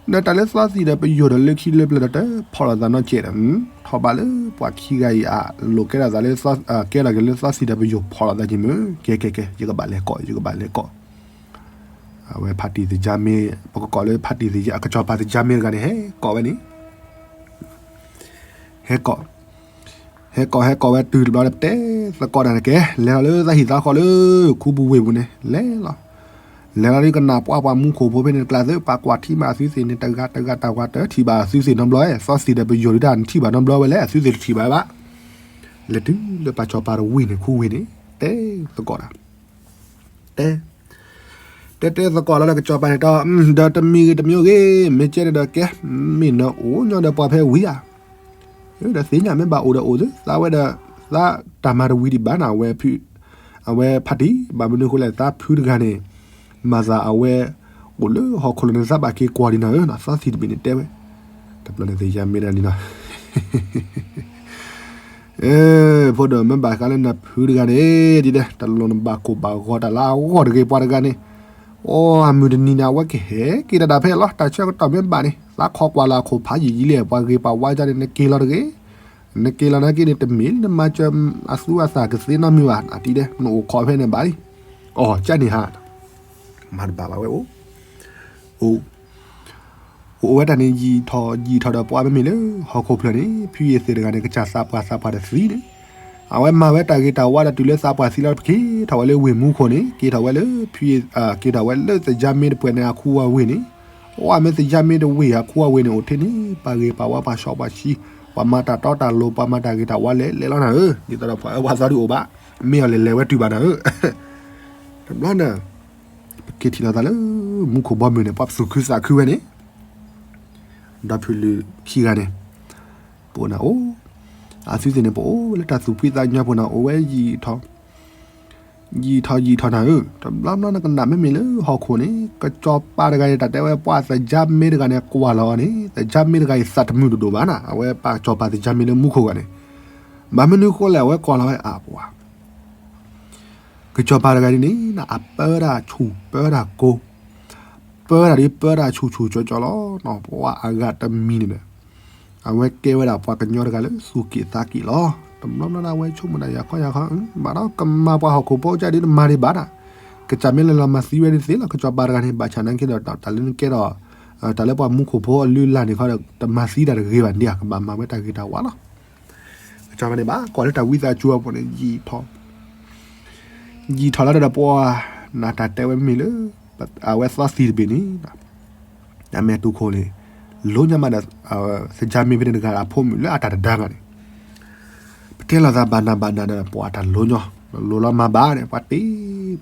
ဒီးတၢ်လၢသီသံၣ်ဒီးပယိၤဒီး လၢခံလၢပျၢၤဒီး တဖီၣ်လိာ်သးနီတစဲးဒီး ထီၣ်ဘးလၢပှၤခံဂၤအံၤအလိၤ ကဲထီၣ်သးလၢ ကဲထီၣ်က့ၤလၢသီသံၣ်ဒီးပယိၤ ဖီၣ်လိာ်သးက့ၤမုၢ် ကဲကဲကဲ ယကဘၣ်လဲၤကိး ယကဘၣ်လဲၤကိး အဝဲဖါတံၢ်သယါမ့ၢ် ပကကိးလၢဖါတံၢ်သယါ ကစီၤပၤသယါမ့ၢ်တဂၤန့ၣ် ဟဲကိးဝဲန့ၣ်, ဟဲကိး, ဟဲကိးဟဲကိးဝဲတုၤတဘျီဒီး ပတဲသကိးတၢ်န့ၣ်ကဲ လဲၤလီၤလၢသးဟံၣ်သးဃီလၢ ခူပူၤဝ့ၢ်ပူၤန့ၣ် လဲၤလီၤ, လဲၤလီၤဒီးကနၣ်ပှၤပှၤမူခိၣ်ဖိဖဲန့ၣ်တကျါသ့ ပှၤကွၢ်ထံမးအသုသ့ၣ်န့ၣ် တဂၤတဂၤတၢ်ကွၢ်တထံၣ်ဘၣ်အသုသ့ၣ်နီတဘျီ သီသံၣ်ဒီးပယိၤဒုးတၢ်နထံၣ်ဘၣ်နီတဘျီဝဲလဲၣ် အသုသ့ၣ်တထံၣ်ဘၣ်ဘၣ်, လဲၤတုၤလၢပှၤစီၤပၤတဝ့ၢ်န့ၣ် ခူဝ့ၢ်န့ၣ် တဲသကိးတၢ် တဲ, တဲတဲသကိးလီၤဒီးကစီၤပၤန့ၣ်တီ ဒီးတမံၤဂ့ၤတမံၤဂ့ၤ မ့ၢ်ကဲန့ၣ်ဒီးကဲ, မ့ၢ်နအိၣ်ညီဒီးပှၤဖဲဝံၤဧါ, ဒီးသ့ၣ်ညါမ့ၢ်ဘၣ်အိၣ်ဒီးအိၣ်သု သးဝဲဒီး သးတၢ်မၤတဝံၤဒံးဘၣ်နၤ အဝဲဖု, အဝဲဖါတံၢ် ဘၣ်မနုၤဃိလဲၣ် သးဖုတဂၤန့ၣ် မၤသးအဝဲ အိၣ်လၢဟီၣ်ခိၣ်လိၤန့ၣ် သးဘၣ်က့ၤကွၢ်ဒံးနၤဧၢ သီသံၣ်တဘ့ၣ်န့ၣ်တဲဝဲ, တဘျီန့ၣ်သ့ၣ်ယါမ့ၢ်ဒၣ်လံနီၤ ဖိဒိၣ်မ့ၢ်ဘၣ်ဃးလၢနဖုတဂၤန့ၣ် ဒ်လဲၣ် တလိၣ်နဘၣ်ကိၢ်ဘၣ်ဂီၤတၢ်လၢအဂီၢ်တဂ့ၤပှၤတဂၤန့ၣ်, အိၣ်အမုၢ်တနံၤန့ၣ် အဝဲကဟဲက့ၤတၢ်တၢ်ဖဲလီၤ တၢ်ဆၢကတီၢ်မ့ၢ်ဘၣ်န့ၣ် သးခိးကွၢ်လၢအခိၣ်ဖးယံာ်ယံာ်လံ ပှၤဂ့ၤပှၤဝါကန့ၣ် နက့ၤလီၤတဂ့ၤ, နက့ၤလီၤနာ်က့န့ၣ် တမ့ၢ်လၢနမၤစၢၤအသူအသၣ်ကသ့နီတမံၤဘၣ် အတံၤဒဲး နအိၣ်ခိးဖဲန့ၣ်ဘၣ်လံ, အိၣ်ကန့ၣ်ဟါ, မၤတဘၣ်ဘၣ်ဝဲအိၣ်, အိၣ် အိၣ်ဝဲတၢ်န့ၣ် ယံာ်ထီၣ်ယံာ်ထီၣ်ဒီးပှၤမ့မ့ၢ်လၢ ဟီၣ်ခိၣ်ဖျၢၣ်န့ၣ် ဖုယ့ၢ်သ့ၣ်တဂၤန့ၣ် ကစၢ်သးပှၢ်သးပှၢ်တသံန့ၣ်, အဝဲမၤဝဲတၢ်ဂ့ၤတၢ်ဝါဒီးတုၤလၢသးပှၢ်သံလီၤ ပက့ၤထီၣ်ဝဲလၢဝ့ၢ်မူခိၣ်န့ၣ် က့ၤထီၣ်ဝဲလၢ က့ၤထီၣ်ဝဲလၢသယါမ့ၢ်တပှဲၤန့ၣ် အခူအဝ့ၢ်န့ၣ်, အိၣ်မ့ၢ်သယါမ့ၢ်တဝ့ၢ်အခူအဝ့ၢ်န့ၣ် အိၣ်ထဲန့ၣ် ပှၤဂ့ၤပှၤဝါပှၤစီပှၤဆှံ, ပှၤမၤတၢ်တီတၢ်လိၤ ပှၤမၤတၢ်ဂ့ၤတၢ်ဝါလဲၤလဲၤလီၤနၤဧၢ, ဒ်သိးဒီးပှၤအၢပှၤသီဒုးအိၣ်ဘၣ်, မ့ၢ်အီၤလဲၤလဲၤဝဲတုၤဘၣ်နၤဧၢ တဘျီန့ၣ် ပက့ၤထံၣ်လိာ်သးလၢ မူခိၣ်ဘီမုၢ်န့ၣ် ပှၤပသူၣ်ခုသးခုဝဲန့ၣ်, ဒီဖုလုၢ်ခံဂၤန့ၣ်, ပအိၣ်နၤအိၣ်, အသုသ့ၣ်န့ၣ် ပအိၣ်လၢတၢ်သူၣ်ဖှံသးညီပူၤနၤ အိၣ်ဝဲယံာ်ထီၣ်, ယံာ်ထီၣ်ယံာ်ထီၣ်နၤဧၢ, တဘျီဘျီနကနၣ်မ့မ့ၢ်လၢဟီၣ်ခိၣ်န့ၣ် ကစီၤပၤတဂၤန့ၣ် တၢ်တဲဝဲပှၤသယါမ့ၢ်တဂၤန့ၣ် ကွၢ်လီၤအီၤန့ၣ် သယါမ့ၢ်တဂၤအံၤသးတမုာ်တဒိၣ်ဘၣ်နၤ အဝဲပှၤကစီၤပၤသယါမ့ၢ်လၢမူခိၣ်ဂၤန့ၣ်, ဘၣ်မနုၤဃိလဲၣ် အဝဲကွၢ်လီၤဝဲအပှၤ ကစီၤပၤတဂၤဒ်န့ၣ် အပၢတၢ်ဆူၣ်ပၢတၢ်ကိၤ, ပၢတၢ်ဒ်ပၢတၢ်ဆူၣ်ဆူၣ်ကၠီကၠီလီၤ. ပှၤအဂၤတမံၤန့ၣ်ဒီး အဝဲကဲဝဲဒၣ်ပှၤကညီတဂၤလၢသူၣ်က့ၣ်သးက့ၣ်လီၤ. တဘျီဘျီဒၣ်ဝဲဆိကမိၣ်ဒၣ်ယၤခီယၤခီ, ဘၣ်ဒီးကမၤပှၤဟီၣ်ခိၣ်ဖိကဒ်တမၤဒံးဘၣ်ဒၣ်, ကစၢ်မ့ၢ်လဲၤလီၤမၤသံဝဲဒၣ်သ့လီၤ. ကစီၤပၤတဂၤန့ၣ် ဘၣ်ဆၣ်နာ်က့ဒီး တၢ်လၢနကဲဒီး တၢ်လၢပှၤမူခိၣ်ဖိအလုၢ်အလၢ်န့ၣ်ခီဒီး တမၤသံတၢ်တဂ့ၤဘၣ်န့ၣ် ကဘၣ်မၤဝဲတၢ်ဂ့ၤတၢ်ဝါလီၤ. ကစီၤပၤန့ၣ် ဘၣ်ကွၢ်လၢတၢ်ဝံသးစူၤအပူၤန့ၣ် ယံာ်ထီၣ်, ယံာ်ထီၣ်လီၤဒီးပှၤ နတၢ်တဲဝဲမ့ၢ်လၢ အဝဲသီသံၣ်တဘ့ၣ်န့ၣ် အမဲာ်တူၢ်ခိၣ်န့ၣ် လိညါမးဒီး သယါမ့ၢ်ဖဲန့ၣ်တဂၤအဖိမုၣ်လၢအတၢ်တဒါမးန့ၣ် ပတဲလိာ်သးဘၣ်နၤဘၣ်နၤဒီး ပှၤအတၢ်လိညီ လိၤလီၤမၤဘၣ်န့ၣ် ပှၤတ့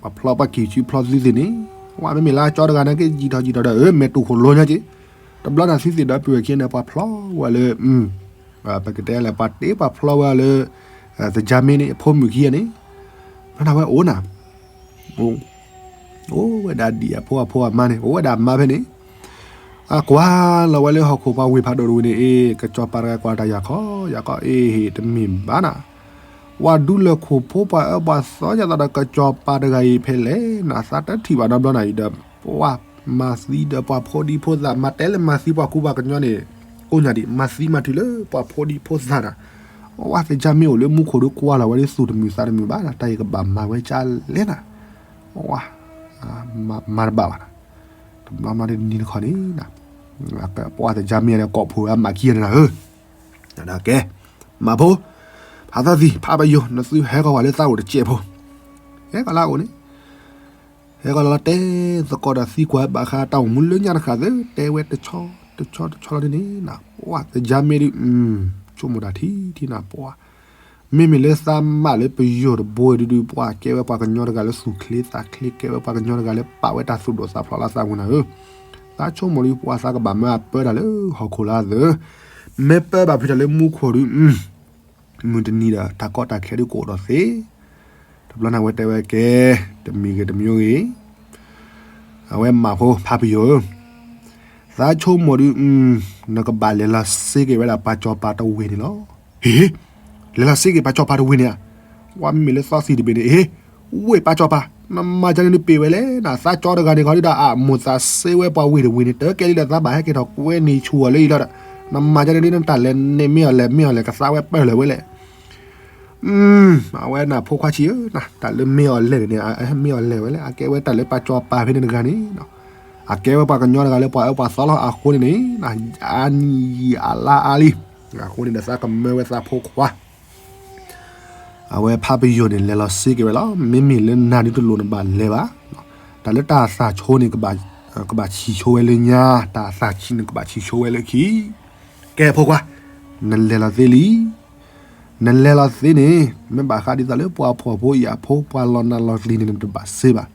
ပှၤဖျီပှၤကံၢ်ဆူဖျီသုသ့ၣ်န့ၣ် ဝဲမ့မ့ၢ်လၢကၠီတဂၤန့ၣ်က့ ယံာ်ထီၣ်ယံာ်ထီၣ်ဒီး အၢ မဲာ်တူၢ်ခိၣ်လိၤညါက့ တဘျီန့ၣ်သုသ့ၣ်ဒီးပုၢ်ဝဲၢ်ခံန့ၣ် ပှၤဖျီဝဲလၢ ပကတဲလဲၣ် ပှၤတ့ပှၤဖျီဝဲလၢ သကြားမင်းန့ၣ် အဖိမုၣ်ခံဂၤန့ၣ် ဘျီန့ၣ်ဝဲအိၣ်နၤ အိၣ်ဝဲဒၣ်ဒံၣ်အဖိအဖိအမါန့ၣ် အိၣ်ဝဲဒၣ်အမါဖဲန့ၣ် အကွၢ်လီၤဝဲလၢဟီၣ်ခိၣ်ပှၤဝ့ၢ်ဖးဒိၣ်တဝ့ၢ်န့ၣ် အ့ ကစီၤပၤတဂၤကွၢ်တၢ်ယၤခီ ယၤခီ အ့ ဟ့ၣ်တမ့ၢ်ဘၣ်နၤ ပှၤဒူလၢၢ်ခိၣ်ဖိပှၤအၢပှၤသီယၤသးဒီးကစီၤပၤတဂၤအံၤဖဲလဲၣ်နၤ သးတထံၣ်ဘၣ်နီတဘျီနၤအံၤဒီး ပှၤမၤသံဒီးပှၤဖိဒံဖိသၣ် မၤတဲလၢမၤသံပှၤကူပှၤကညီန့ၣ် ကိးညါဒံး မၤသံမၤတုၤလၢပှၤဖိဒံဖိသၣ်နၤ ဝဲသကြားမင်းအိၣ်လၢမူခိၣ်ဒုးကွၢ်လီၤဝဲဒ်သူၣ်တမုာ်သးတမုာ်ဘၣ်နၤ တၢ်အံၤကဘၣ်မၤဝဲကလဲၣ်နၤ ဝဲ မၤတဘၣ်ဘၣ်နၤ တဘျီမၤတနံၤတခီန့ၣ် ပှၤသကြားမင်းန့ၣ် ကိးဖိဝဲအမးခံဂၤန့ၣ်နၤဧၢ ကဲ မၤဖိ ဖးသီသံ ဖးပယိၤ နသုဟဲကီးဝဲလၢသးအိၣ်တစဲးဖိ ဟဲကီးလၢအအိၣ်န့ၣ် ဟဲကီးလီၤတဲသကိးဒီးသံကွၢ်ဘၣ်ဃးတၢ်အိၣ်မူလၢညါတဃၣ်သၢ တဲဝဲတဆီတဆီတဆီလီၤန့ၣ် ပှၤသကြားမင်းဒုး ဆိကမိၣ်တၢ်ထံထံနၤပှၤ မ့မ့ၢ်လၢသးမၢလၢပယိၤတဘိဒုးဒုး ပှၤကဲဝဲပှၤကညီတဂၤလၢသူၣ်ချ့သးချ့ ကဲဝဲပှၤကညီတဂၤလၢပာ်ဝဲတၢ်သူၣ်ဒိၣ်သးဖျိးလၢသးပူၤနၤဧၢ သးဆိကမိၣ်ဒုး ပှၤသးကဘၣ်မၢအပၢတၢ်လၢဟီၣ်ခိၣ်လၢအသၢ မ့ၢ်ပၢဘၣ်ဖုးတၢ်လၢမူခိၣ်ဒုး မုၢ်တနံၤဒီး တၢ်ကီတၢ်ခဲဒုးကအိၣ်ဒီးသ့ တဘျီန့ၣ်အဝဲတဲဝဲကဲ တမံၤဂ့ၤတမံၤဂ့ၤ အဝဲမၤဖိဖးပယိၤဧၢ သးဆိကမိၣ်ဒုး နကဘၣ်လဲၤလီၤစ့က့ၤဝဲဒၣ်ပှၤစီၤပၤတဝ့ၢ်န့ၣ်လီၤ. ဟ့ လဲၤလီၤစ့က့ၤပှၤစီၤပၤတဝ့ၢ်န့ၣ်ဧါ. ဝဲမ့မ့ၢ်လၢသီသံၣ်တဘ့ၣ်န့ၣ် ဟ့ ဝ့ၢ်ပှၤစီၤပၤ နမၤကန့ၣ်ဒုးပ့ၤဝဲလဲၣ်နၤ သးကၠီတဂၤန့ၣ်ခီဒုးဒီး အမိၣ်သးစ့ဝဲပှၤဝ့ၢ်တဝ့ၢ်န့ၣ် တၢ်ကဲလံဒီးသးဘၣ်ဟဲက့ၤထီၣ်ကွဲန့ၢ်ဆူၣ်အီၤလၢအံၤလီၤဒီး နမၤကန့ၣ်ဒုးနတၢ်လဲၤန့ၢ်မ့ၢ်အီၤလဲၤမ့ၢ်အီၤလဲၤ ကသးဝဲပၢၢ်လၢာ်ဝဲလဲၣ် အဝဲနဖိခွါဆံးဧၢ, တၢ်လၢမ့ၢ်အီၤလဲၣ်န့ၣ် မ့ၢ်အီၤလဲၣ်ဝဲလဲၣ်, အကဲဝဲတၢ်လၢပှၤစီၤပၤဖဲန့ၣ်တဂၤန့ၣ်, အကဲဝဲပှၤကညီတဂၤလၢပှၤအၢပှၤသီလီၤ. အဃိန့ၣ်န့ၣ် အါနံၤအါလါအါလံ, အဃိန့ၣ်ဒီးသးကမၢဝဲသးဖိခွါ အဝဲဖးပယိၤန့ၣ် လဲၤလီၤစ့က့ၤဝဲလီၤ. မ့မ့ၢ်လၢနၤဒုးတလိၣ်နဘၣ်လဲၤဘၣ်. တၢ်လၢတၢ်သၣ်ဆိန့ၣ် ကဘၣ်ဆံၣ်ဆိဝဲလၢညါ, တၢ်သၣ်ဆံးန့ၣ် ကဘၣ်ဆံၣ်ဆိဝဲလၢခံ. ကဲဖိခွါ, နလဲၤလီၤသ့လံ. နလဲၤလီၤသ့န့ၣ် မ့ၢ်ဘၣ်ဃးဒ်သိးလၢပှၤဖှီၣ်ဖိယာ်ဖိ ပှၤလီၤနးလီၤကျံၤန့ၣ် နတဘၣ်စ့ဘၣ်.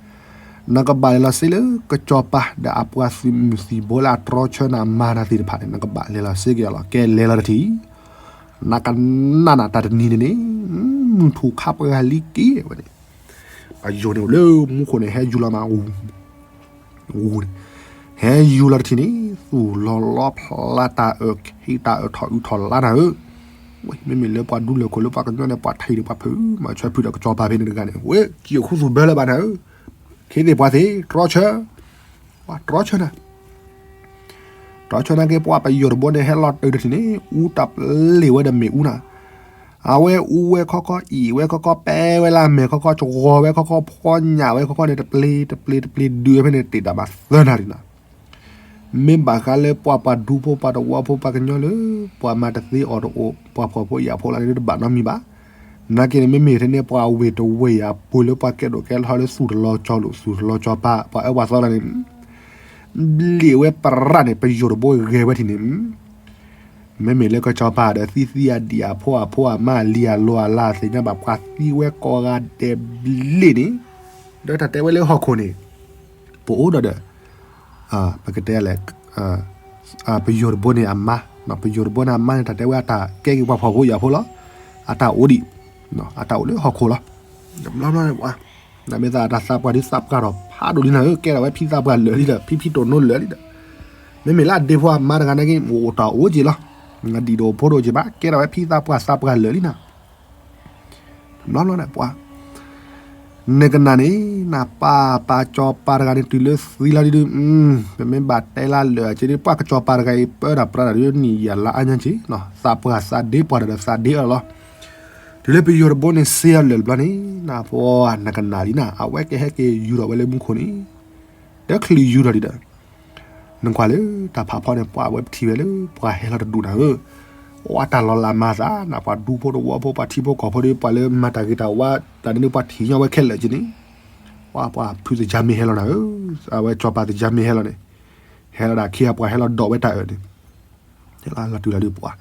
နကဘၣ်လဲၤလီၤစ့လၢကစီၤပၤ ဒီးအပှၤသုးမုၢ်သံၣ်ဘိလၢအတြီဆၢနၤမၤနၤသ့ၣ်တဖၣ်န့ၣ် နကဘၣ်လဲၤလီၤစ့က့ၤအီၤလီၤ. ကဲလဲၤလီၤတထံၣ် နကနၣ်နၤတၢ်တနံၤန့ၣ်န့ၣ် မုၢ်ထူၣ်ခါပှၤလံက့ၤဝဲန့ၣ်, ပယိၤန့ၣ်အိၣ်လၢမူခိၣ်န့ၣ် ဟဲယူၤလီၤမး အူန့ၣ်, ဟဲယူၤလီၤတထံၣ်န့ၣ် သူၣ်လီၤလီဖျါတၢ်အၢၣ်ခံးတၢ်အၢၣ်ထီၣ်အုးထီၣ်လါနၤဧၢ. မ့မ့ၢ်လၢပှၤဒူလၢၢ်ခိၣ်လၢပှၤကညီန့ၣ် ပှၤထံၣ်ဒီးပှၤဖုး မၤဆၢဖုးဒီးကစီၤပၤဖဲန့ၣ်တဂၤန့ၣ် ဝဲကံၢ်အခိၣ်သူၣ်ဘၢလၢၤဘၣ်နၤဧၢ. ခ့သ့ၣ်ပှၤသ့ၣ် တြီဆၢ, ပှၤတြီဆၢနၤ တြီဆၢနာ်က့ ပှၤပယိၤတဘိန့ၣ် ဟဲလီၤတုၤတထံၣ်န့ၣ် အူတၢ်ပျ့ၤဝဲဒီးမ့ၣ်အူနၤ, အဝဲအူဝဲခီခီ အံၣ်ဝဲခီခီ ပဲဝဲလၢအမဲာ်ခီခီ ကဝီၤဝဲခီခီ ဖီညၣ်ဝဲခီခီန့ၣ် တပျ့ၤတပျ့ၤတပျ့ၤဒုးဝဲဖဲန့ၣ် တ့ၢ်တၢ်ဘၣ်သၢနၤဒံးနၤ. မ့ၢ်ဘၣ်ဃးလၢပှၤပှၤဒူဖိပှၤတဝီဖိပှၤကညီလၢ ပှၤမၤတသ့အီၣ်တအိၣ် ပှၤဖှီၣ်ဖိယာ်ဖိလၢန့ၣ် တဘၣ်နီတမံၤဘၣ်. နာ်က့န့ၣ် မ့မ့ၢ်ထဲန့ၣ် ပှၤဝ့ၢ်တဝ့ၢ်အပူၤလၢပှၤကဲဒိၣ်ကဲထီလၢသူၣ်တလီၤကၠီလိာ် သူၣ်တလီၤကၠီပၤ ပှၤအၢပှၤသီလၢန့ၣ် ဘျ့ဝဲပရၣ်န့ၣ် ပယိၤတဘိဂဲၤဝဲထံၣ်န့ၣ် မ့မ့ၢ်လၢကစီၤပၤဒီးသံသံအဒံၣ်အဖိအဖိအမါအလံၤအလိၤအလၤအသ့ၣ်ညါဘၣ် ပှၤသံဝဲကိးဂၤဒဲးဘျ့န့ၣ် ဒီးတၢ်တဲဝဲလၢဟီၣ်ခိၣ်န့ၣ် ပအိၣ်ဒီးဒီး ပကတဲလဲၣ် ပယိၤတဘိန့ၣ်အမါ ပယိၤတဘိန့ၣ်အမါန့ၣ် တၢ်တဲဝဲအတၢ်ကဲက့ၤပှၤဖှီၣ်ဖိယာ်ဖိလီၤ. အတၢ်အိၣ်ဒံး အတၢ်အိၣ်လၢဟီၣ်ခိၣ်လီၤ. ဘျီဘျီန့ၣ်ပှၤ နမ့ၢ်သးတၢ်သးပှၢ်ဒ်သးပှၢ်ထီၣ်ဖးဒိၣ်လံနၤဧၢ, ကဲထီၣ်ဝဲဖံသးပှၢ်လၢာ်လံဒီး ဖံဖံတိၣ်နိလၢာ်လံဒီး မ့မ့ၢ်လၢအဒ့ဖိအမါတဂၤနာ်က့ အိၣ်တၢ်အိၣ်က့ၤလီၤ. ဒံၣ်တအိၣ်ဖိတအိၣ်က့ၤဘၣ် ကဲထီၣ်ဝဲဖံသးပှၢ်သးပှၢ်လၢာ်လံနၤ. ဘျီဘျီန့ၣ်ပှၤ နကနၣ်န့ၣ် နပၢ်ပၢ်စီၤပၤတဂၤန့ၣ် တုၤလၢသံလီၤဒုးဒုး ပမ့ၢ်ဘၣ်တဲလၢလၢာ်က့ၤဒုး ပှၤကစီၤပၤတဂၤအံၤ ပၢတၢ်ပြးတၢ်ဒုး နံၣ်ယၤလါအါညါက့ၤ သးပှၢ်သးဒ့ပှၤတၢ်ဒီးသးဒ့အီၤလီၤ. တုၤလၢပယိၤတဘိန့ၣ် စ့အီၤလၢာ်တဘျီန့ၣ် နပှၤနကနၣ်လံနၤ အဝဲကဟဲက့ၤယူၤထီၣ်ဝဲလၢမူခိၣ်န့ၣ် တချုးယူၤထီၣ်ဒံးဒီး နကွၢ်လၢတၢ်ဖးဖီန့ၣ် ပှၤဝဲပထံၣ်ဝဲလၢ ပှၤဟဲလီၤတဒူၣ်နၤဧၢ, ပှၤတၢ်လီၤလးမၤသးနၤ ပှၤဒူဖိတဝီဖိ ပှၤထံဖိကီၢ်ဖိဒီး ပှၤလၢမၤတၢ်ဂ့ၤတၢ်ဝါတၢ်န့ၣ် ပှၤထံၣ်ညီဝဲခဲလၢာ်က့ၤန့ၣ်, ပှၤ ပှၤဖုသ့ၣ်ညါမ့ၢ်ဟဲလီၤနၤဧၢ, အဝဲစီၤပၤသ့ၣ်ညါမ့ၢ်ဟဲလီၤန့ၣ်, ဟဲလီၤဒၣ်ခံဂၤပှၤဟဲလီၤဒိးဝဲတၢ်အၢၣ်န့ၣ် ဟဲလီၤတုၤလၢဒုးပှၤ,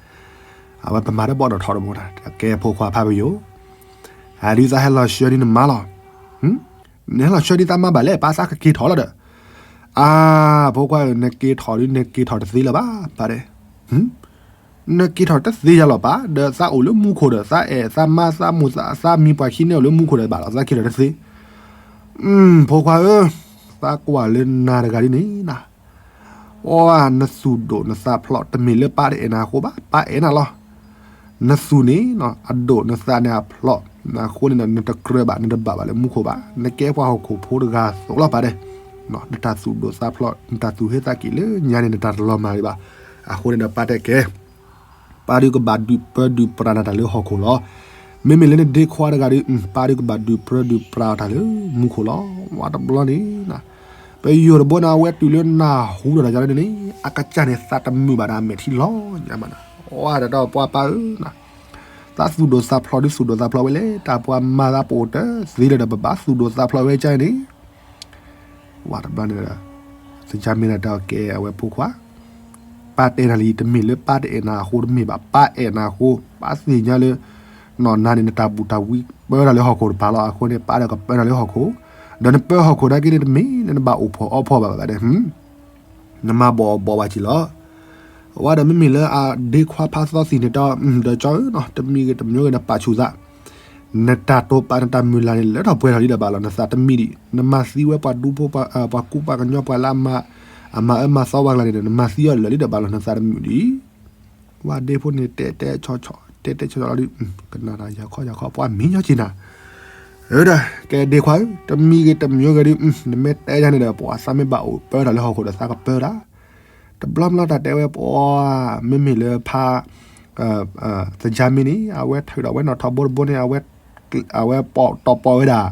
အဝဲပမၤတဘီၣ်နီၣ်ထီၣ်တဘိနၤ ကဲဖိခွါဖးပယိၤ အဒုးသးဟဲလီၤဆှၢဒ်နမါလီၤ. နဟဲလီၤဆှၢဒ်သးမါဘၣ်လဲၣ် ပၢ်သးကက့ၤထီၣ်လီၤဒီး, အါ, ဖိခွါဧၢ နက့ၤထီၣ်ဒုး နက့ၤထီၣ်တသ့လၢၤဘၣ် ပၢ်တဲ. နက့ၤထီၣ်တသ့ယၤလီၤပၢ်, ဒီးသးအိၣ်လၢမူခိၣ်ဒီး သးအဲၣ်သးမါ သးမိၢ်သးမံၤပှၤခံန့ၣ်အိၣ်လၢမူခိၣ်ဒီးဘၣ်လီၤ သးက့ၤထီၣ်တသ့. ဖိခွါဧၢ, သးကွၢ်လၢနၤတဂၤဒ်န့ၣ်နၤ, အီ, နသူၣ်ဒိၣ်နသးဖျိး တမ့ၢ်လၢပၢ်တအဲၣ်နၤအဃိဘၣ်, ပၢ်အဲၣ်နၤလီၤ. နသူၣ်န့ၣ် အဒိၣ်နသးန့ၣ်အဖျိး, အဃိန့ၣ်ဒီး နတကြၢးဘၣ် နတဘၣ်ဘၣ်လၢမူခိၣ်ဘၣ်, နကဲပှၤဟီၣ်ခိၣ်ဖိတဂၤအသိးလီၤ ပၢ်တဲ. နတၢ်သူၣ်ဒိၣ်သးဖျိး နတၢ်သူၣ်ဟ့သးက့ၤလၢညါန့ၣ် နတၢ်တလီၤမၢ်ဒံးဘၣ်. အဃိန့ၣ်ဒီးပၢ်တဲကဲ ပၢ်ဒုးကဘၣ်ဒုးပၢဒုးပြးနၤတၢ်လၢဟီၣ်ခိၣ်လီၤ. မ့မ့ၢ်လၢနဒ့ခွါတဂၤဒီး ပၢ်ဒုးကဘၣ်ဒုးပၢဒုးပြးအီၤတၢ်လၢမူခိၣ်လီၤ. ဝါတဘျီန့ၣ် ပယိၤတဘိန့ၣ် အဝဲတုၤလၢနၢ်ဟူဒီးတၢ်ကန့ၣ်န့ၣ် အကစၢ်န့ၣ်သးတမုာ်ဘၣ်ဒီးအမဲာ်ထံလီၤညါမးနၤ. ဝါဒီးပှၤပၢ်ဧၢ, သးသူၣ်ဒိၣ်သးဖျိးဒုးသူၣ်ဒိၣ်သးဖျိးဝဲလဲၣ်, တၢ်ပှၤမၤသးပအိၣ်တသ့လၢၤဒီး ပဘၣ်သူၣ်ဒိၣ်သးဖျိးဝဲကန့ၣ် ဝါတဘျီန့ၣ်ဒီး သကၢ်မ့ၢ်ဒီးတဲအီၤကဲအဝဲဖိခွါ, ပၢ်တဲနၤလံ တမ့ၢ်လၢပၢ်တအဲၣ်နၤအဃိတမ့ၢ်ဘၣ်, ပၢ်အဲၣ်နၤအဃိ, ပၢ်သ့ၣ်ညါလၢ နၤန့ၣ် နတၢ်ဘူၣ်တၢ်ဝံပၢတၢ်လၢဟီၣ်ခိၣ်တပၤလီၤ. အဃိန့ၣ် ပၢ်ဒီးကပၢနၤလၢဟီၣ်ခိၣ်, ဒီးနပၢဟီၣ်ခိၣ်နာ်က့န့ၣ် တမ့ၢ်လၢနဘၣ်အိၣ်ဖှီၣ်အီဖှီၣ်ဘၣ်ဘၣ်ဒီး နမၤဘီၣ်အီၤဘီၣ်ဘၣ်က့ၤလီၤ. ဝါဒီးမ့မ့ၢ်လၢအဒ့ခွါဖါသီသံၣ်န့ၣ် ဒီးကၠီဧၢ, တမံၤဂ့ၤတမံၤဂ့ၤဒီးပာ်ဆူၣ်သး, နတၢ်တိာ်ပာ်နတၢ်မုၢ်လၢ်န့ၣ် လၢထီၣ်ပှဲၤထီၣ်လံဒီးဘၣ်လီၤ နသးတမံဒံး, နမၤသံဝဲပှၤဒူဖိ ပှၤကူပှၤကညီ ပှၤလၢအမၤအၢမၤသီပှၤကျါန့ၣ်ဒီး နမၤသံအီၤလၢာ်လံဒီးဘၣ်လီၤ နသးတမုာ်ဒံး. ဝါဒ့ဖိန့ၣ် တဲတဲဆီဆီ တဲတဲဆီဆီလီၤဒုး ကနၣ်တၢ်ယၤခီယၤခီ ပှၤမံညီက့ၤနၤ, ဒီး ကဲဒ့ခွါဧၢ တမံၤဂ့ၤတမံၤဂ့ၤဒုး နမ့ၢ်တဲယၤန့ၣ်ဒီး ပှၤသးမ့ၢ်ဘၣ်အိၣ်ပၢတၢ်လၢဟီၣ်ခိၣ်ဒီးသးကပၢတၢ်, တဘျီဘျီတၢ်တဲဝဲပှၤ မ့မ့ၢ်လၢဖါ သကၢ်မ့ၢ်န့ၣ် အဝဲထုးဒီးဝဲနီၣ်ထီဘိတဘိန့ၣ် အဝဲပတီၢ်ပီၢ်ဝဲဒၣ်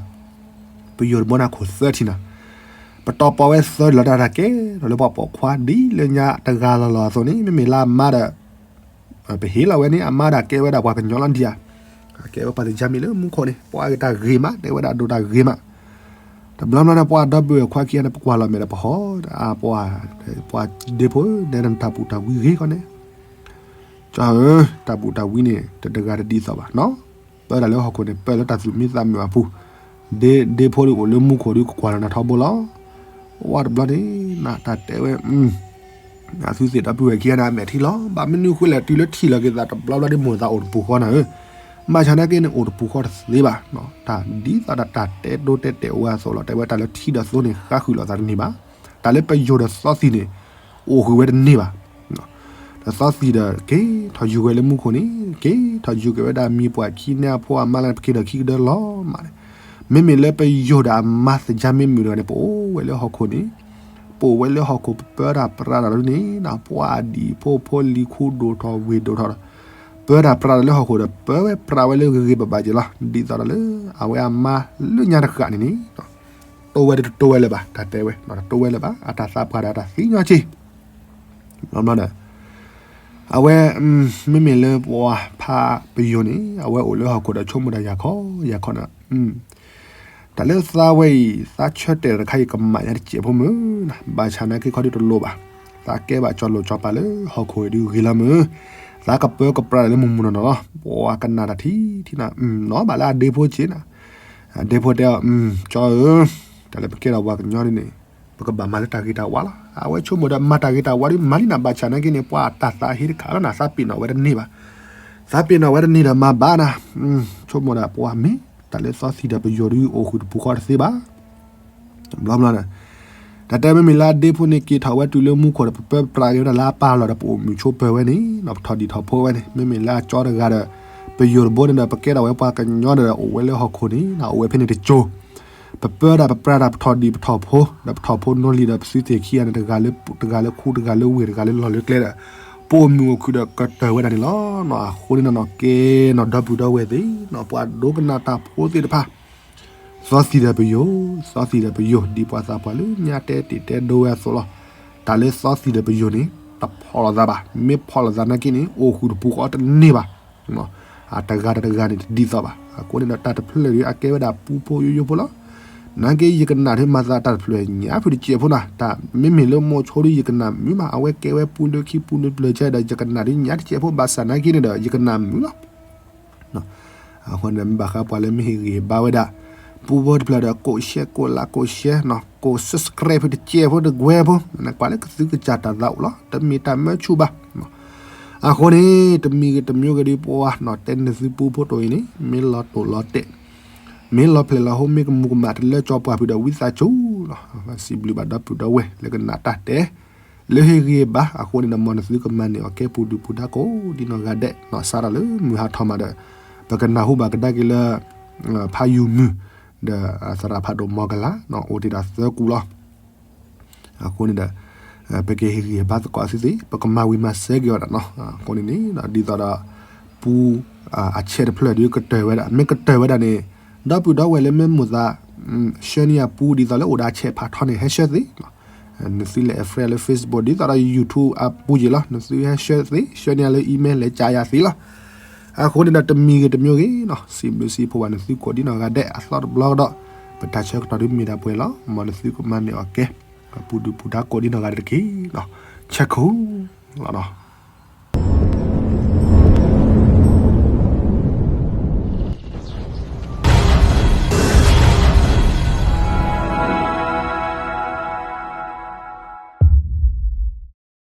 ပယိၤတဘိန့ၣ်ခိၣ်သၢထံၣ်နၤ, ပတီၢ်ပီၢ်ဝဲသၢထံၣ်လီၤတၢ်တၢ်ကဲထီၣ်လၢပှၤပိာ်ခွါဒ်လၢညါတဂၤလီၤလီၤအသိးန့ၣ် မ့မ့ၢ်လၢအမါဒီး ပဟ့ၣ်လီၤဝဲန့ၣ် အမါဒီးကဲဝဲဒၣ်ပှၤကညီလီၤဒံးဧါ, ကဲဝဲပှၤသကၢ်မ့ၢ်လၢမူခိၣ်န့ၣ် ပှၤအဂ့ၢ်တၢ်ဂ့ၤမး တဲဝဲဒၣ်ဒိၣ်တၢ်ဂ့ၤမး, တဘျီဘျီန့ၣ် ပှၤဒီပုၢ်ဝဲၢ်ခွါခံဂၤန့ၣ် ပကွၢ်လီၤမဲာ်ဒီးပဟီၣ် ပှၤ ပှၤဒ့ဖိ နဲဒၣ်နတၢ်ဘူၣ်တၢ်ဝံဂ့ၤခီန့ၣ် ကၠီဧၢ, တၢ်ဘူၣ်တၢ်ဝံန့ၣ် တတဂၤတဒ်သိးဘၣ်နီၤ, ပၢတၢ်လၢဟီၣ်ခိၣ်န့ၣ် ပၢလၢတၢ်သူၣ်မံသးမုာ်အပူၤ, ဒ့ဖိဒုးအိၣ်လၢမူခိၣ်ဒုးကကွၢ်လီၤနၤထီဘိလီၤ, ဝါတဘျီန့ၣ် နတၢ်တဲဝဲ အသုသ့ၣ်ဒီပုၢ်ဝဲၢ်ခံဂၤန့ၣ် အမဲာ်ထံလီၤ, ဘၣ်မနုၤဃိလဲၣ် တုၤလၢထံၣ်လီၤက့ၤသးတဘျီဘျီဒ်မိၢ်သးအိၣ်တပူၤဃီနၤဧၢ, ဘၣ်ဆၣ်နာ်က့န့ၣ် အိၣ်တပူၤဃီတသ့ဘၣ်, တၢ်ဒ်သိးဒီးတၢ်တဲဒိတဲတဲာ်အိၣ်ဝဲအသိးလီၤ, တဲဝဲတၢ်လၢထံဒီးသိန့ၣ်ဃါဃုာ်လိာ်သးတန့ၢ်ဘၣ်, တၢ်လၢပယိၤဒီးသီသံၣ်န့ၣ် အိၣ်ဃုာ်ဝဲတန့ၢ်ဘၣ် ဒီးသီသံၣ်ဒီး က့ၤထီၣ်ယူၤက့ၤဝဲလၢမူခိၣ်န့ၣ် က့ၤထီၣ်ယူၤက့ၤဝဲဒၣ်မံၤပှၢ်ခံန့ၣ်အဖိအမါလၢ ပက့ၤဒီးခံကဒၢလီၤမးန့ၣ်, မ့မ့ၢ်လၢပယိၤဒီးအမါသကၢ်မ့ၢ်မုာ်တဂၤန့ၣ် ပအိၣ်ဝဲလၢဟီၣ်ခိၣ်န့ၣ်, ပအိၣ်ဝဲလၢဟီၣ်ခိၣ်ပပၢတၢ်ပြးတၢ်လၢန့ၣ် ပှၤအဒံၣ်ဖိဖိလံၤခူဒိၣ်ထီၣ်ဝ့ၢ်ဒိၣ်ထီၣ်ဒီး ပၢတၢ်ပြးတၢ်လၢဟီၣ်ခိၣ်ဒီး ပၢဝဲပြးဝဲလၢဂ့ၤဂ့ၤဘၣ်ဘၣ်က့ၤလီၤ, ဒ်သိးဒီးလၢ အဝဲအမါလၢညါတဃၣ်န့ၣ်န့ၣ် တိဝဲတတိဝဲလၢၤဘၣ် တၢ်တဲဝဲ တတိဝဲလၢၤဘၣ် အတၢ်သးပှၢ်ဒီးအတၢ်သ့ၣ်ညါက့ၤ ဘျီဘျီဒီး အဝဲ မ့မ့ၢ်လၢပှၤဖးပယိၤန့ၣ် အဝဲအိၣ်လၢဟီၣ်ခိၣ်ဒီးဆိကမိၣ်တၢ်ယၤခီယၤခီနၤ, တၢ်လၢသးဝဲအံၤ သးဆၢတဲာ်တခါအံၤ ကမၣ်ယၤတစဲးဖိမုၢ်နၤ, ဘၣ်ဆၣ်နာ်က့ခီဒုးတလိၣ်ဘၣ်, သးကဲဘၣ်ကၠီလိာ်ကၠီပာ်လၢဟီၣ်ခိၣ်အံၤဒုးဂ့ၤလီၤမုၢ်, သးကပၢကပြးတၢ်လၢမုၢ်မုၢ်နီၢ်နီၢ်လီၤ, ပှၤကနၣ်တၢ်ထံထံနၤ, နီၢ်ဘၣ်လၢအဒ့ဖိက့ၤနၤ, အဒ့ဖိတဲအီၤ ကၠီဧၢ, တၢ်လၢပကဲထီၣ်ပှၤကညီဒ်န့ၣ် ပကဘၣ်မၤလၢတၢ်ဂ့ၤတၢ်ဝါလီၤ, အဝဲဆိကမိၣ်ဒီးမၤတၢ်ဂ့ၤတၢ်ဝါဒုးမၤလံနၤ, ဘၣ်ဆၣ်နာ်က့န့ၣ် ပှၤအတၢ်သးဟ့တခါလီၤနၤ, သးပ့ၤနီၣ်ဝဲတန့ၢ်ဘၣ်, သးပ့ၤနီၣ်ဝဲတန့ၢ်ဒီးမၤဘၣ်နၤ, ဆိကမိၣ်ဒီးပှၤမ့ၢ် တၢ်လၢသီသံၣ်ဒီးပယိၤဒုးအိၣ်ဃုာ်တပူၤဃီတသ့ဘၣ် ဘျီဘျီန့ၣ်, တၢ်တဲမ့မ့ၢ်လၢအဒ့ဖိန့ၣ်က့ၤထီၣ်ဝဲတုၤလၢမူခိၣ်ဒီး ပပၢပြးက့ၤဝဲဒၣ်လၢအပၢ်လီၢ်ဒီး ပအိၣ်မုာ်ဆိပၢၤဝဲန့ၣ် ပထီၣ်ဒံၣ်ထီၣ်ဖိဝဲန့ၣ်, မ့မ့ၢ်လၢအကၠီတဂၤဒီး ပယိၤတဘိန့ၣ်ဒီး ပကဲထီၣ်ဝဲပှၤကညီဒီး အိၣ်ဝဲလၢဟီၣ်ခိၣ်န့ၣ် အိၣ်ဝဲဖဲန့ၣ်တကၠိ, ပပၢတၢ်ပပြးတၢ် ပထီၣ်ဒံၣ်ပထီၣ်ဖိ ဒီးပထီၣ်ဖိနီၢ်လံၤဒီး ပသုသ့ၣ်ခံဂၤန့ၣ် တဂၤလၢခူတဂၤလၢဝ့ၢ် တဂၤလၢလီၢ်လၢကျဲဒီး ပအိၣ်မုာ်အိၣ်ခုၣ်ဒီးကတၢၢ်ဝဲဒၣ်န့ၣ်လီၤ. အဃိန့ၣ်နီၢ်နီၢ်ကဲနီၢ်ဒီပုၢ်ဒီဝဲၢ်သ့ၣ်နီၢ် ပှၤဒိကနၣ်တၢ်ဖိသ့ၣ်တဖၣ် သီသံၣ်ဒီးပယိၤ, သီသံၣ်ဒီးပယိၤ ဒ်ပှၤသးပှၢ်လၢညါတဲတ့ၢ်တဲဒိဝဲအသိးလီၤ. တၢ်လၢသီသံၣ်ဒီးပယိၤန့ၣ် တဖီၣ်လိာ်သးဘၣ်. မ့ၢ်ဖီၣ်လိာ်သးနာ်က့န့ၣ် အိၣ်ဃုာ်တပူၤဃီတန့ၢ်ဘၣ်. အတဂၤတဂၤန့ၣ်တဒ်သိးဘၣ်. အဃိန့ၣ်ဒီးတၢ်တဖျၢၣ်ဒီးအကဲဝဲဒၣ်ပူဖိယိယိဖိလီၤ. နာ်က့ ယကနၣ်ဒုးမၤသးတၢ်တဖျၢၣ်ညါဖုၣ်တစဲးဖိနၤ. တၢ်မ့မ့ၢ်လၢမိၤဆိဒုး ယကနၣ်မုာ်မး. အဝဲကဲဝဲပူလၢခံပူလၢပျၢၤကဲဒီး ယကနၣ်ဒုးညါတစဲးဖိ ဘၣ်ဆၣ်နာ်က့န့ၣ်ဒီး ယကနၣ်မုာ်လီၤ. အဃိန့ၣ် မ့ၢ်ဘၣ်ဃးပှၤလၢမ့ၢ်ဟ့ၣ်ဂံၢ်ဟ့ၣ်ဘါဝဲဒၣ် ပူဖိတဖျၢၣ်ဒီး ကိးရှဲ ကိးလး ကိးရှဲ ကိး subscribe တကဲဖိတကွဲဖိ နကွၢ်လၢကသုကစၢ်တၢ်သးအိၣ်လီၤ. တမ့ၢ်တၢ်မၢဆူၣ်ဘၣ်. အဃိန့ၣ် တမံၤဂ့ၤတမံၤဂ့ၤဒီး ပှၤနီၤ တဲနသုပူဖိတအိၣ်အံၤန့ၣ် မ့ၢ်လီၤတိာ်လီၤတဲာ် မ့ၢ်လီၤဖျဲၣ်လီၤဟိ မ့ၢ်ကမူၤကမၣ်တလၢကၠီၤပှၢ်ဖုးဒီး ဝံသးစူၤလီၤ. စံးဘျုးဘၣ်ဒီပုၢ်ဒီဝဲၢ်လၢကနၣ်တၢ်တဲ လၢဟ့ၣ်ဂံၢ်ဟ့ၣ်ဘါ အဃိန့ၣ်ဒီး မ်နသုကမၤန့ၢ်အီၤကဲ ပူၤဒုၣ်ပူၤဒါကိးဒ်နီၢ်ဂၤဒဲးနီၤ စးထီၣ်လၢမုၢ်ဟါထီၣ်မးဒီး ပကနၢ်ဟူဘၣ်ကဒါက့ၤလၢ ဖးယုၢ်မုၢ် ဒီးသရၣ်ဖးဒိၣ်မီၤကလၤ အိၣ်တ့ၢ်ဒီးသၢကူာ်လီၤ. အဃိန့ၣ်ဒီး ပကဟ့ၣ်ဂံၢ်ဟ့ၣ်ဘါသကိးအသုသ့ၣ် ပကမၤဝံၤမၤစၢၤက့ၤအီၤဒၣ်နီၤ. အဃိန့ၣ်န့ၣ် ဒ်သိးဒီး ပူ အဆဲးတဖျၢၣ်ဒုးကတၢၢ်ဝဲဒၣ် မ့ၢ်ကတၢၢ်ဝဲဒၣ်န့ၣ် ဒီပုၢ်ဒီဝဲၢ်လၢမ့ၢ်မိၣ်သး ဆှၢန့ၢ်ယၤပူ ဒ်သိးလၢအိၣ်ဒီးအဆဲးဖးထီန့ၣ် ဟဲဆှၢသ့လီၤ. နသုလဲၤ friend လၢ Facebook ဒ်သိးဒီး YouTube အပူၤယ့ၢ်လီၤ နသုဟဲဆှၢသ့ ဆှၢန့ၢ်ယၤလၢ email လဲၤကးယၤသ့လီၤ. အဃိန့ၣ်ဒီးတမံၤဂ့ၤတမံၤဂ့ၤနီၤ စံးဘျုးစံးဖှိၣ်ဘၣ်နသုကိးဒ်နီၢ်ဂၤဒဲး အသီတဘျီကဒီး ပတၢ်ဆၢကတီၢ်ဒုးမ့ၢ်ဒၣ်ပှဲၤလီၤ. မ်နသုကမၤန့ၢ်အီၤကဲ ပူၤဒုၣ်ပူၤဒါကိးဒ်နီၢ်ဂၤဒဲးတက့ၢ်နီၤ. ဆၢခိၣ်လီၤနီၤ.